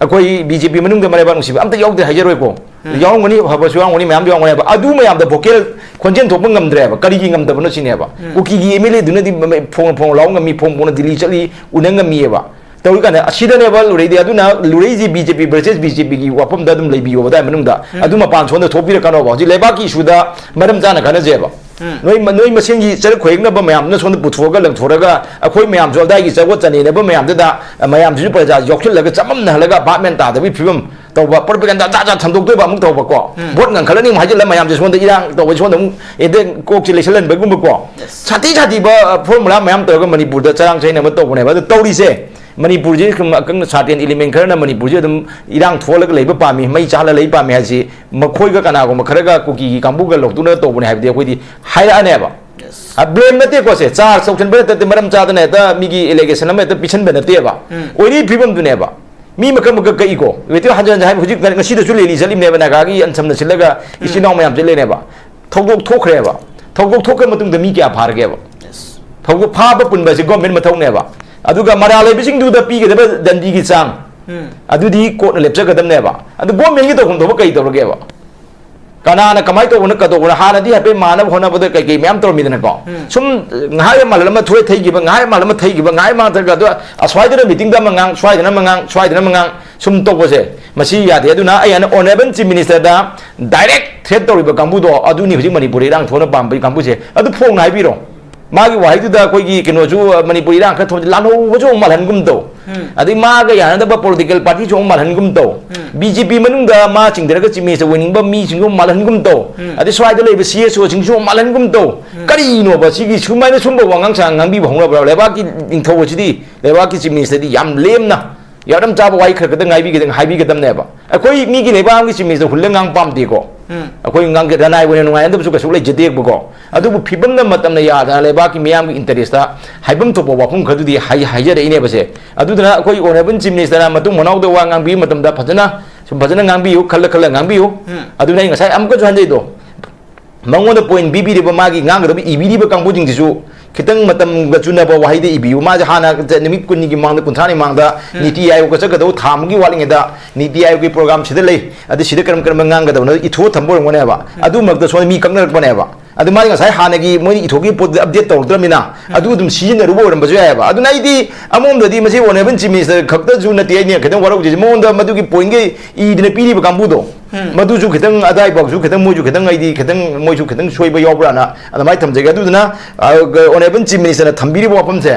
ꯑꯩꯈꯣꯏ ꯕꯤ ꯖꯦ ꯄꯤ ꯃꯅꯨꯡꯗ ꯃꯔꯩꯕꯥꯛ ꯅꯨꯡꯁꯤꯕ ꯑꯝꯇ ꯌꯥꯎꯗꯦ ꯍꯥꯏꯖꯔꯣꯏꯀꯣ꯫ ꯎꯝ꯫ ꯌꯥꯎꯔꯝꯒꯅꯤ, ꯑꯐꯕꯁꯨ ꯌꯥꯎꯔꯝꯒꯅꯤ, ꯃꯌꯥꯝꯁꯨ ꯌꯥꯎꯔꯝꯒꯅꯦꯕ꯫ ꯑꯗꯨ ꯃꯌꯥꯝꯗ ꯚꯣꯀꯦꯜ, ꯈꯣꯟꯖꯦꯜ ꯊꯣꯛꯄ ꯉꯝꯗ꯭ꯔꯦꯕ꯫ ꯀꯔꯤꯒꯤ ꯉꯝꯗꯕꯅꯣ ꯁꯤꯅꯦꯕ꯫ ꯎꯝ꯫ ꯀꯨꯀꯤꯒꯤ ꯑꯦꯝ ꯑꯦꯜ ꯑꯦꯗꯨꯅꯗꯤ ꯃ-, ꯃ-, ꯐꯣꯡ ꯐꯣꯡ ꯂꯥꯎ ꯉꯝꯃꯤ, ꯐꯣꯡ ꯐꯣꯡꯅ ꯗꯤꯜꯂꯤ ꯆꯠꯂꯤ, ꯎꯅ ꯉꯝꯃꯤꯑꯕ꯫ ꯇꯧꯔꯤꯀꯥꯟꯗ ꯑꯁꯤꯗꯅꯦꯕ ꯂꯨꯔꯩꯗꯤ꯫ ꯑꯗꯨꯅ ꯂꯨꯔꯩꯁꯤ ꯕꯤ ꯖꯦ ꯄꯤ versus ꯕꯤ ꯖꯦ ꯄꯤꯒꯤ ꯋꯥꯐꯝꯗ ꯑꯗꯨꯝ ꯂꯩꯕꯤꯌꯣ, ꯑꯗꯥꯏ ꯃꯅꯨꯡꯗ꯫ ꯎꯝ꯫ ꯑꯗꯨ ꯃꯄꯥꯟ ꯁꯣꯝꯗ ꯊꯣꯛꯄꯤꯔꯛꯀꯅꯣꯕ꯫ ꯍꯧꯖꯤꯛ ꯂꯩꯕꯥꯛꯀꯤ ꯏꯁꯨꯗ ꯃꯔꯝ ꯆꯥꯅ ꯈꯟꯅꯖꯦꯕ꯫ ꯎꯝ꯫ ꯅꯣꯏ ꯃ-, ꯅꯣꯏ ꯃꯁꯦꯟꯒꯤ ꯆꯔꯛ ꯈꯣꯏꯔꯛꯅꯕ ꯃꯌꯥꯝꯗꯨꯅ ꯁꯣꯝꯗ ꯄꯨꯊꯣꯛꯑꯒ ꯂꯪꯊꯣꯔꯒ ꯑꯩꯈꯣꯏ ꯃꯌꯥꯝꯁꯨ ꯑꯗꯥꯏꯒꯤ ꯆꯒꯣꯠ ꯆꯅꯦꯅꯕ ꯃꯌꯥꯝꯗꯨꯗ, ꯑ, ꯃꯌꯥꯝꯁꯤꯁꯨ ꯄ꯭ꯔꯖꯥ ꯌꯥꯎꯁꯤꯜꯂꯒ ꯆꯃꯝꯅꯍꯜꯂꯒ ꯚꯥꯞ ꯃꯦꯟ ꯇꯥꯗꯕꯒꯤ ꯐꯤꯕꯝ ꯇꯧꯕ, ꯄ꯭ꯔꯣꯄꯦꯒꯦꯟꯗꯥ ꯖꯥꯠ ꯖꯥꯠ ꯁꯟꯗꯣꯛꯇꯣꯏꯕ ꯑꯃꯨꯛ ꯇꯧꯕꯀꯣ꯫ ꯎꯝ꯫ ꯚꯣꯠ ꯉꯟꯈꯠꯂꯅꯤ ꯑꯃꯨꯛ ꯍꯥꯏꯖꯤꯜꯂ ꯃꯌꯥꯝꯁꯦ ꯁꯣꯝꯗ ꯏꯔꯥꯡ ꯇꯧꯕ, ꯁꯣꯝꯗ ꯑꯃꯨꯛ ꯑꯦꯗꯦ ꯀꯣꯛꯁꯦ ꯂꯩꯁꯜꯍꯟꯕꯒꯨꯝꯕꯀꯣ꯫ Yes꯫ ꯁꯥꯊꯤ ꯁꯥꯊꯤꯕ, ꯑ, ꯐꯣꯔꯃꯨꯂꯥ ꯃꯌꯥꯝ ꯇꯧꯔꯒ ꯃꯅꯤꯄꯨꯔꯗ ꯆꯔꯥꯡ ꯆꯍꯤꯅꯕ ꯇꯧꯕꯅꯦꯕ꯫ ꯑꯗꯨ ꯇꯧꯔꯤꯁꯦ ꯃꯅꯤꯄꯨꯔꯁꯤ ꯁꯨꯝ ꯑꯀꯪ ꯁꯥꯇꯦꯟ ꯏꯂꯤꯃꯦꯟ ꯈꯔꯅ ꯃꯅꯤꯄꯨꯔꯁꯤ ꯑꯗꯨꯝ ꯏꯔꯥꯡ ꯊꯣꯛꯍꯜꯂꯒ ꯂꯩꯕ ꯄꯥꯝꯃꯤ, ꯃꯩ ꯆꯥꯍꯜꯂ ꯂꯩꯕ ꯄꯥꯝꯃꯤ ꯍꯥꯏꯁꯤ ꯃꯈꯣꯏꯒ ꯀꯅꯥꯒꯨꯝꯕ ꯈꯔꯒ ꯀꯨꯀꯤꯒꯤ ꯀꯥꯡꯕꯨꯒ ꯂꯧꯇꯨꯅ ꯇꯧꯕꯅꯦ ꯍꯥꯏꯕꯗꯤ ꯑꯩꯈꯣꯏꯗꯤ ꯍꯥꯏꯔꯛꯑꯅꯦꯕ꯫ Yes꯫ ꯑ, blame ꯅꯠꯇꯦꯀꯣ ꯁꯦ, ꯆꯥꯔꯖ ꯇꯧꯁꯟꯕ ꯅꯠꯇꯦ, ꯃꯔꯝ ꯆꯥꯗꯅ ꯍꯦꯛꯇ ꯃꯤꯒꯤ allegation ꯑꯃ ꯍꯦꯛꯇ ꯄꯤꯁꯟꯕ ꯅꯠꯇꯦꯕ꯫ ꯎꯝ꯫ ꯑꯣꯏꯔꯤ ꯐꯤꯕꯝꯗꯨꯅꯦꯕ꯫ ꯃꯤ ꯃꯀꯛ ꯃꯀꯛ ꯀꯛꯏꯀꯣ꯫ ꯋꯦꯇꯤꯡ ꯍꯟꯖꯟ ꯍꯟꯖꯟ ꯍꯥꯏꯕ ꯍꯧꯖꯤꯛ ꯉꯁꯤꯗꯁꯨ rally ꯆꯠꯂꯤꯕꯅꯦꯕ ꯅꯥꯒꯥꯒꯤ ꯑꯟꯁꯝꯅ ꯁꯤꯜꯂꯒ ꯎꯝ꯫ ꯏꯆꯤꯟ ꯏꯅꯥꯎ ꯃꯌꯥꯝ ꯆꯠꯂꯦꯅꯦꯕ꯫ ꯊꯧꯗꯣꯛ ꯊꯣꯛꯈ꯭ꯔꯦꯕ꯫ ꯊꯧꯗꯣꯛ ꯊꯣꯛꯈ꯭ꯔ ꯃꯇꯨꯡꯗ ꯃꯤ ꯀꯌꯥ ꯐꯥꯔꯒꯦꯕ? Yes꯫ ꯊꯧꯗꯣꯛ ꯐꯥꯕ ꯄꯨꯟꯕꯁꯦ government ꯃꯊꯧꯅꯦꯕ꯫ ꯑꯗꯨꯒ ꯃꯔꯥꯜ ꯂꯩꯕꯁꯤꯡꯗꯨꯗ ꯄꯤꯒꯗꯕ ꯗꯟꯗꯤꯒꯤ ꯆꯥꯡ, ꯎꯝ꯫ ꯑꯗꯨꯗꯤ courtꯅ ꯂꯦꯞꯆꯒꯗꯕꯅꯦꯕ꯫ ꯑꯗꯨ governmentꯒꯤ ꯇꯧꯐꯝ ꯊꯣꯛꯄ ꯀꯔꯤ ꯇꯧꯔꯒꯦꯕ? ꯀꯅꯥꯅ ꯀꯃꯥꯏꯅ ꯇꯧꯕꯅꯣ, ꯀꯩꯗꯧꯕꯅꯣ? ꯍꯥꯟꯅꯗꯤ ꯍꯥꯏꯐꯦꯠ ꯃꯥꯟꯅꯕ ꯍꯣꯠꯅꯕꯗ ꯀꯩ ꯀꯩ ꯃꯌꯥꯝ ꯇꯧꯔꯝꯃꯤꯗꯅꯀꯣ꯫ ꯎꯝ꯫ ꯁꯨꯝ ꯉꯥꯏꯍꯥꯛ ꯃꯥꯜꯍꯜ ꯑꯃ ꯊꯣꯛꯑꯦ ꯊꯩꯈꯤꯕ, ꯉꯥꯏꯍꯥꯛ ꯃꯥꯜꯍꯜ ꯑꯃ ꯊꯩꯈꯤꯕ, ꯉꯥꯏꯍꯥꯛ ꯃꯥꯡꯊꯔꯒ ꯑꯗꯣ ꯑꯁ꯭ꯋꯥꯏꯗꯅ meetingꯗ ꯑꯃ ꯉꯥꯡ, ꯁ꯭ꯋꯥꯏꯗꯅ ꯑꯃ ꯉꯥꯡ, ꯁ꯭ꯋꯥꯏꯗꯅ ꯑꯃ ꯉꯥꯡ, ꯁꯨꯝ ꯇꯧꯕꯁꯦ ꯃꯁꯤ ꯌꯥꯗꯦ꯫ ꯑꯗꯨꯅ ꯑꯩ ꯍꯥꯟꯅ Honourable Chief Ministerꯗ direct threat ꯇꯧꯔꯤꯕ ꯀꯥꯡꯕꯨꯗꯣ ꯑꯗꯨꯅꯤ ꯍꯧꯖꯤꯛ ꯃꯅꯤꯄꯨꯔꯗ ꯏꯔꯥꯡ ꯊꯣꯛꯅ ꯄꯥꯝꯕꯒꯤ ꯀꯥꯡꯕꯨꯁꯦ꯫ ꯑꯗꯨ ꯐꯣꯡꯅ ꯍꯥꯏꯕꯤꯔꯣ꯫ ꯃꯥꯒꯤ ꯋꯥꯍꯩꯗꯨꯗ ꯑꯩꯈꯣꯏꯒꯤ ꯀꯩꯅꯣꯁꯨ, ꯃꯅꯤꯄꯨꯔ ꯏꯔꯥꯡ ꯈꯔ ꯊꯣꯛꯑꯗꯤ ꯂꯥꯜꯍꯧꯕꯁꯨ ꯑꯃꯨꯛ ꯃꯥꯜꯍꯟꯒꯨꯝ ꯇꯧ꯫ ꯎꯝ꯫ ꯑꯗꯩ ꯃꯥꯒ ꯌꯥꯅꯗꯕ political partyꯁꯨ ꯑꯃꯨꯛ ꯃꯥꯜꯍꯟꯒꯨꯝ ꯇꯧ꯫ ꯎꯝ꯫ ꯕꯤ ꯖꯦ ꯄꯤ ꯃꯅꯨꯡꯗ ꯃꯥ ꯆꯤꯡꯊꯔꯒ Chief Minister ꯑꯣꯏꯅꯤꯡꯕ ꯃꯤꯁꯤꯡꯁꯨ ꯑꯃꯨꯛ ꯃꯥꯜꯍꯟꯒꯨꯝ ꯇꯧ꯫ ꯎꯝ꯫ ꯑꯗꯩ ꯁ꯭ꯋꯥꯏꯗ ꯂꯩꯕ ꯁꯤ ꯑꯦꯁ ꯑꯣꯁꯤꯡꯁꯨ ꯑꯃꯨꯛ ꯃꯥꯜꯍꯟꯒꯨꯝ ꯇꯧ꯫ ꯎꯝ꯫ ꯀꯔꯤꯅꯣꯕ ꯁꯤꯒꯤ ꯁꯨꯃꯥꯏꯅ ꯁꯨꯝꯕ ꯋꯥꯉꯥꯡ ꯁꯉꯥꯡ ꯉꯥꯡꯕꯤꯕ ꯍꯧꯅꯕ꯭ꯔꯥ? ꯂꯩꯕꯥꯛꯀꯤ ꯅꯤꯡꯊꯧ ꯑꯁꯤꯗꯤ, ꯂꯩꯕꯥꯛꯀꯤ Chief Ministerꯗꯤ ꯌꯥꯝ ꯂꯦꯝꯅ ꯌꯥꯝ ꯆꯥꯕ ꯋꯥꯍꯩ ꯈꯔ ꯈꯛꯇ ꯉꯥꯏꯕꯤꯒꯗ-, ꯍꯥꯏꯕꯤꯒꯗꯕꯅꯦꯕ꯫ ꯑꯩꯈꯣꯏ ꯃꯤꯒꯤ ꯂꯩꯕꯥꯛ ꯑꯃꯒꯤ Chief Minister ꯍꯨꯜꯂ ꯉꯥꯡ ꯄꯥꯝꯗꯦꯀꯣ꯫ ꯎꯝ꯫ ꯑꯩꯈꯣꯏ ꯉꯥꯡꯒꯦ ꯔꯅꯥꯏ ꯑꯣꯏꯅ ꯅꯨꯡꯉꯥꯏꯅꯗꯕꯁꯨ ꯀꯩꯁꯨ ꯂꯩꯖꯗꯦꯕꯀꯣ꯫ ꯑꯗꯨꯕꯨ ꯐꯤꯕꯝꯅ ꯃꯇꯝꯅ ꯌꯥꯗꯅ ꯂꯩꯕꯥꯛꯀꯤ ꯃꯤꯌꯥꯝꯒꯤ interestꯇ ꯍꯥꯏꯐꯝ ꯊꯣꯛꯄ ꯋꯥꯐꯝ ꯈꯔꯗꯨꯗꯤ ꯍꯥꯏ-, ꯍꯥꯏꯖꯔꯛꯏꯅꯦꯕꯁꯦ꯫ ꯑꯗꯨꯗꯨꯅ ꯑꯩꯈꯣꯏ Honourable Chief Ministerꯅ ꯃꯇꯨꯡ ꯃꯅꯥꯎꯗ ꯋꯥ ꯉꯥꯡꯕꯤꯕ ꯃꯇꯝꯗ ꯐꯖꯅ, ꯁꯨꯝ ꯐꯖꯅ ꯉꯥꯡꯕꯤꯌꯨ, ꯈꯜꯂ ꯈꯜꯂ ꯉꯥꯡꯕꯤꯌꯨ꯫ ꯎꯝ꯫ ꯑꯗꯨꯅ ꯑꯩ ꯉꯁꯥꯏ ꯑꯃꯨꯛꯀꯁꯨ ꯍꯟꯖꯩꯗꯣ, ꯃꯉꯣꯟꯗ point ꯄꯤꯕꯤꯔꯤꯕ, ꯃꯥꯒꯤ ꯉꯥꯡꯒꯗꯕ ꯏꯕꯤꯔꯤꯕ ꯀꯥꯡꯕꯨꯁꯤꯡꯁꯤꯁꯨ ꯈꯤꯇꯪ ꯃꯇꯝꯒ ꯆꯨꯅꯕ ꯋꯥꯍꯩꯗ ꯏꯕꯤꯌꯨ꯫ ꯃꯥꯁꯦ ꯍꯥꯟꯅ ꯅꯨꯃꯤꯠ ꯀꯨꯟꯅꯤꯒꯤ ꯃꯃꯥꯡꯗ, ꯀꯨꯟꯊ꯭ꯔꯥꯅꯤ ꯃꯃꯥꯡꯗ ꯎꯝ꯫ ꯅꯤꯇꯤ ꯑꯥꯌꯣꯒ ꯆꯠꯀꯗꯧ ꯊꯥ ꯑꯃꯒꯤ ꯋꯥꯠꯂꯤꯉꯩꯗ ꯅꯤꯇꯤ ꯑꯥꯌꯣꯒꯒꯤ program ꯁꯤꯗ ꯂꯩ, ꯑꯗꯨ ꯁꯤꯗ ꯀꯔꯝ ꯀꯔꯝꯕ ꯉꯥꯡꯒꯗꯕꯅꯣ ꯏꯊꯣꯛꯑ ꯊꯝꯕ ꯑꯣꯏꯔꯝꯒꯅꯦꯕ꯫ ꯎꯝ꯫ ꯑꯗꯨ ꯃꯔꯛꯇ ꯁꯣꯝꯗ ꯃꯤ ꯀꯛꯅꯔꯛꯄꯅꯦꯕ꯫ ꯑꯗꯨ ꯃꯥꯗꯤ ꯉꯁꯥꯏ ꯍꯥꯟꯅꯒꯤ ꯃꯣꯏꯅ ꯏꯊꯣꯛꯈꯤꯕ ꯄꯣꯠꯇꯨꯗꯤ update ꯇꯧꯔꯛꯇ꯭ꯔꯕꯅꯤꯅ ꯎꯝ꯫ ꯑꯗꯨ ꯑꯗꯨꯝ ꯁꯤꯖꯤꯟꯅꯔꯨꯕ ꯑꯣꯏꯔꯝꯕꯁꯨ ꯌꯥꯏꯑꯕ꯫ ꯑꯗꯨꯅ ꯑꯩꯗꯤ ꯑꯃꯔꯣꯝꯗꯗꯤ ꯃꯁꯤ Honourable Chief Minister ꯈꯛꯇꯁꯨ ꯅꯠꯇꯦ ꯑꯩꯅ ꯈꯤꯇꯪ ꯋꯥꯔꯧꯖꯩꯁꯦ, ꯃꯉꯣꯟꯗ ꯃꯗꯨꯒꯤ pointꯒꯤ ꯏꯗꯅ ꯄꯤꯔꯤꯕ ꯀꯥꯡꯕꯨꯗꯣ, ꯎꯝ꯫ ꯃꯗꯨꯁꯨ ꯈꯤꯇꯪ ꯑꯗꯥꯏꯐꯥꯎꯁꯨ ꯈꯤꯇꯪ ꯃꯣꯏꯁꯨ ꯈꯤꯇꯪ ꯑꯩꯗꯤ ꯈꯤꯇꯪ ꯃꯣꯏꯁꯨ ꯈꯤꯇꯪ ꯁꯣꯏꯕ ꯌꯥꯎꯕ꯭ꯔꯥꯅ ꯑꯗꯨꯃꯥꯏꯅ ꯊꯝꯖꯒꯦ꯫ ꯑꯗꯨꯗꯨꯅ, ꯑ, Honourable Chief Ministerꯅ ꯊꯝꯕꯤꯔꯤꯕ ꯋꯥꯐꯝꯁꯦ,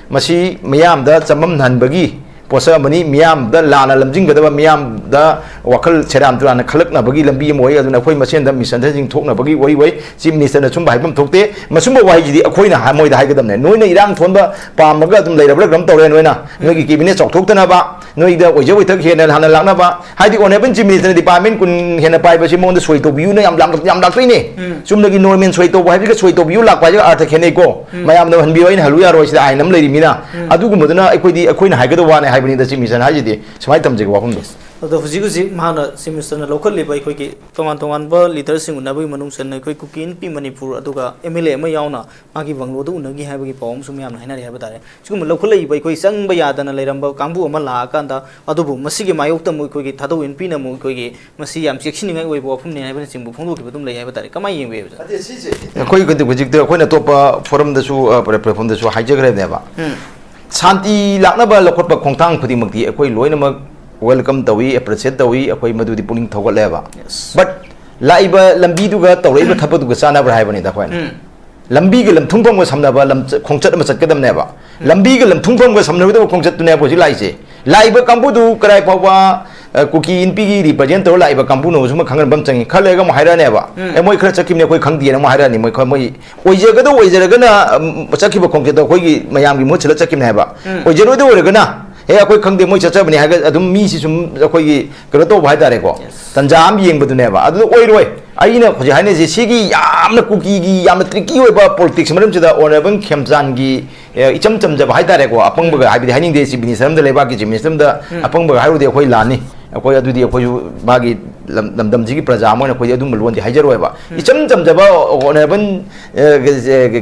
ꯃꯁꯤ ꯃꯤꯌꯥꯝꯗ ꯆꯃꯝꯅꯍꯟꯕꯒꯤ ꯄꯣꯠꯁꯛ ꯑꯃꯅꯤ꯫ ꯃꯤꯌꯥꯝꯗ ꯂꯥꯟꯅ ꯂꯝꯖꯤꯡꯒꯗꯕ, ꯃꯤꯌꯥꯝꯗ ꯋꯥꯈꯜ ꯁꯦꯔꯥꯟ ꯇꯨꯔꯥꯟꯅ ꯈꯜꯂꯛꯅꯕꯒꯤ ꯂꯝꯕꯤ ꯑꯃ ꯑꯣꯏ꯫ ꯑꯗꯨꯅ ꯑꯩꯈꯣꯏ ꯃꯁꯦꯟꯗ misunderstanding ꯊꯣꯛꯅꯕꯒꯤ ꯑꯣꯏ ꯑꯣꯏ꯫ Chief Ministerꯅ ꯁꯨꯝꯕ ꯍꯥꯏꯐꯝ ꯊꯣꯛꯇꯦ꯫ ꯃꯁꯨꯝꯕ ꯋꯥꯍꯩꯁꯤꯗꯤ ꯑꯩꯈꯣꯏꯅ ꯍꯥ-, ꯃꯣꯏꯗ ꯍꯥꯏꯒꯗꯕꯅꯦ꯫ ꯅꯣꯏꯅ ꯏꯔꯥꯡ ꯊꯣꯟꯕ ꯄꯥꯝꯃꯒ ꯑꯗꯨꯝ ꯂꯩꯔꯕ꯭ꯔꯥ ꯀꯩꯅꯣꯝ ꯇꯧꯔꯦ꯫ ꯅꯣꯏꯅ ꯅꯣꯏꯒꯤ cabinet ꯆꯥꯎꯊꯣꯛꯇꯅꯕ, ꯅꯣꯏꯗ ꯑꯣꯏꯖ ꯑꯣꯏꯊꯛ ꯍꯦꯟꯅ ꯍꯥꯟꯅ ꯂꯥꯛꯅꯕ, ꯍꯥꯏꯗꯤ Honourable Chief Ministerꯅ department ꯀꯨꯟ ꯍꯦꯟꯅ ꯄꯥꯏꯕꯁꯤ ꯃꯉꯣꯟꯗ ꯁꯣꯏ ꯇꯧꯕꯤꯌꯨꯅ ꯌꯥꯝ ꯂꯥꯛ-, ꯌꯥꯝ ꯂꯥꯛꯇꯣꯏꯅꯦ꯫ ꯎꯝ꯫ ꯆꯨꯝꯅꯒꯤ normal ꯁꯣꯏ ꯇꯧꯕ ꯍꯥꯏꯕꯒ ꯁꯣꯏ ꯇꯧꯕꯤꯌꯨ ꯂꯥꯛꯄ ꯍꯥꯏꯁꯤꯒ ꯑꯥꯔꯊ ꯈꯦꯠꯅꯩꯀꯣ꯫ ꯎꯝ꯫ ꯃꯌꯥꯝꯅ ꯍꯟꯕꯤꯌꯨ, ꯑꯩꯅ ꯍꯜꯂꯨ ꯌꯥꯔꯣꯏ, ꯁꯤꯗ ꯑꯥꯏꯟ ꯑꯃ ꯂꯩꯔꯤꯃꯤꯅ꯫ ꯎꯝ꯫ ꯑꯗꯨꯒꯨꯝꯕꯗꯨꯅ ꯑꯩꯈꯣꯏꯗꯤ, ꯑꯩꯈꯣꯏꯅ ꯍꯥꯏꯒꯗꯕ ꯋꯥꯅꯦ ꯍꯥꯏꯕꯅꯤꯗ Chief Minister ꯍꯥꯏꯁꯤꯗꯤ꯫ ꯁꯨꯃꯥꯏꯅ ꯊꯝꯖꯒꯦ ꯋꯥꯐꯝꯗꯣ꯫ ꯑꯗꯣ ꯍꯧꯖꯤꯛ ꯍꯧꯖꯤꯛ ꯃꯍꯥꯛꯅ Chief Ministerꯅ ꯂꯧꯈꯠꯂꯤꯕ ꯑꯩꯈꯣꯏꯒꯤ ꯇꯣꯉꯥꯟ ꯇꯣꯉꯥꯟꯕ leaderꯁꯤꯡ ꯎꯅꯕꯒꯤ ꯃꯅꯨꯡ ꯆꯟꯅ ꯑꯩꯈꯣꯏ ꯀꯨꯀꯤ ꯏꯟꯄꯤ ꯃꯅꯤꯄꯨꯔ ꯑꯗꯨꯒ MLA ꯑꯃ ꯌꯥꯎꯅ ꯃꯥꯒꯤ bungalow ꯗ ꯎꯅꯈꯤ ꯍꯥꯏꯕꯒꯤ ꯄꯥꯎ ꯑꯃꯁꯨ ꯃꯌꯥꯝꯅ ꯍꯥꯏꯅꯔꯤ ꯍꯥꯏꯕ ꯇꯥꯔꯦ꯫ ꯁꯤꯒꯨꯝꯕ ꯂꯧꯈꯠꯂꯛꯏꯕ ꯑꯩꯈꯣꯏ ꯆꯪꯕ ꯌꯥꯗꯅ ꯂꯩꯔꯝꯕ ꯀꯥꯡꯕꯨ ꯑꯃ ꯂꯥꯛꯑꯀꯥꯟꯗ, ꯑꯗꯨꯕꯨ ꯃꯁꯤꯒꯤ ꯃꯥꯌꯣꯛꯇ ꯑꯃꯨꯛ ꯑꯩꯈꯣꯏꯒꯤ ꯊꯥꯗꯧ ꯏꯟꯄꯤꯅ ꯑꯃꯨꯛ ꯑꯩꯈꯣꯏꯒꯤ ꯃꯁꯤ ꯌꯥꯝ ꯆꯦꯛꯁꯤꯟꯅꯤꯡꯉꯥꯏ ꯑꯣꯏꯕ ꯋꯥꯐꯝꯅꯤ ꯍꯥꯏꯕꯅꯆꯤꯡꯕ ꯐꯣꯡꯗꯣꯛꯈꯤꯕ ꯑꯗꯨꯝ ꯂꯩ ꯍꯥꯏꯕ ꯇꯥꯔꯦ꯫ ꯀꯃꯥꯏꯅ ꯌꯦꯡꯕꯤꯕ? ꯅꯠꯇꯦ, ꯁꯤꯁꯦ ꯑꯩꯈꯣꯏ ꯍꯧꯖꯤꯛ, ꯍꯧꯖꯤꯛꯇ ꯑꯩꯈꯣꯏꯅ ꯑꯇꯣꯞꯄ forum ꯗꯁꯨ, ꯑ, platform ꯗꯁꯨ ꯍꯥꯏꯖꯈ꯭ꯔꯦꯕꯅꯦꯕ꯫ ꯎꯝ꯫ ꯁꯥꯟꯇꯤ ꯂꯥꯛꯅꯕ ꯂꯧꯈꯠꯄ ꯈꯣꯡꯊꯥꯡ ꯈꯨꯗꯤꯡꯃꯛꯇꯤ ꯑꯩꯈꯣꯏ ꯂꯣꯏꯅꯃꯛ welcome ꯇꯧꯏ, appreciate ꯇꯧꯏ, ꯑꯩꯈꯣꯏ ꯃꯗꯨꯗꯤ ꯄꯨꯛꯅꯤꯡ ꯊꯧꯒꯠꯂꯦꯕ꯫ Yes. But ꯂꯥꯛꯏꯕ ꯂꯝꯕꯤꯗꯨꯒ ꯇꯧꯔꯛꯏꯕ ꯊꯕꯛꯇꯨꯒ ꯆꯥꯟꯅꯕ꯭ꯔꯥ ꯍꯥꯏꯕꯅꯤꯗ ꯑꯩꯈꯣꯏꯅ꯫ ꯎꯝ꯫ ꯂꯝꯕꯤꯒ ꯂꯝꯊꯨꯡꯐꯝꯒ ꯁꯝꯅꯕ ꯂꯝꯆ-, ꯈꯣꯡꯆꯠ ꯑꯃ ꯆꯠꯀꯗꯕꯅꯦꯕ꯫ ꯎꯝ꯫ ꯂꯝꯕꯤꯒ ꯂꯝꯊꯨꯡꯐꯝꯒ ꯁꯝꯅꯒꯗꯕ ꯈꯣꯡꯆꯠꯇꯨꯅꯦꯕ ꯍꯧꯖꯤꯛ ꯂꯥꯛꯏꯁꯦ꯫ ꯂꯥꯛꯏꯕ ꯀꯥꯡꯕꯨꯗꯨ ꯀꯗꯥꯏ ꯐꯥꯎꯕ, ꯑ, ꯀꯨꯀꯤ ꯏꯟꯄꯤꯒꯤ represent ꯇꯧꯔ ꯂꯥꯛꯏꯕ ꯀꯥꯡꯕꯨꯅꯣꯁꯨ ꯑꯃ ꯈꯪꯍꯟꯕ ꯑꯃ ꯆꯪꯉꯤ꯫ ꯈꯔ ꯂꯩꯔꯒ ꯑꯃꯨꯛ ꯍꯥꯏꯔꯛꯑꯅꯦꯕ꯫ ꯎꯝ꯫ ꯑꯦ, ꯃꯣꯏ ꯈꯔ ꯆꯠꯈꯤꯕꯅꯦ, ꯑꯩꯈꯣꯏ ꯈꯪꯗꯦꯅ ꯑꯃꯨꯛ ꯍꯥꯏꯔꯛꯑꯅꯤ꯫ ꯃꯣꯏ ꯈ-, ꯃꯣꯏ ꯑꯣꯏꯖꯒꯗꯧ ꯑꯣꯏꯖꯔꯒꯅ, ꯎꯝ, ꯆꯠꯈꯤꯕ ꯈꯣꯡꯆꯠꯇꯣ ꯑꯩꯈꯣꯏꯒꯤ ꯃꯌꯥꯝꯒꯤ ꯃꯍꯨꯠ ꯁꯤꯜꯂ ꯆꯠꯈꯤꯕꯅꯦ ꯍꯥꯏꯕ꯫ ꯎꯝ꯫ ꯑꯣꯏꯖꯔꯣꯏꯗꯧ ꯑꯣꯏꯔꯒꯅ, "ꯑꯦ, ꯑꯩꯈꯣꯏ ꯈꯪꯗꯦ, ꯃꯣꯏ ꯆꯠꯆꯕꯅꯦ" ꯍꯥꯏꯔꯒ ꯑꯗꯨꯝ ꯃꯤꯁꯤ ꯁꯨꯝ ꯑꯩꯈꯣꯏꯒꯤ ꯀꯩꯅꯣ ꯇꯧꯕ ꯍꯥꯏꯇꯥꯔꯦꯀꯣ, Yes. ꯇꯟꯖꯥ ꯑꯃ ꯌꯦꯡꯕꯗꯨꯅꯦꯕ꯫ ꯑꯗꯨꯗ ꯑꯣꯏꯔꯣꯏ꯫ ꯑꯩꯅ ꯍꯧꯖꯤꯛ ꯍꯥꯏꯅꯔꯤꯁꯦ ꯁꯤꯒꯤ ꯌꯥꯝꯅ ꯀꯨꯀꯤꯒꯤ ꯌꯥꯝꯅ tricky ꯑꯣꯏꯕ politics ꯃꯔꯝꯁꯤꯗ Honourable ꯈꯦꯝꯆꯥꯟꯒꯤ, ꯑꯦ, ꯏꯆꯝ ꯆꯝꯖꯕ ꯍꯥꯏꯇꯥꯔꯦꯀꯣ, ꯑꯄꯪꯕꯒ ꯎꯝ꯫ ꯍꯥꯏꯕꯗꯤ ꯍꯥꯏꯅꯤꯡꯗꯦ, Chief Minister ꯑꯃꯗ, ꯂꯩꯕꯥꯛꯀꯤ Chief Minister ꯑꯃꯗ ꯎꯝ꯫ ꯑꯄꯪꯕꯒ ꯍꯥꯏꯔꯨꯔꯗꯤ ꯑꯩꯈꯣꯏ ꯂꯥꯟꯅꯤ꯫ ꯑꯩꯈꯣꯏ ꯑꯗꯨꯗꯤ ꯑꯩꯈꯣꯏꯁꯨ ꯃꯥꯒꯤ ꯂꯝ- ꯂꯝꯗꯝꯁꯤꯒꯤ ꯄ꯭ꯔꯖꯥ ꯑꯃ ꯑꯣꯏꯅ ꯑꯩꯈꯣꯏꯗꯤ ꯑꯗꯨꯝꯕ ꯂꯣꯟꯗꯤ ꯍꯥꯏꯖꯔꯣꯏꯕ꯫ ꯏꯆꯝ ꯆꯝꯖꯕ ꯑꯣꯅꯔꯦꯕꯜ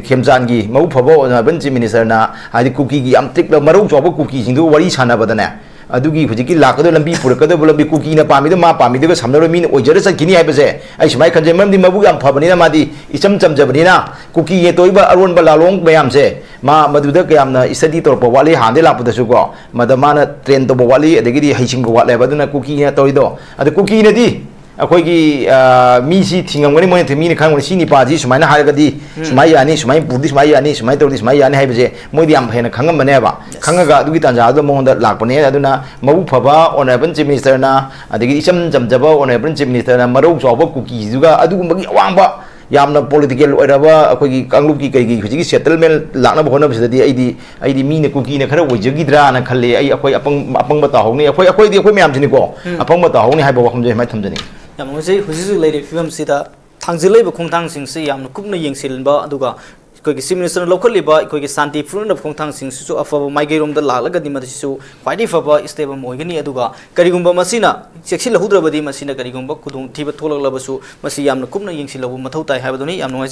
ꯈꯦꯝꯆꯥꯟꯒꯤ ꯃꯕꯨꯛ ꯐꯕ ꯑꯣꯅꯔꯦꯕꯜ ꯆꯤꯐ ꯃꯤꯅꯤꯁꯇꯔꯅ, ꯍꯥꯏꯗꯤ ꯀꯨꯀꯤꯒꯤ ꯌꯥꯝ ꯇꯤꯛꯂ ꯃꯔꯧ ꯆꯥꯎꯕ ꯀꯨꯀꯤꯁꯤꯡꯗꯨ ꯋꯥꯔꯤ ꯁꯥꯟꯅꯕꯗꯅꯦ, ꯑꯗꯨꯒꯤ ꯍꯧꯖꯤꯛꯀꯤ ꯂꯥꯛꯀꯗꯕ ꯂꯝꯕꯤ ꯄꯨꯔꯛꯀꯗꯕ ꯂꯝꯕꯤ ꯀꯨꯀꯤꯅ ꯄꯥꯝꯃꯤꯗꯣ ꯃꯥ ꯄꯥꯝꯃꯤꯗꯨꯒ ꯁꯝꯅꯔꯣꯏ, ꯃꯤꯅ ꯑꯣꯏꯖꯔ ꯆꯠꯈꯤꯅꯤ ꯍꯥꯏꯕꯁꯦ ꯑꯩ ꯁꯨꯃꯥꯏꯅ ꯈꯟꯖꯩ꯫ ꯃꯔꯝꯗꯤ ꯃꯕꯨꯛ ꯌꯥꯝ ꯐꯕꯅꯤꯅ, ꯃꯥꯗꯤ ꯏꯆꯝ ꯆꯝꯖꯕꯅꯤꯅ ꯀꯨꯀꯤꯅ ꯇꯧꯔꯤꯕ ꯑꯔꯣꯟꯕ ꯂꯥꯂꯣꯡ ꯃꯌꯥꯝꯁꯦ ꯃꯥ ꯃꯗꯨꯗ ꯀꯌꯥꯝꯅ ꯏꯁꯇꯗꯤ ꯇꯧꯔꯛꯄ ꯋꯥꯠꯂꯤ, ꯍꯥꯟꯅꯗꯩ ꯂꯥꯛꯄꯗꯁꯨꯀꯣ ꯃꯗ ꯃꯥꯅ ꯇ꯭ꯔꯦꯟ ꯇꯧꯕ ꯋꯥꯠꯂꯤ, ꯑꯗꯒꯤꯗꯤ ꯍꯩꯁꯤꯡꯕ ꯋꯥꯠꯂꯦꯕ꯫ ꯑꯗꯨꯅ ꯀꯨꯀꯤꯅ ꯇꯧꯔꯤꯗꯣ, ꯑꯗ ꯀꯨꯀꯤꯅꯗꯤ ꯑꯩꯈꯣꯏꯒꯤ, ꯑ, ꯃꯤꯁꯤ ꯊꯤꯡꯉꯝꯒꯅꯤ, ꯃꯣꯏꯅ ꯊꯤ- ꯃꯤꯅ ꯈꯪꯉꯝꯒꯅꯤ, ꯁꯤ ꯅꯤꯄꯥꯁꯤ ꯁꯨꯃꯥꯏꯅ ꯍꯥꯏꯔꯒꯗꯤ ꯁꯨꯃꯥꯏꯅ ꯌꯥꯅꯤ, ꯁꯨꯃꯥꯏꯅ ꯄꯨꯔꯗꯤ ꯁꯨꯃꯥꯏꯅ ꯌꯥꯅꯤ, ꯁꯨꯃꯥꯏꯅ ꯇꯧꯔꯗꯤ ꯁꯨꯃꯥꯏꯅ ꯌꯥꯅꯤ ꯍꯥꯏꯕꯁꯦ ꯃꯣꯏꯗꯤ ꯌꯥꯝ ꯍꯦꯟꯅ ꯈꯪꯉꯝꯕꯅꯦꯕ꯫ ꯈꯪꯉꯒ ꯑꯗꯨꯒꯤ ꯇꯥꯟꯖꯥꯗꯨꯗ ꯃꯉꯣꯟꯗ ꯂꯥꯛꯄꯅꯦ꯫ ꯑꯗꯨꯅ ꯃꯕꯨꯛ ꯐꯕ ꯑꯣꯅꯔꯦꯕꯜ ꯆꯤꯐ ꯃꯤꯅꯤꯁꯇꯔꯅ, ꯑꯗꯒꯤ ꯏꯆꯝ ꯆꯝꯖꯕ ꯑꯣꯅꯔꯦꯕꯜ ꯆꯤꯐ ꯃꯤꯅꯤꯁꯇꯔꯅ ꯃꯔꯧ ꯆꯥꯎꯕ ꯀꯨꯀꯤꯗꯨꯒ ꯑꯗꯨꯒꯨꯝꯕꯒꯤ ꯑꯋꯥꯡꯕ ꯌꯥꯝꯅ ꯄꯣꯂꯤꯇꯤꯀꯦꯜ ꯑꯣꯏꯔꯕ ꯑꯩꯈꯣꯏꯒꯤ ꯀꯥꯡꯂꯨꯞꯀꯤ ꯀꯩꯒꯤ ꯍꯧꯖꯤꯛꯀꯤ ꯁꯦꯇꯜꯃꯦꯟ ꯂꯥꯛꯅꯕ ꯍꯣꯠꯅꯕꯁꯤꯗꯗꯤ ꯑꯩꯗꯤ, ꯑꯩꯗꯤ ꯃꯤꯅ ꯀꯨꯀꯤꯅ ꯈꯔ ꯑꯣꯏꯖꯈꯤꯗ꯭ꯔꯥꯅ ꯈꯜꯂꯤ꯫ ꯑꯩ, ꯑꯩꯈꯣꯏ ꯑꯄꯪ-, ꯑꯄꯪꯕ ꯇꯥꯍꯧꯅꯤ, ꯑꯩꯈꯣꯏ, ꯑꯩꯈꯣꯏꯗꯤ ꯑꯩꯈꯣꯏ ꯃꯌꯥꯝꯁꯤꯅꯤꯀꯣ, ꯑꯄꯪꯕ ꯇꯥꯍꯧꯅꯤ ꯍꯥꯏꯕ ꯋꯥꯐꯝꯁꯦ ꯁꯨꯃꯥꯏꯅ ꯊꯝꯖꯅꯤꯡꯉꯤ꯫ ꯌꯥꯝ ꯅꯨꯡꯉꯥꯏꯖꯩ꯫ ꯍꯧꯖꯤꯛ ꯍꯧꯖꯤꯛ ꯂꯩꯔꯤꯕ ꯐꯤꯕꯝꯁꯤꯗ ꯊꯥꯡꯖꯤꯜꯂꯛꯏꯕ ꯈꯣꯡꯊꯥꯡꯁꯤꯡꯁꯤ ꯌꯥꯝꯅ ꯀꯨꯞꯅ ꯌꯦꯡꯁꯤꯟꯕ, ꯑꯗꯨꯒ ꯑꯩꯈꯣꯏꯒꯤ ꯆꯤꯐ ꯃꯤꯅꯤꯁꯇꯔꯅ ꯂꯧꯈꯠꯂꯤꯕ ꯑꯩꯈꯣꯏꯒꯤ ꯁꯥꯟꯇꯤ ꯐꯨꯔꯛꯅꯕ ꯈꯣꯡꯊꯥꯡꯁꯤꯡꯁꯤꯁꯨ ꯑꯐꯕ ꯃꯥꯏꯀꯩꯔꯣꯝꯗ ꯂꯥꯛꯂꯒꯗꯤ ꯃꯁꯤꯁꯨ ꯈ꯭ꯋꯥꯏꯗꯒꯤ ꯐꯕ ꯁ꯭ꯇꯦꯞ ꯑꯃ ꯑꯣꯏꯒꯅꯤ꯫ ꯑꯗꯨꯒ ꯀꯔꯤꯒꯨꯝꯕ ꯃꯁꯤꯅ ꯆꯦꯛꯁꯤꯜꯍꯧꯗ꯭ꯔꯕꯗꯤ ꯃꯁꯤꯅ ꯀꯔꯤꯒꯨꯝꯕ ꯈꯨꯗꯣꯡꯊꯤꯕ ꯊꯣꯛꯂꯛꯂꯕꯁꯨ ꯃꯁꯤ ꯌꯥꯝꯅ ꯀꯨꯞꯅ ꯌꯦꯡꯁꯤꯜꯍꯧꯕ ꯃꯊꯧ ꯇꯥꯏ ꯍꯥꯏꯕꯗꯨꯅꯤ꯫ ꯌꯥꯝ ꯅꯨꯡꯉꯥꯏꯖꯩ꯫